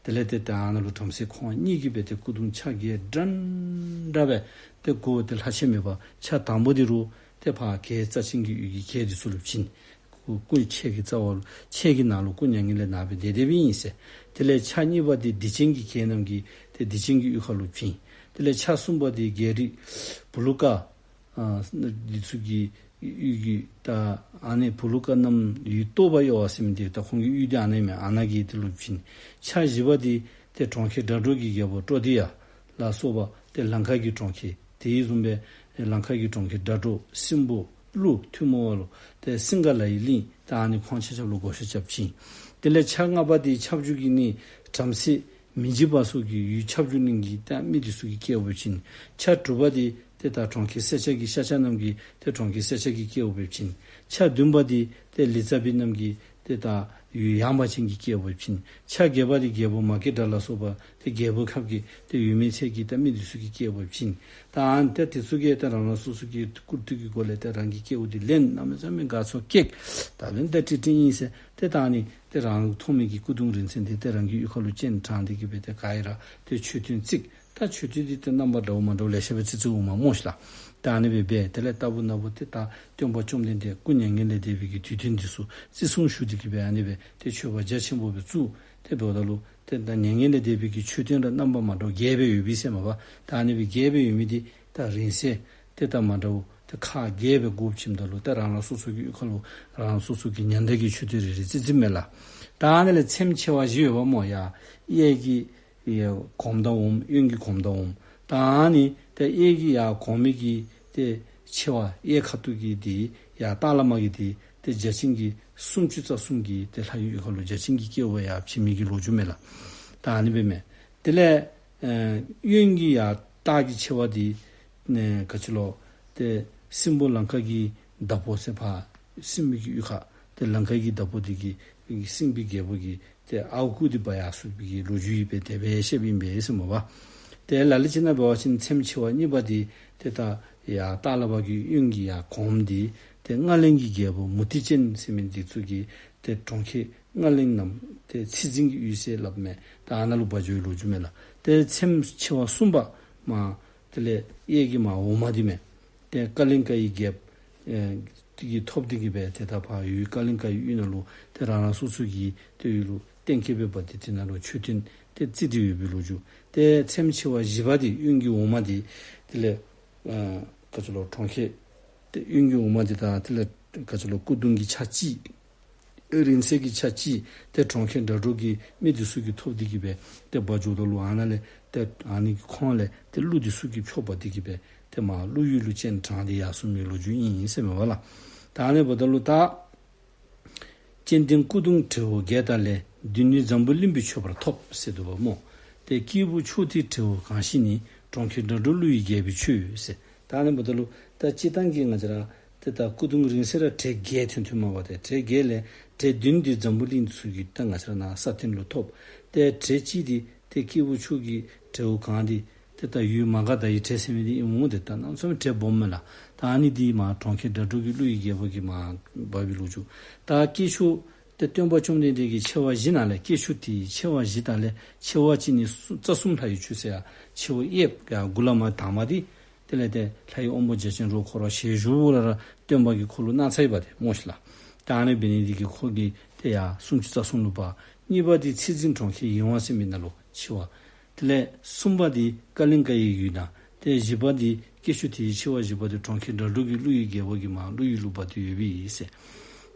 དེ་ལས་ཏེ་ད་ཨ་ནཱ་ལུ་བྲམ་ཟེ་ཁོང་གཉིས་ཀྱིས་སྦེ་ཏེ་སྐུ་གདུང་ཆ་བརྒྱད་འདྲན་འདྲ་སྦེ་ཏེ་དགོ། ཏེ་ལྷག་ཆད་མེད་པར་ཆ་དང་པོ་འདི་རུ་ཏེ་ཕར་གྱལ་རྩ་ཅན་གྱི་ཡུལ་གྱི་གྱལ་འདི་ཚུ་ལུ་བྱིན། སྐུ་སྐུ་མཆེད་ཀྱི་རྩ་བ་ལུ་མཆེད་ཀྱི་ནང་ལུ་སྐུ་མྱ་ངན་ལས་འདས་སྦེ་དེ་དེ་སྦེ་ཨིན་ཟེར། དེ་ལས་ཆ་གཉིས་པ་འདི་སྡིག་ཅན་གྱི་གྱལ་རྣམས་ཀྱི་ཏེ་སྡིག་ཅན་གྱི་གཡུས་ཁ་ལུ་བྱིན། དེ་ལས་ཆ་གསུམ་པ་འདི་རྒྱལ་རིགས་བུ་ལུ་ཀ། ཨ་འདི་ཚུ་གི་གཡུས་ཀྱི་ད་ཨ་ནི་བུ་ལུ་ཀ་རྣམས་ཡུལ་སྟོད་པ་གཡོ་བ་ཟེར་མི་འདི་ད་ཁོང་གི་གཡུས་འདི་ཨ་ནི་མས། ཨ་ནཱ་གི་འདི་ལུ་བྱིན། ཆ་བཞི་པ་འདི་ཏེ་གྲོང་ཁྱེར་སྒྲ་སྒྲོགས་ཀྱི་རྒྱལ་པོ་ཀྲོ་དྷི་ཡ་ལ་སོགས་པ་ཏེ་ལང་ཀ་གི་གྲོང་ཁྱེར་དེ་བཟུམ་སྦེ་ལང་ཀ་གི་གྲོང་ཁྱེར་སྒྲ་སྒྲོགས་སྲིན་པོ་ཀླུ་ཐུན་མོང་བ་ལུ་ཏེ་སིང་ག་ལའི་གླིང་ད་ཨ་ནི་ཁོང་ཆ་ཁྱབ་ལུ་བགོ་བཤའ་རྐྱབ་བྱིན། དེ་ལས་ཆ་ལྔ་པ་འདི་ཁྱབ་འཇུག་གི་ནི་བྲམ་ཟེ་མི་འཇིགས་པ་སོགས་ཀྱི་ཡུལ་ཁྱབ་འཇུག་གླིང་གི་ད་མི་འདི་ཚུ་གི་སྐལཝ་བྱིན། ཆ་དྲུག་པ་འདི་ཏེ་ད་གྲོང་ཁྱེར་སེར་སྐྱ་གི་ཤཱཀྱ་རྣམས་ཀྱི་ཏེ་གྲོང་ཁྱེར་སེར་སྐྱ་གི་སྐལཝ་སྦེ་བྱིན། ཆ་བདུན་པ་འདི་ཏེ་ལི་ཙ་བི་རྣམས་ཀྱི་ཏེ་ད་ཡུལ་ཡངས་པ་ཅན་གྱི་སྐལཝ་སྦེ་བྱིན། ཆ་བརྒྱད་པ་འདི་རྒྱལ་པོ་མ་སྐྱེས་དགྲ་ལ་སོགས་པ་ཏེ་རྒྱལ་པོ་ཁབ་ཀྱི་ཏེ་ཡུལ་མི་ཚལ་གྱི་ད་མི་འདི་ཚུ་གི་སྐལཝ་སྦེ་བྱིན། ད་ཨ་ནི་ཏེ་དེ་ཚུ་གིས་ཏེ་རང་རང་སོ་སོ་གི་བཀུར་སྟི་གི་སྒོ་ལས་ཏེ་རང་གི་སྐལཝ་འདི་ལེན། གནམ་མེད་ས་མེད་དགའ་ཚོར་སྐྱེས། ད་ལན་ཏེ་ཏིག་ཏིག་ཨིན་ཟེར། ཏེ་ད་ཨ་ནི་ཏེ་རང་ཐོབ་མི་གི་སྐུ་གདུང་རིང་བསྲེལ་འདི་ཏེ་རང་གི་གཡུས་ཁ་ལུ་སྤྱན་དྲངས་ཏེ་གི་སྦེ་ཏེ་ག་ཡི་ར་ཏེ་མཆོད་རྟེན་བརྩིགས། ད་མཆོད་རྟེན་འདི་ཏེ་རྣམ་པ་འདྲཝ་མ་འདྲཝ་ལེ་ཤ་སྦེ་བརྩིགས་བརྩིགསཔ་འོང་མས་སྨོ་ཤིག་ལགས། ད་ཨ་ནི་སྦེ་འབད། དེ་ལས་ལྟ་བུ་ན་བུ་ཏེ་ད་སྟོན་པ་བཅོམ་ལྡན་འདས་སྐུ་མྱ་ངན་ལས་འདས་པའི་གི་དུས་སྟོན་འདི་ཚུ་བརྩི་སྲུང་ཞུ་སྟེ་གི་སྦེ་ཨ་ནི་སྦེ་ཏེ་མཆོད་པ་རྒྱ་ཆེན་པོ་སྦེ་བཙུགས། ཏེ་འབདཝ་ད་ལུ་ཏེ་ད་མྱ་ངན་ལས་འདས་པའི་གི་མཆོད་རྟེན་ར་རྣམ་པ་མ་འདྲཝ་བརྒྱད་སྦེ་ཡོད་པས་ཟེར་མས་པ། ད་ཨ་ནི་སྦེ་བརྒྱད་སྦེ་ཡོད་མི་འདི་ད་རིང་བསྲེལ་ཏེ་ད་མ་འདྲཝ་ཏེ་ཁག་བརྒྱད་སྦེ་བགོ་བྱིནམ་ད་ལུ་ཏེ་རང་རང་སོ་སོ་གི་གཡུས་ཁ་ལུ་རང་སོ་སོ་གི་ཉི་ཟླ་གི་མཆོད་རྟེན་རེ་རེ་བརྩི་བརྩིཝ་མས་ལགས། ད་ཨ་ནི་ལས་ཚེམས་ཆེ་བ་བཞི་ཡོདཔ་སྨོ། ཡར་གཡས་ཀྱི་ཡར་གོངམ་དང་འོགམ། གཡོན་གྱི་གོངམ་དང་འོགམ། ད་ཨ་ནི་ཏེ་གཡས་ཀྱི་ཡར་གོང་མའི་གི་ཏེ་ཆེ་བ་གཡས་ཁ་ཐུག་གི་འདི་ཡར་ལྟག་ལས་མར་གྱི་འདི་ཏེ་བརྒྱ་བྱིན་གྱིས་སུམ་ཅུ་རྩ་གསུམ་གྱིས་ཏེ་ལྷ་ཡུལ་ཁ་ལུ་བརྒྱ་བྱིན་གྱི་སྐལཝ་ཡར་བྱིན་མི་གི་ལོ་རྒྱུས་མས་ལགས། ད་ཨ་ནི་སྦེ་མས། དེ་ལས་ཨེ་གཡོན་གྱི་ཡར་ལྟག་གི་ཆེ་བ་འདི་ནི་ག་ཅི་ལོ། ཏེ་སྲིན་པོ་ལང་ཀ་གི་བདག་པོ་ཟེར་ཕར་སྲིན་པོའི་གི་གཡུས་ཁ་ཏེ་ལང་ཀ་གི་བདག་པོ་འདི་གིས་སྲིན་པོའི་རྒྱལ་པོ་གི་ཏེ་ཨརཝ་བརྐུ་སྟེ་འབག་ཡར་སོང་བའི་གི་ལོ་རྒྱུས་ཡོད་པས། དེ་སྦེ་བཤདཔ་ཨིན་པས་ཟེར་མས་པ། ཏེ་ལ་ལུ་ཅིག་ནང་འབད་བ་ཅིན་ཚེམས་ཆེ་བ་གཉིས་པ་འདི་ཏེ་ད་ཡར་ལྟག་ལས་མར་གྱི་གཡོན་གྱི་ཡར་གོངམ་འདི་ཏེ་ལྔ་ལེན་གྱི་རྒྱལ་པོ་མུ་སྟེགས་ཅན་ཟེར་མི་འདི་ཚུ་གི་ཏེ་གྲོང་ཁྱེར་ལྔ་ལེན་ནམ་ཏེ་ཚེ་རྫིང་གི་ཡུལ་ཟེར་སླབ་མས། ད་ཨ་ནཱ་ལུ་འབག་འགྱོ་བའི་ལོ་རྒྱུས་མས་ལགས། ཏེ་ཚེམས་ཆེ་བ་གསུམ་པ་མར་དེ་ལས་གཡས་ཀྱི་མར་འོག་མ་འདི་མས། ཏེ་ཀ་ལིང་ཀ་ཡི་རྒྱལཔོ་ཨེ་དེ་གིས་ཐོབ་སྟེ་གི་སྦེ་ཏེ་ད་ཕར་ཡུལ་ཀ་ལིང་ཀ་ཡི་ཡུལ་ནང་ལུ་ཏེ་རང་རང་སོ་སོ་གི་ཏེ་ཡུལ་ལུ་གཏན་འཁེལ་སྦེ་འབག་སྟེ་དེ་ནང་ལུ་མཆོད་རྟེན་ཏེ་བརྩིགས་ཏེ་ཡོད་པའི་ལོ་རྒྱུས། ཏེ་ཚེམས་ཆེ་བ་བཞི་པ་འདི་གཡོན་གྱི་འོག་མ་འདི་དེ་ལས་ཨ་ག་ཅི་ལོ་གྲོང་ཁྱེར་ཏེ་གཡོན་གྱི་འོག་མ་འདི་དང་དེ་ལས་ག་ཅི་ལོ་སྐུ་གདུང་གི་ཆ་གཅིག་རིང་བསྲེལ་གྱི་ཆ་གཅིག་ཏེ་གྲོང་ཁྱེར་སྒྲ་སྒྲོགས་ཀྱི་མི་འདི་ཚུ་གིས་ཐོབ་སྟེ་གི་སྦེ་ཏེ་འབག་འགྱོཝ་ད་ལུ་ཨ་ནཱ་ལས་ཏེ་ཨ་ནི་གི་ཁོངས་ལས་ཏེ་ཀླུ་འདི་ཚུ་གིས་འཕྲོག་འབག་སྟེ་གི་སྦེ་ཏེ་མར་ཀླུ་ཡུལ་ལུ་སྤྱན་དྲངས་ཏེ་ཡར་སོང་མི་ལོ་རྒྱུས་ཨིན་ཟེར་མས་པ་ལགས། ད་ཨ་ནི་འབདཝ་ད་ལུ་ད་སྤྱན་ལྡན་སྐུ་གདུང་བྲེ་བོ་བརྒྱད་དང་ལྡན། བདུད་ནི་འཛམ་བུ་གླིང་པའི་མཆོད་པར་ཐོབ་ཟེར་འདུག་པ་སྨོ། ཏེ་སྐྱེས་བུ་མཆོག་དེའི་བྲེ་བོ་གང་ཞིག་ནི། གྲོང་ཁྱེར་སྒྲ་སྒྲོགས་ཀླུ་ཡི་རྒྱལ་པོའི་མཆོད་ཟེར། ད་ཨ་ནི་འབདཝ་ད་ལུ་ད་སྤྱིར་བཏང་གི་ང་བཅས་ར་ཏེ་ད་སྐུ་གདུང་རིང་བསྲེལ་ར་བྲེ་བརྒྱད་ཐོན་ཐོནམ་མས་པ། ཏེ་བྲེ་བརྒྱད་ལས་བྲེ་བདུན་འདི་འཛམ་བུ་གླིང་ཚུ་གི་ད་ང་བཅས་ར་ནཱ་ས་སྟེང་ལུ་ཐོབ། ཏེ་བྲེ་གཅིག་འདི་ཏེ་སྐྱེས་བུ་མཆོག་གི་བྲེ་བོ་གང་འདི་ཏེ་ད་ཡུལ་མ་ག་དྷ་ཡི་བྲེ་ཟེར་མི་འདི་ཨིནམ་འོང་། ཏེ་ད་གནམ་མེད་ས་མེད་བྲེ་སྦོམ་མས་ལགས། ད་ཨ་ནི་འདི་མར་གྲོང་ཁྱེར་སྒྲ་སྒྲོགས་ཀྱི་ཀླུ་ཡི་རྒྱལ་པོ་གིས་མར་འབག་པའི་ལོ་རྒྱུས། ད་སྐྱེས་མཆོག་ཏེ་སྟོན་པ་བཅོམ་ལྡན་འདས་ཀྱི་ཆེ་བ་བཞི་ནང་ལས་སྐྱེས་མཆོག་དེའི་ཆེ་བ་བཞི་དང་ལས་ཆེ་བ་གཅིག་ནི་སུ་རྩ་གསུམ་ལྷ་ཡི་མཆོད་ཟེར་ཡ་ཆེ་བ་གཡསཔ་ཡར་མགུ་ལས་མར་དང་པ་འདི་དེ་ལས་ཏེ་ལྷ་ཡི་དབང་པོ་བརྒྱ་བྱིན་རོགས་འཁོར་བ་ཞལ་བཞུགས་ལས་ར་སྟོན་པ་གིས་ཁོ་ལུ་གནང་ཚར་ཡི་པ་ཏེ་སྨོ་ཤིག་ལགས། ད་ཨ་ནི་འབད་ནི་འདི་གིས་ཁོ་གིས་ཏེ་ཡར་སུམ་ཅུ་རྩ་གསུམ་ལུ་འབག། གཉིས་པ་འདི་ཚེ་རྫིང་གྲོང་ཁྱེར་ཡིད་དབང་ཟེར་མི་ནང་ལུ་ཆེ་བ་ དེ་ལས་གསུམ་པ་འདི་ཀ་ལིང་ཀ་ཡི་ཡུལ་ན། ཏེ་བཞི་པ་འདི་སྐྱེ་ཤུལ་དེའི་ཆེ་བ་བཞི་པ་འདི་གྲོང་ཁྱེར་སྒྲ་སྒྲོགས་ཀྱི་ཀླུ་ཡི་རྒྱལ་པོ་གི་མར་ཀླུ་ཡི་ལུང་པ་འདི་ཡོདཔ་ཨིན་ཟེར།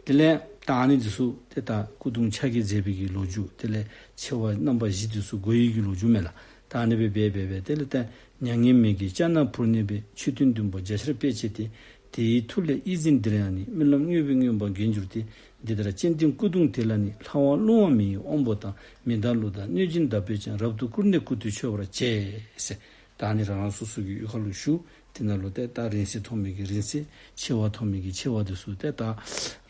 དེ་ལས་ད་ཨ་ནི་འདི་ཚུ་ཏེ་ད་སྐུ་གདུང་ཕྱག་བརྒྱས་མཛད་པའི་གི་ལོ་རྒྱུས། དེ་ལས་ཆེ་བ་རྣམ་པ་བཞི་འདི་ཚུ་གོ་ཡི་གི་ལོ་རྒྱུས་མས་ལགས། ད་ཨ་ནི་སྦེ་འབད་འབད་འབད་དེ་ལས་ཏེ་མྱ་ངན་མེད་ཀྱིས་ལྕགས་ནག་ཕུར་ནས་སྦེ་མཆོད་རྟེན་བདུན་པོ་རྒྱ་ཆེར་སྤེལ་བྱས་ཏེ། དེའི་མཐུ་ལས་ཨི་ཛིན་དིར་ཡང་ནི། རྨི་ལམ་དངོས་པོས་མངོན་པར་བརྒྱན་གྱུར་ཏེ། འདི་ལྟར་སྤྱན་ལྡན་སྐུ་གདུང་དེ་ལ་ནི། ལྷ་དབང་ཀླུ་དབང་མི་ཡི་དབང་པོ་དང་། མི་དང་ཀླུ་དང་གནོད་སྦྱིན་དག་པས་ཀྱང་། རབ་ཏུ་བཀུར་ནས་སྐུ་སྟོད་མཆོད་པར་བྱས་ཟེར། ད་ཨ་ནི་རང་རང་སོ་སོ་གི་གཡུས་ཁ་ལུ་བཞུགས། དེ་ནང་ལུ་ཏེ་ད་རིང་བསྲེལ་ཐོབ་མི་གིས་རིང་བསྲེལ། ཆེ་བ་ཐོབ་མི་གིས་ཆེ་བ་འདི་ཚུ་ཏེ་ད་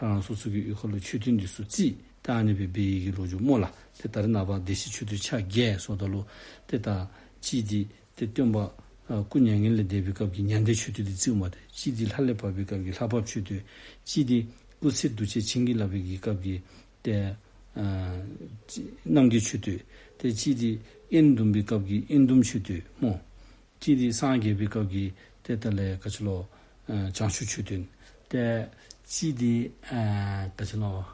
རང་རང་སོ་སོ་གི་གཡུས་ཁ་ལུ་མཆོད་རྟེན་འདི་ཚུ་བརྩིགས། ད་ཨ་ནི་སྦེ་འབད་ཡི་གི་ལོ་རྒྱུས་སྨོ་ལགས། ཏེ་ད་རེས་ནངས་པ་བདེ་གཤེགས་མཆོད་རྟེན་ཕྱག་བརྒྱད་ཟེརཝ་ད་ལུ་ཏེ་ད་གཅིག་འདི་ཏེ་སྟོན་པ་ཨ་སྐུ་མྱ་ངན་ལས་འདས་པའི་སྐབས་ཀྱི་མྱང་འདས་མཆོད་རྟེན་འདི་བརྩིཝ་མས། ཏེ་གཅིག་འདི་ལྷ་ལས་བབས་པའི་སྐབས་ཀྱི་ལྷ་བབས་མཆོད་རྟེན། གཅིག་འདི་སྐུ་ཚེ་འདུ་བྱེད་བྱིན་གྱིས་བརླབས་པའི་གི་སྐབས་ཀྱི་ཏེ་ཨ་རྣམ་རྒྱལ་མཆོད་རྟེན། ཏེ་གཅིག་འདི་དབྱེན་ཟླུམ་པའི་སྐབས་ཀྱི་དབྱེན་ཟླུམ་མཆོད་རྟེན་སྨོ། གཅིག་འདི་སངས་རྒྱས་པའི་སྐབས་ཀྱི་ཏེ་ད་ལས་ག་ཅི་ལོ་ཨ་བྱང་ཆུབ་མཆོད་རྟེན། ཏེ་གཅིག་འདི་ཨ་ག་ཅི་ལོ་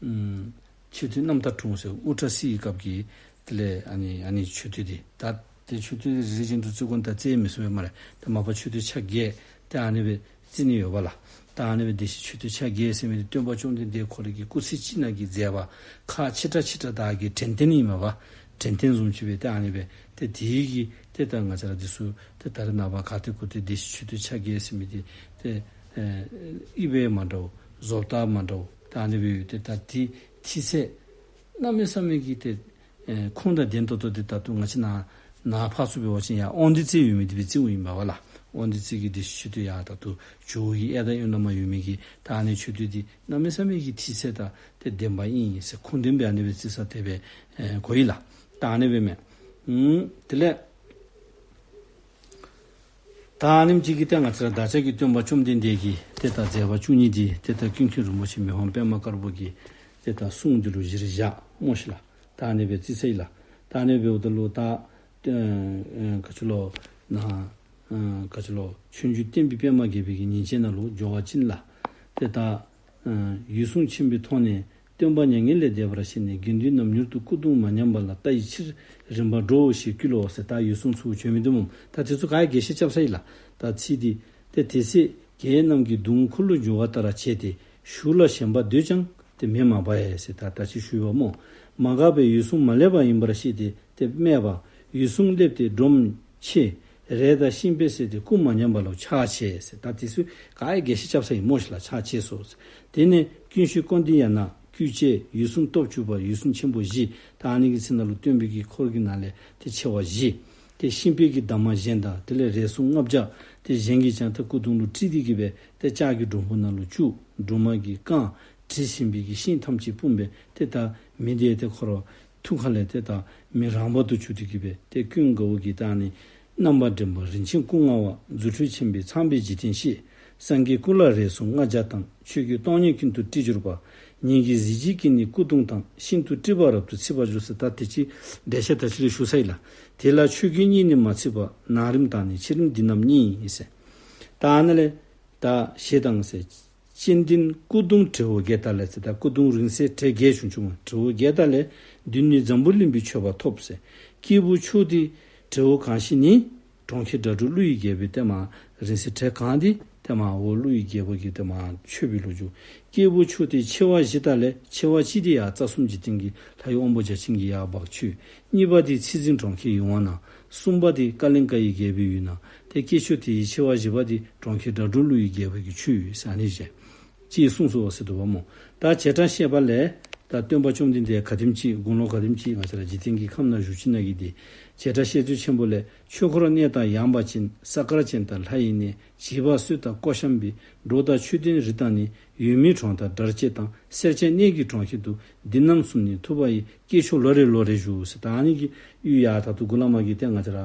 ཨམ་མཆོད་རྟེན་རྣམ་ཐར་དྲུང་ཟེར་ཨུ་ཏྲ་སི་ཡི་སྐབས་ཀྱི་དེ་ལས་ཨ་ནི་ཨ་ནི་མཆོད་རྟེན་འདི། ད་ཏེ་མཆོད་རྟེན་རེ་རེ་བཞིན་དུ་བརྩི་དགོ་ད་བརྩི་མི་ཚུགས་པས་སྨ་རེ། ད་མ་པ་མཆོད་རྟེན་ཕྱག་བརྒྱད་ཏེ་ཨ་ནི་སྦེ་བརྩི་ནི་ཡོདཔ་ལགས། ད་ཨ་ནི་སྦེ་བདེ་གཤེགས་མཆོད་རྟེན་ཕྱག་བརྒྱད་ཟེར་མི་འདི་སྟོན་པ་བཅོམ་ལྡན་འདས་ཁོ་རའི་གི་སྐུ་ཚེ་གཅིག་ནང་གི་མཛད་པ་ཁག་ཆེ་དྲགས་ཆེ་དྲགས་དག་གི་དྲན་རྟེན་ཨིན་མས་པ། དྲན་རྟེན་བཟུམ་ཅིག་སྦེ་ཏེ་ཨ་ནི་སྦེ་ཏེ་དེ་གི་ཏེ་ད་ང་བཅས་ར་འདི་ཚུ་ཏེ་ད་རེས་ནངས་པ་ག་ཏེ་གུ་ཏེ་བདེ་གཤེགས་མཆོད་རྟེན་ཕྱག་བརྒྱད་ཟེར་མི་འདི་ཏེ་ཨེ་དབྱེ་བ་མ་འདྲཝ་བཟོ་ལྟ་མ་འདྲཝ་ད་ཨ་ནི་སྦེ་ཡོད། ཏེ་ད་དེ་ཐིག་ཚད་གནམ་མེད་ས་མེད་ཀྱི་ཏེ་ཨེ་ཁུངས་དང་ལྡན་ཏོག་ཏོ་འདི་ད་ལྟོ་ང་བཅས་ནཱ་ནཱ་ཕར་ཚུར་འབད་བ་ཅིན་ཡར་དབང་འདུས་རྩེ་ཡོད་མི་འདི་སྦེ་བརྩིཝ་ཨིན་པས་ལགས། དབང་འདུས་རྩེ་གི་བདེ་གཤེགས་མཆོད་རྟེན་ཡར་ད་ལྟོ་ཇོ་བོ་གི་གཡས་དང་གཡོན་ན་མར་ཡོད་མི་གི་ད་ཨ་ནི་མཆོད་རྟེན་འདི་གནམ་མེད་ས་མེད་ཀྱི་ཐིག་ཚད་དང་ཏེ་ལྡནམ་ཨིན་ཟེར་ཁུངས་ལྡནམ་སྦེ་ཨ་ནི་སྦེ་བརྩི་ས་དེ་སྦེ་ཨེ་གོ་ཡི་ལགས། ད་ཨ་ནི་སྦེ་མས། ཨུམ་དེ་ལས་ད་ཨ་ནེམ་ཅིག་གིས་ཏེ་ང་བཅས་ར་བདག་ཅག་གི་སྟོན་པ་བཅོམ་ལྡན་འདས་ཀྱི་ཏེ་ད་མཛད་པ་བཅུ་གཉིས་འདི་ཏེ་ད་ཀུན་མཁྱེན་རིན་པོ་ཆེ་མི་ཕམ་པདྨ་དཀར་པོ་གི་ཏེ་ད་གསུང་འདི་ལུ་གཞིར་བཞག་སྨོ་ཤིག་ལགས། ད་ཨ་ནི་སྦེ་བརྩི་ས་ཨིན་ལགས། ད་ཨ་ནི་སྦེ་འབདཝ་ད་ལུ་ད་ཨེ་ག་ཅི་ལོ་ནཱ་ཨེ་ག་ཅི་ལོ་ཆོས་འབྱུང་བསྟན་པའི་པདྨ་རྒྱས་པའི་གི་ཉིན་བྱེད་ནང་ལུ་འགྱོ་བ་ཅིན་ལགས། ཏེ་ད་ཨ་འོད་སྲུང་ཆེན་པོའི་ཐོག་ནས་སྟོན་པ་མྱ་ངན་ལས་འདས་པར་ཤེས་ནས། དགེ་འདུན་རྣམས་མྱུར་དུ་སྐུ་གདུང་མ་ཉམས་པ་ལ། ལྟ་ཡི་ཕྱིར་རིམ་པར་འགྲོའོ་ཞེས་བསྐུལ་ལོ་ཟེར་ད་འོད་སྲུང་ཚུ་བྱོན་མི་འདི་སྨོ། ད་དེ་ཚུ་ག་ར་རྒྱས་བཤད་རྐྱབ་ས་ཨིན་ལགས། ད་ཚིག་འདི་ཏེ་དེ་ཚེ་རྒྱལ་རྣམས་ཀྱིས་གདུང་འཁོར་ལོ་སྒྱུར་བ་ལྟར་བྱས་ཏེ། ཞུགས་ལ་ཞེན་པ་འདོད་ཀྱང་ཏེ་མེ་མ་འབར་ཡས་ཟེར་ད་ད་ཅི་ཞུ་བ་སྨོ། མ་འགགས་པས་འོད་སྲུང་མ་སླེབས་པ་ཡིན་པར་ཤེས་ཏེ་ཏེ་སྨྲས་པ། འོད་སྲུང་སླེབས་ཏེ་སྒྲོམ་ཕྱེ། རས་དང་ཤིང་པས་བསལ་ཏེ་སྐུ་མ་ཉམས་པ་ལ་ཕྱག་བྱས་ཟེར། ད་དེ་ཚུ་ག་ར་རྒྱས་བཤད་རྐྱབ་ས་ཨིན་སྨོ་ཤིག་ལགས། ཕྱག་བྱས་སོ་ཟེར། དེ་ནས་ཀུན་ཤེས་ཀོན་ཏི་ཡ་ན་སྐུ་བཅས་འོད་སྲུང་སྟོབས་བཅུ་པ་འོད་སྲུང་ཆེན་པོ་བཞི། ད་ཨ་ནི་གི་ཚེ་ནང་ལུ་སྟོན་པའི་གི་འཁོར་གྱི་ནང་ལས་ཏེ་ཆེ་བ་བཞི། ཏེ་ཤིང་པའི་གི་འདབ་མ་གཞན་དང་དེ་ལས་རས་ཟུང་ལྔ་བརྒྱ། ཏེ་གཞན་གྱིས་ཀྱང་ཏེ་སྐུ་གདུང་ལུ་དཀྲིས་ཏེ་གི་སྦེ་ཏེ་ལྕགས་ཀྱི་སྒྲོམ་བུ་ནང་ལུ་བཅུག། སྒྲོལ་མ་གིས་བཀང་། དྲི་ཞིམ་པའི་གི་ཤིང་ཐམས་ཅད་སྤུངས་པས། ཏེ་ད་མི་འདི་ཏེ་ཁོ་ར་ཐུགས་ཁ་ལས་ཏེ་ད་མི་རངས་པ་དུ་གྱུར་ཏེ་གི་སྦེ་ཏེ་ཀུན་དགའ་བོ་གིས་ད་ཨ་ནི་རྣམ་པར་འདྲེན་པ་རིན་ཆེན་སྐུ་མངའ་བ། རྫུ་འཕྲུལ་ཆེན་པོས་ཚངས་པའི་འཇིག་རྟེན་གཤེགས། སངས་རྒྱས་སྐུ་ལ་རས་ཟུང་ལྔ་བརྒྱ་དང་། ཆོས་ཀྱི་སྟོང་ཉིད་ཀུན་ཏུ་དཀྲིས་གྱུར་པ། ཉིད་ཀྱི་གཟི་བརྗིད་ཀྱིས་ནི་སྐུ་གདུང་དང་། ཤིན་ཏུ་དཀྲིས་པ་རབ་ཏུ་ཚིག་པར་གྱུར་ཟེར། ད་དེ་ཅིག་འགྲེལ་བཤད་ད་ཅི་ལས་ཞུ་ས་ཨིན་ལགས། དེ་ལ་ཆོས་ཀྱི་གཉིད་ནི་མ་ཚིག་པ། ནང་རིམ་དང་ནི་ཕྱི་རིམ་འདི་རྣམས་གཉིས་ཟེར། ད་ཨ་ནཱ་ལས་ད་ཞེས་དང་ཟེར། སྤྱན་ལྡན་སྐུ་གདུང་བྲེ་བོ་བརྒྱད་དང་ལས་ཟེར། ད་སྐུ་གདུང་རིང་བསྲེལ་བྲེ་བརྒྱད་བྱུང་བྱུངམ་བྲེ་བོ་བརྒྱད་དང་ལས། བདུན་ནི་འཛམ་བུ་གླིང་པའི་མཆོད་པ་ཐོབ་ཟེར། སྐྱེས་བུ་མཆོག་འདི་བྲེ་བོ་གང་ཞིག་ནི། གྲོང་ཁྱེར་སྒྲ་སྒྲོགས་ཀླུ་ཡི་རྒྱལ་པོའི་ཏེ་མར་རིང་བསྲེལ་བྲེ་གང་འདི་ཏེ་མར་འོག་ཀླུ་ཡི་རྒྱལ་པོ་གིས་ཏེ་མར་མཆོད་པའི་ལོ་རྒྱུས། སྐྱེས་བུ་མཆོག་འདི་ཆེ་བ་བཞི་དང་ལས། ཆེ་བ་གཅིག་འདི་ཡར་རྩ་གསུམ་འཇིག་རྟེན་གྱི་ལྷ་ཡི་དབང་པོ་བརྒྱ་བྱིན་གྱིས་ཡར་འབག་མཆོད། གཉིས་པ་འདི་ཚེ་འཛིན་གྲོང་ཁྱེར་ཡིད་འོང་ན། གསུམ་པ་འདི་ཀ་ལིང་ཀ་ཡི་རྒྱལ་པོའི་ཡུལ་ན། ཏེ་སྐྱེས་མཆོག་དེའི་ཆེ་བ་བཞི་པ་འདི་གྲོང་ཁྱེར་སྒྲ་སྒྲོགས་ཀླུ་ཡི་རྒྱལ་པོ་གིས་མཆོད་ཟེར་ཨ་ནི་བཞིན་ཅེས་གསུངས་སོ་ཟེར་འདུག་པ་སྨོ། ད་བྱེ་བྲག་བཤད་པ་ལས་ད་སྟོན་པ་བཅོམ་ལྡན་འདས་ག་དེམ་ཅིག་དགུང་ལོ་ག་དེམ་ཅིག་ང་བཅས་ར་འཇིག་རྟེན་གྱི་ཁམས་ནང་བཞུགས་ཅི་ན་གི་འདི་བྱེ་བྲག་བཤད་མཛོད་ཆེན་པོ་ལས། ཆོས་འཁོར་གནས་དང་ཡངས་པ་ཅན། ས་དཀར་ཅན་དང་ལྷ་ཡི་གནས། བྱེད་པ་སོས་དང་ཀོ་ཤམ་བི། འབྲོག་དང་མཆོད་རྟེན་རི་དང་ནི། ཡུལ་མིའི་གྲོང་དང་སྦྲ་བཅས་དང་། སེར་སྐྱའི་གནས་ཀྱི་གྲོང་ཁྱེར་དུ། འདི་རྣམས་གསུམ་ནི་ཐུབ་པ་ཡི། སྐྱེས་མཆོག་ལོ་རེ་ལོ་རེ་བཞུགས་ཟེར། ད་ཨ་ནི་གི་ཡུལ་ཡར་ད་ལྟོ་འགོ་ལས་མར་གྱི་ཏེ་ང་བཅས་ར་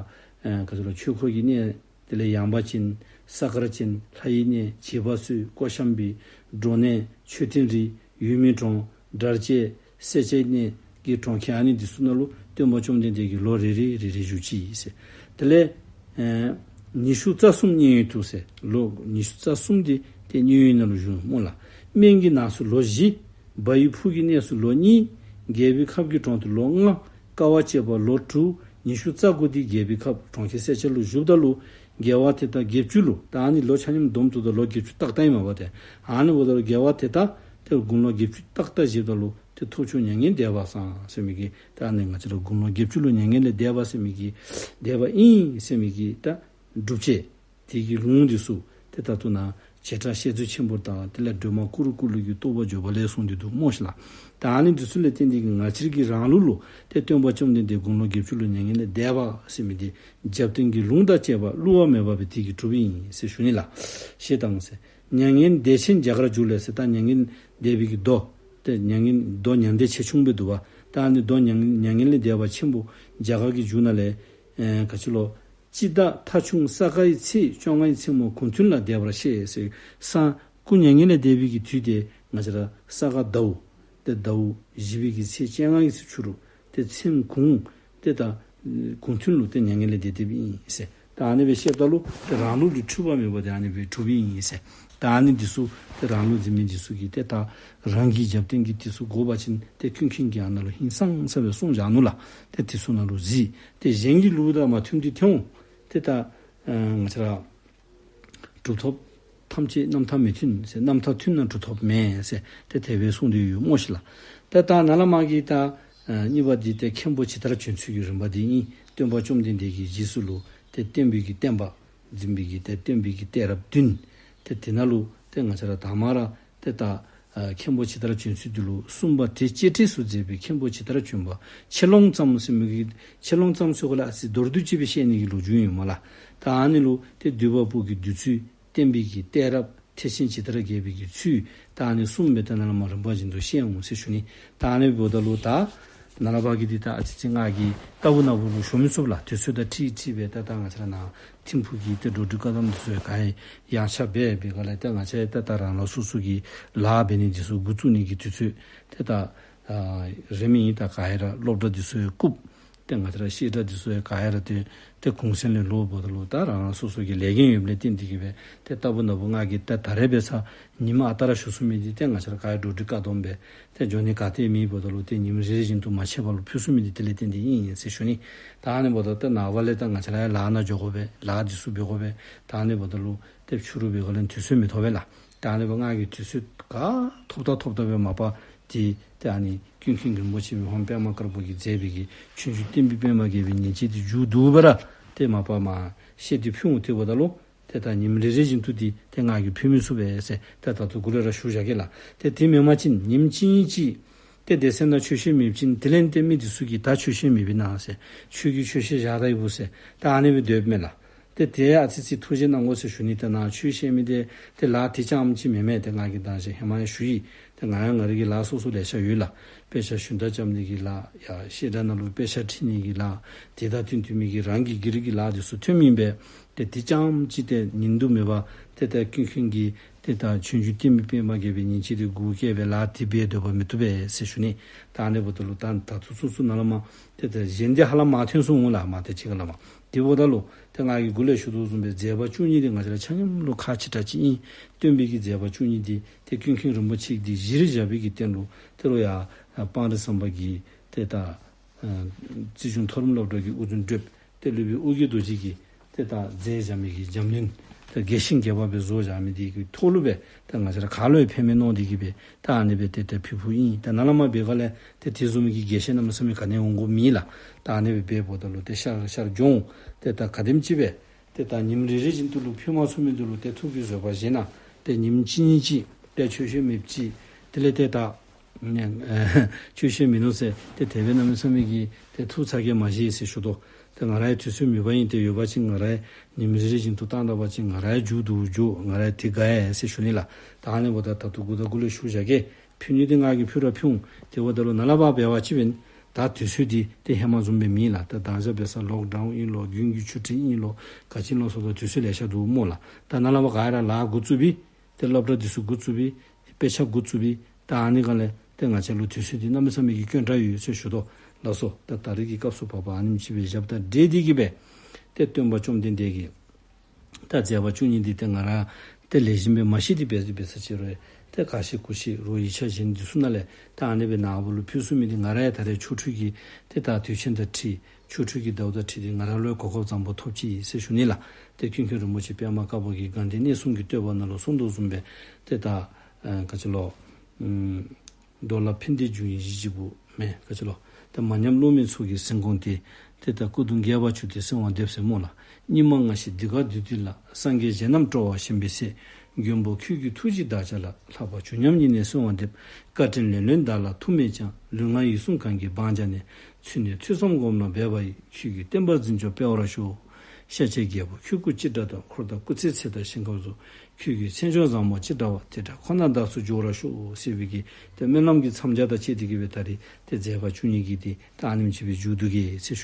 ཨེ་ག་ཅི་ལོ་ཆོས་འཁོར་གྱི་གནས། དེ་ལས་ཡངས་པ་ཅན། ས་དཀར་ཅན། ལྷ་ཡི་གནས། བྱེད་པ་སོས། ཀོ་ཤམ་བི། འབྲོག་གནས། མཆོད་རྟེན་རི། ཡུལ་མིའི་གྲོང་། སྦྲ་བཅས། སེར་སྐྱའི་གནས་ཀྱི་གྲོང་ཁྱེར་ཨ་ནི་འདི་ཚུ་ནང་ལུ་སྟོན་པ་བཅོམ་ལྡན་འདས་ཀྱིས་ལོ་རེ་རེ་རེ་རེ་བཞུགས་ཅི་ཟེར། དེ་ལས་ཨེ་ཉི་ཤུ་རྩ་གསུམ་མཉན་ཡོད་དུ་ཟེར། ལོ་ཉི་ཤུ་རྩ་གསུམ་འདི་ཏེ་མཉན་ཡོད་ནང་ལུ་བཞུགས་སྨོ་ལགས། སྨན་གྱི་ནགས་སུ་ལོ་བཞི། བ་ཡི་ཕུག་གི་གནས་སུ་ལོ་གཉིས། རྒྱལ་པོའི་ཁབ་ཀྱི་གྲོང་དུ་ལོ་ལྔ། དཀའ་བ་སྤྱད་པ་ལོ་དྲུག། ཉི་ཤུ་རྩ་དགུ་དེ་རྒྱལ་པོའི་ཁབ་གྲོང་ཁྱེར་སེར་སྐྱ་ལུ་བཞུགསཔ་ད་ལུ་རྒྱལ་བ་དེ་དག་བརྒྱད་ཅུ་ལུ་ད་ཨ་ནི་ལོ་ཆ་མཉམ་བསྡོམས་ཐུབ་ད་ལོ་བརྒྱད་ཅུ་ཏག་ཏག་ཨིན་མས་པ་ཏེ། ཨ་ནི་འབདཝ་ད་ལུ་རྒྱལ་བ་དེ་དག་ཏེ་དགུང་ལོ་བརྒྱད་ཅུ་ཏག་ཏག་བཞེསཔ་ད་ལུ་ཏེ་ཐུབ་མཆོག་མྱ་ངན་འདས་པ་སངས་ཟེར་མི་གི་ད་ཨ་ནི་ང་བཅས་ར་དགུང་ལོ་བརྒྱད་ཅུ་ལུ་མྱ་ངན་ལས་འདས་པ་ཟེར་མི་གི་འདས་པ་ཨིན་ཟེར་མི་གི་ད་སྒྲུབ་བྱེད་དེ་གི་ལུང་འདི་ཚུ་ཏེ་ད་ལྟོ་ནཱ་བྱེ་བྲག་བཤད་མཛོད་ཆེན་པོ་དང་དེ་ལས་སྒྲོལ་མ་ཀུ་རུ་ཀུ་རུ་གི་རྟོགས་པ་བརྗོད་པ་ལས་གསུངས་ཏེ་འདུག་སྨོ་ཤིག་ལགས། ད་ཨ་ནི་འདི་ཚུ་ལས་བརྟེན་ཏེ་གི་ང་བཅས་ཀྱི་རང་ལུགས་ལུ་ཏེ་སྟོན་པ་བཅོམ་ལྡན་འདས་དགུང་ལོ་བརྒྱད་ཅུ་ལུ་མྱ་ངན་ལས་འདས་པ་ཟེར་མི་འདི་རྒྱབ་རྟེན་གྱི་ལུང་དང་བཅས་པ་བསླུ་བ་མེད་པ་སྦེ་དེ་གིས་གྲུབ་ཨིན་ཟེར་ཞུ་ནི་ལགས། ཞེས་དང་ཟེར། མྱ་ངན་འདས་ཆེན་རྒྱ་གར་རྒྱུད་ལས་ཟེར། ད་མྱ་ངན་འདས་པའི་གི་མདོ་ཏེ་མྱ་ངན་མདོ་མྱང་འདས་ཆེ་ཆུང་སྦེ་འདུག་པ། ད་ཨ་ནི་མདོ་མྱ་ངན་མྱ་ངན་ལས་འདས་པ་ཆེན་པོ་རྒྱ་གར་གྱི་རྒྱུད་ནང་ལས་ཨེ་ག་ཅི་ལོ། སྤྱི་ཟླ་ཐ་ཆུང་ས་ག་ཡི་ཚེས་བཅོ་ལྔའི་མཚན་མོ་གུང་ཐུན་ལ་འདས་པར་བཤད་ཟེར། སང་སྐུ་མྱ་ངན་ལས་འདས་པའི་གི་དུས་དེ་ང་བཅས་ར་ས་ག་ཟླཝ་ཏེ་ཟླཝ་བཞི་པའི་གི་ཚེས་བཅོ་ལྔ་གི་ཚེ་ཕྱི་རུ་ཏེ་མཚན་གུང་ཏེ་ད་གུང་ཐུན་ལུ་ཏེ་མྱ་ངན་ལས་འདས་འདསཔ་ཨིན་ཟེར། ད་ཨ་ནི་སྦེ་བཤདཔ་ད་ལུ་ཏེ་རང་ལུགས་ལུ་འཁྲུལ་པ་མེད་པ་དེ་ཨ་ནི་སྦེ་གྲུབ་ཨིན་ཟེར། ད་ཨ་ནི་འདི་ཚུ་ཏེ་རང་ལུགས་འཛིན་མི་འདི་ཚུ་གིས་ཏེ་ད་རང་གི་རྒྱབ་རྟེན་གྱི་འདི་ཚུ་དགོ་པ་ཅིན་ཏེ་ཀུན་མཁྱེན་གྱིས་ཨ་ནཱ་ལུ་ཧིང་སངས་ས་སྦེ་གསུངས་བཞག་ནུག་ལགས། ཏེ་འདི་ཚུ་ནང་ལུ་གཟིགས། ཏེ་གཞན་གྱི་ལུགས་དང་མ་མཐུན་ཏེ་ཐལ་འོང་། ཏེ་ད་ཨ་ང་བཅས་ར་གྲུབ་ཐོབ་ཐམས་ཅད་རྣམ་ཐར་མི་མཐུན་ཟེར། རྣམ་ཐར་མཐུན་ན་གྲུབ་ཐོབ་མེད་ཟེར་ཏེ་དེ་སྦེ་གསུངས་ཏེ་ཡོད་སྨོ་ཤིག་ལགས། ཏེ་ད་ནཱ་ལས་མར་གྱི་ད་ཨ་གཉིས་པ་འདི་ཏེ་མཁན་པོ་ཇི་ལྟར་བྱོན་ཚུལ་གྱི་རིམ་པ་འདི་ཨིན། སྟོན་པ་བཅོམ་ལྡན་འདས་ཀྱི་རྗེས་སུ་ལུ་ཏེ་བསྟན་པའི་གི་བསྟན་པ་འཛིན་པའི་གི་ཏེ་བསྟན་པའི་གི་གཏད་རབས་བདུན། ཏེ་དེ་ནང་ལུ་ཏེ་ང་བཅས་ར་དང་པ་ར་ཏེ་ད་ཨ་མཁན་པོ་ཇི་ལྟར་བྱོན་ཚུལ་འདི་ལུ་གསུམ་པ་དེ་གཅེས་སྤྲས་སུ་མཛད་པའི་མཁན་པོ་ཇི་ལྟར་བྱོན་པ། ཆེ་ལོང་ཙམ་ཟེར་མི་གི་ཆེ་ལོང་ཙམ་ཟེར་གོ་ལགས། ཨ་ཙི་མདོར་བསྡུས་ཅིག་སྦེ་བཤད་ནི་གི་ལོ་རྒྱུས་ཨིན་མས་ལགས། ད་ཨ་ནི་ལུ་ཏེ་འདུས་པ་པོ་གི་འདུས་ཚུལ། བསྟན་པའི་གི་གཏད་རབས། ཐེག་ཆེན་ཇི་ལྟར་རྒྱས་པའི་གི་ཚུལ། ད་ཨ་ནི་གསུམ་སྦེ་ད་ནཱ་ལས་མར་རིམ་པ་བཞིན་དུ་བཤད་འོང་ཟེར་ཞུ་ནི། ད་ཨ་ནི་འབདཝ་ད་ལུ་ད་ནཱ་ལས་ཕར་གྱི་འདི་ད་ཨ་ཙི་ཅིག་ང་གིས་ལྟ་བུ་ནཱ་བུ་ལུ་ཞུ་མི་ཚུགས་ལགས། དུས་ཚོད་དང་འཁྲིལ་འཁྲིལ་སྦེ་ད་ད་ང་བཅས་ར་ནཱ་ཐིམ་ཕུག་གི་ཏེ་འགྲོ་འགྲུལ་བཀག་དམ་འདི་ཚུ་ཡང་ག་ཡང་ཆགས་སྦེ་འབད་སྒང་ལས་ཏེ་ང་བཅས་ད་ད་རང་རང་སོ་སོ་གི་ལཱ་འབད་ནི་འདི་ཚུ་འགོ་བཙུགས་ནི་གི་དུས་ཚོད་ཏེ་ད་ཨ་རན་མི་ཨིན། ད་ག་ཡང་ར་སློབ་གྲྭ་འདི་ཚུ་ཡང་བཀུག། ཏེ་ང་བཅས་ར་བཤད་གྲྭ་འདི་ཚུ་ཡང་ག་ཡང་ར་ཏེ་ཏེ་གུང་སེང་ལས་ལོག་འབདཝ་ད་ལུ་ད་རང་རང་སོ་སོ་གི་ལས་འགན་ཡོདཔ་ལས་བརྟེན་ཏེ་གི་སྦེ་ཏེ་ལྟ་བུ་ནཱ་བུ་ང་གིས་ད་ད་རེས་འབད་ས་ཉིནམ་ཨ་རྟག་ར་ཞུ་ཚུགས་མི་འདི་ཏེ་ང་བཅས་ར་ག་ཡང་འགྲོ་འགྲུལ་བཀག་དམ་སྦེ་ཏེ་འགྱོ་ནི་ག་ཏེ་མེད་འབདཝ་ད་ལུ་ཏེ་ཉིནམ་རེ་རེ་བཞིན་དུ་མ་ཆད་པ་ལུ་ཕུལ་ཚུགས་མི་འདི་དེ་ལས་བརྟེན་ཏེ་ཨིན་ཟེར་ཞུ་ནི། ད་ཨ་ནི་འབདཝ་ད་ཏེ་ནངས་པ་ལས་ད་ང་བཅས་ར་ཡང་ལཱ་ནང་འགྱོ་དགོ་པས། ལཱ་འདི་ཚུ་འབད་དགོ་པས། ད་ཨ་ནི་འབདཝ་ད་ལུ་ཏེ་ཕྱི་རུ་འབད་སྒང་ལས་དུས་ཚོད་མི་ཐོབ་པས་ལགས། ད་ཨ་ནི་འབདཝ་ང་གིས་དུས་ཚོད་ག་ཐོབ་ད་ཐོབ་ད་སྦེ་མ་པ་འདི་ཏེ་ཨ་ནི་ཀུན་མཁྱེན་རིན་པོ་ཆེ་མི་ཕམ་པདྨ་དཀར་པོ་གིས་མཛད་པའི་གི་ཆོས་འབྱུང་བསྟན་པའི་པདྨ་རྒྱས་པའི་ཉིན་བྱེད་འདི་མཇུག་བསྡུ་བར་ཏེ་མ་པ་མར་བཤད་དེ་ཕུལ་འོང་། དེ་འབདཝ་ད་ལུ་ཏེ་ད་ཉིནམ་རེ་རེ་བཞིན་དུ་འདི་ཏེ་ང་གིས་ཕུལ་མི་ཚུགས་པས་ཟེར་ཏེ་ད་ལྟོ་འགོ་ལས་ར་ཞུ་བཞག་གེ་ལགས། ཏེ་དེ་མེན་པ་ཅིན་ཉིནམ་གཅིག་གཉིས་ཅིག་ཏེ་སྡེ་ཚན་ནང་ཆོས་བཤད་མེདཔ་ཅིན་དེ་ལས་ཏེ་མི་འདི་ཚུ་གིས་ད་ཆོས་བཤད་མེད་པས་ན་ཟེར། ཁྱོད་ཀྱིས་ཆོས་བཤད་བཞག་ད་ཡི་བུ་ཟེར་ད་ཨ་ནི་སྦེ་སྡོདཔ་མས་ལགས། ཏེ་དེ་ཡང་ཨ་ཙི་ཅིག་ཐུགས་རྗེ་གནང་དགོ་ཟེར་ཞུ་ནི། ཏེ་ནཱ་ཆོས་བཤད་མི་འདི་ཏེ་ལཱ་འདི་རྐྱངམ་ཅིག་མེན་མས། ཏེ་ང་གིས་ད་ཅི་ཧེ་མ་ཡང་ཞུ་ཡི། ཏེ་ང་ཡང་ང་རའི་གི་ལཱ་སོ་སོ་ལེ་ཤ་ཡོད་ལགས། དཔེ་ཆ་ཞུན་དག་རྐྱབ་ནི་གི་ལཱ་ཡང་བཤད་གྲྭ་ནང་ལུ་དཔེ་ཆ་ཁྲིད་ནི་གི་ལཱ་དེ་དང་བསྟུན་བསྟུན་མི་གི་རང་གི་སྒེར་གྱི་ལཱ་འདི་ཚུ་ཐོན་མི་ཨིན་པས། ཏེ་འདི་རྐྱངམ་ཅིག་ཏེ་ཉིན་དུ་མེད་པར་ཏེ་ད་ཀུན་མཁྱེན་གྱི་ཏེ་ད་ཆོས་འབྱུང་བསྟན་པའི་པདྨ་རྒྱས་པའི་ཉིན་བྱེད་འདི་གུ་བཀལ་སྦེ་ལཱ་འདི་འབད་སྡོད་པ་མི་བཏུབ་པས་ཟེར་ཞུ་ནི། ད་ཨ་ནི་འབདཝ་ད་ལུ་ད་ད་ཚུན་ཚོད་ཚུ་ནཱ་ལས་མར་ཏེ་ད་གཞན་འདི་ཧ་ལམ་མར་ཐོན་སོང་འོང་ལགས། མར་ཏེ་ཅིག་ཁར་ལས་མར། དེ་འབདཝ་ད་ལུ་ཏེ་ང་གིས་འགོ་ལས་ཞུ་དོ་བཟུམ་སྦེ་མཛད་པ་བཅུ་གཉིས་འདི་ང་བཅས་ར་ཆ་མཉམ་ལུ་ཁག་ཆེ་དྲགས་ཅིག་ཨིན། སྟོན་པའི་གི་མཛད་པ་བཅུ་གཉིས་འདི་ཏེ་ཀུན་མཁྱེན་རིན་པོ་ཆེ་འདི་གཞིར་བཞག་པའི་གི་སྟེང་ལུ་ཏེ་རུང་ཡང་སྤང་རི་ཟམ་པ་གི་ཏེ་ད་ཨ་རྩིས་གཞུང་མཐོ་རིམ་སློབ་གྲྭ་གི་དབུ་འཛིན་གྲུབ། ཏེ་སློབ་དཔོན་ཨོ་རྒྱན་རྡོ་རྗེ་གིས་ཏེ་ད་མཛད་བཞག་མི་གི་འཇམ་གླིང་ཏེ་རྒྱས་ཤིང་རྒྱས་པ་སྦེ་བཟོ་བཞག་མི་འདི་གི་ཐོག་ལུ་སྦེ་ཏེ་ང་བཅས་ར་ག་ལུ་ཡང་ཕན་མི་མནོ་སྟེ་གི་སྦེ་ད་ཨ་ནི་སྦེ་ཏེ་ཏེ་ཕུལ་ཕུལཝ་ཨིན། ད་ནཱ་ལས་མར་འབད་སྒང་ལས་ཏེ་དེ་བཟུམ་མའི་གི་རྒྱས་བཤད་གནམ་མེད་ས་མེད་ག་ནི་འོང་དགོཔ་མེད་ལགས། ད་ཨ་ནི་སྦེ་འབདཝ་ད་ལུ་ཏེ་ཤར་ཤར་འགྱོ་འོང་། ཏེ་ད་ག་དེམ་ཅིག་སྦེ་ཏེ་ད་ཉིནམ་རེ་རེ་བཞིན་དུ་ལུ་ཕུལ་མ་ཚུགས་མི་འདི་ལུ་ཏེ་ཐུགས་ཀྱི་བཟོད་པ་བཞེས་གནང་། ཏེ་ཉིནམ་གཅིག་གཉིས་ཅིག་ཏེ་ཆོས་བཤད་མེདཔ་ཅིག་དེ་ལས་ཏེ་ད་ཆོས་བཤད་མིན་ནུག་ཟེར་ཏེ་དེ་སྦེ་གནམ་མེད་ས་མེད་ཀྱི་ཏེ་ཐུགས་ཚ་གྱང་མ་བཞེས་ཟེར་ཞུ་དོ། ཏེ་ང་རའི་དུས་ཚོད་མེད་པ་ཨིན། ཏེ་ཡོད་པ་ཅིན་ང་རའི་ཉིནམ་རེ་རེ་བཞིན་དུ་བཏང་ད་པ་ཅིན་ང་རའི་མཇུག་བསྡུ་འགྱོ། ང་རའི་དེ་དགའ་ཡི་ཟེར་ཞུ་ནི་ལགས། ད་ཨ་ནི་འབདཝ་ད་ད་ལྟོ་འགོ་དང་འགོ་ལས་ཞུ་བཞག་གེ། ཕུལ་ནི་འདི་ང་གིས་ཕུལ་ར་ཕུལ་འོང་། དེ་འབདཝ་ད་ལུ་ནཱ་ལས་ཕར་འབད་བ་ཅིན་ད་དུས་ཚོད་འདི་ཏེ་ཧེ་མ་བཟུམ་སྦེ་མེད་ལགས། ད་དང་ཅ་འབད་ས་ལོག་ཌའུན་ཨིན་ལོ། དགུན་གྱི་ཆུ་ཊི་ཨིན་ལོ། ག་ཅི་ཨིན་ལོ་ཟེརཝ་ད་དུས་ཚོད་ལེ་ཤ་འདུག་སྨོ་ལགས། ད་ནཱ་ལས་ཕར་ག་ར་ལཱ་འགོ་བཙུགས་པའི་ཏེ་སློབ་གྲྭ་འདི་ཚུ་འགོ་བཙུགས་པའི་དཔེ་ཆ་འགོ་བཙུགས་པའི་ད་ཨ་ནི་སྒང་ལས་ཏེ་ང་བཅས་ལུ་དུས་ཚོད་འདི་གནམ་མེད་ས་མེད་ཀྱི་དཀོན་དྲགས་ཡོད་ཟེར་ཞུ་དོ། ལགས་སོ། ད་ད་རེས་ཀྱི་སྐབས་སུ་བབ་པ་ཨ་ནེམ་ཅིག་སྦེ་བཞགཔ་དང་འབྲེལ་ཏེ་གི་སྦེ་ཏེ་སྟོན་པ་བཅོམ་ལྡན་འདས་ཀྱི་ད་མཛད་པ་བཅུ་གཉིས་འདི་ཏེ་ང་ར་ཏེ་ལེགས་ཤོམ་སྦེ་མ་ཤེས་ཏེ་འབད་འབད་ས་ཅིག་རུང་ ཏེ་ག་ཤེས་གུ་ཤེས་རོགས་ཡིག་ཆ་གཞན་འདི་ཚུ་ནང་ལས་ད་ཨ་ནི་སྦེ་ནཱ་བུ་ལུ་ཕུལ་ཚུགས་མི་འདི་ང་ར་ཡང་ད་རེས་ཆོ་འཕྲུལ་གྱི་ཏེ་ད་དུས་ཆེན་དང་འཁྲིལ་ཆོ་འཕྲུལ་གྱི་ཟླཝ་དང་འཁྲིལ་ཏེ་ང་ར་ལུ་ཡང་གོ་སྐབས་བཟང་པོ་ཐོབ་ཅི་ཟེར་ཞུ་ནི་ལགས། ཏེ་ཀུན་མཁྱེན་རིན་པོ་ཆེ་པདྨ་དཀར་པོ་གིས་དགའ་ལྡན་གནས་གསུམ་གྱི་བསྟོད་པ་ནང་ལུ་གསུངས་དོ་བཟུམ་སྦེ་ཏེ་ད་ཨ་ག་ཅི་ལོ། ཨམ་འགྲོ་ལ་ཕན་བདེ་འབྱུང་བའི་གཞི་གཅིག་པུ་མེན་ག་ཅི་ལོ། ཏེ་མ་ཉམས་བློ་མའི་ཚོགས་ཀྱིས་ཟིན་དགོངས་ཏེ། ཏེ་ད་སྐུ་གདུང་རྒྱས་པར་གྱུར་ཏེ་གསོལ་བ་འདེབས་ཟེར་སྨོ་ལགས། སྙིགས་མ་ལྔ་བཞི་སྡུག་ག་སྡུག་སྡུག་ལ། སངས་རྒྱས་གཞན་རྣམས་སྤྲོ་བ་ཞེན་པའི་ཚེ། མགོན་པོ་ཁྱོད་ཀྱི་ཐུགས་རྗེས་བདག་ཅག་ལ། ལྷག་པར་བྱུང་སྙོམས་ཉིད་ནས་གསོལ་བ་འདེབས། བཀའ་དྲིན་ལན་ལོན་བདག་ལ་ཐོབ་མེད་ཀྱང་། ལུས་ངག་ཡིད་གསུམ་གང་གིས་སྤང་བྱ་ནས། ཚུལ་གནས་ཐོས་བསམ་སྒོམ་ལ་འབད་པ་ཡིས། ཆོས་ཀྱི་བསྟན་པ་འཛིན་སྐྱོང་སྤེལ་བར་ཤོག། ཤཱཀྱའི་རྒྱལ་པོ་ཁྱོད་སྐུ་ཅི་འདྲ་དང་། འཁོར་དང་སྐུ་ཚེའི་ཚད་དང་ཞིང་ཁམས་སུ། ཁྱོད་ཀྱི་མཚན་མཆོག་བཟང་པོ་ཅི་འདྲ་བ། དེ་འདྲ་ཁོ་ན་བདག་སོགས་འབྱོར་བར་ཤོག་ཟེར་བའི་གི་ཏེ་སྨོན་ལམ་གྱི་མཚམས་སྦྱར་དང་བཅས་ཏེ་གི་སྦེ་ད་རེས་ཏེ་མཛད་པ་བཅུ་གཉིས་ཀྱི་འདི་ད་ཨ་ནེམ་ཅིག་སྦེ་མཇུག་བསྡུ་གེ་ཟེར་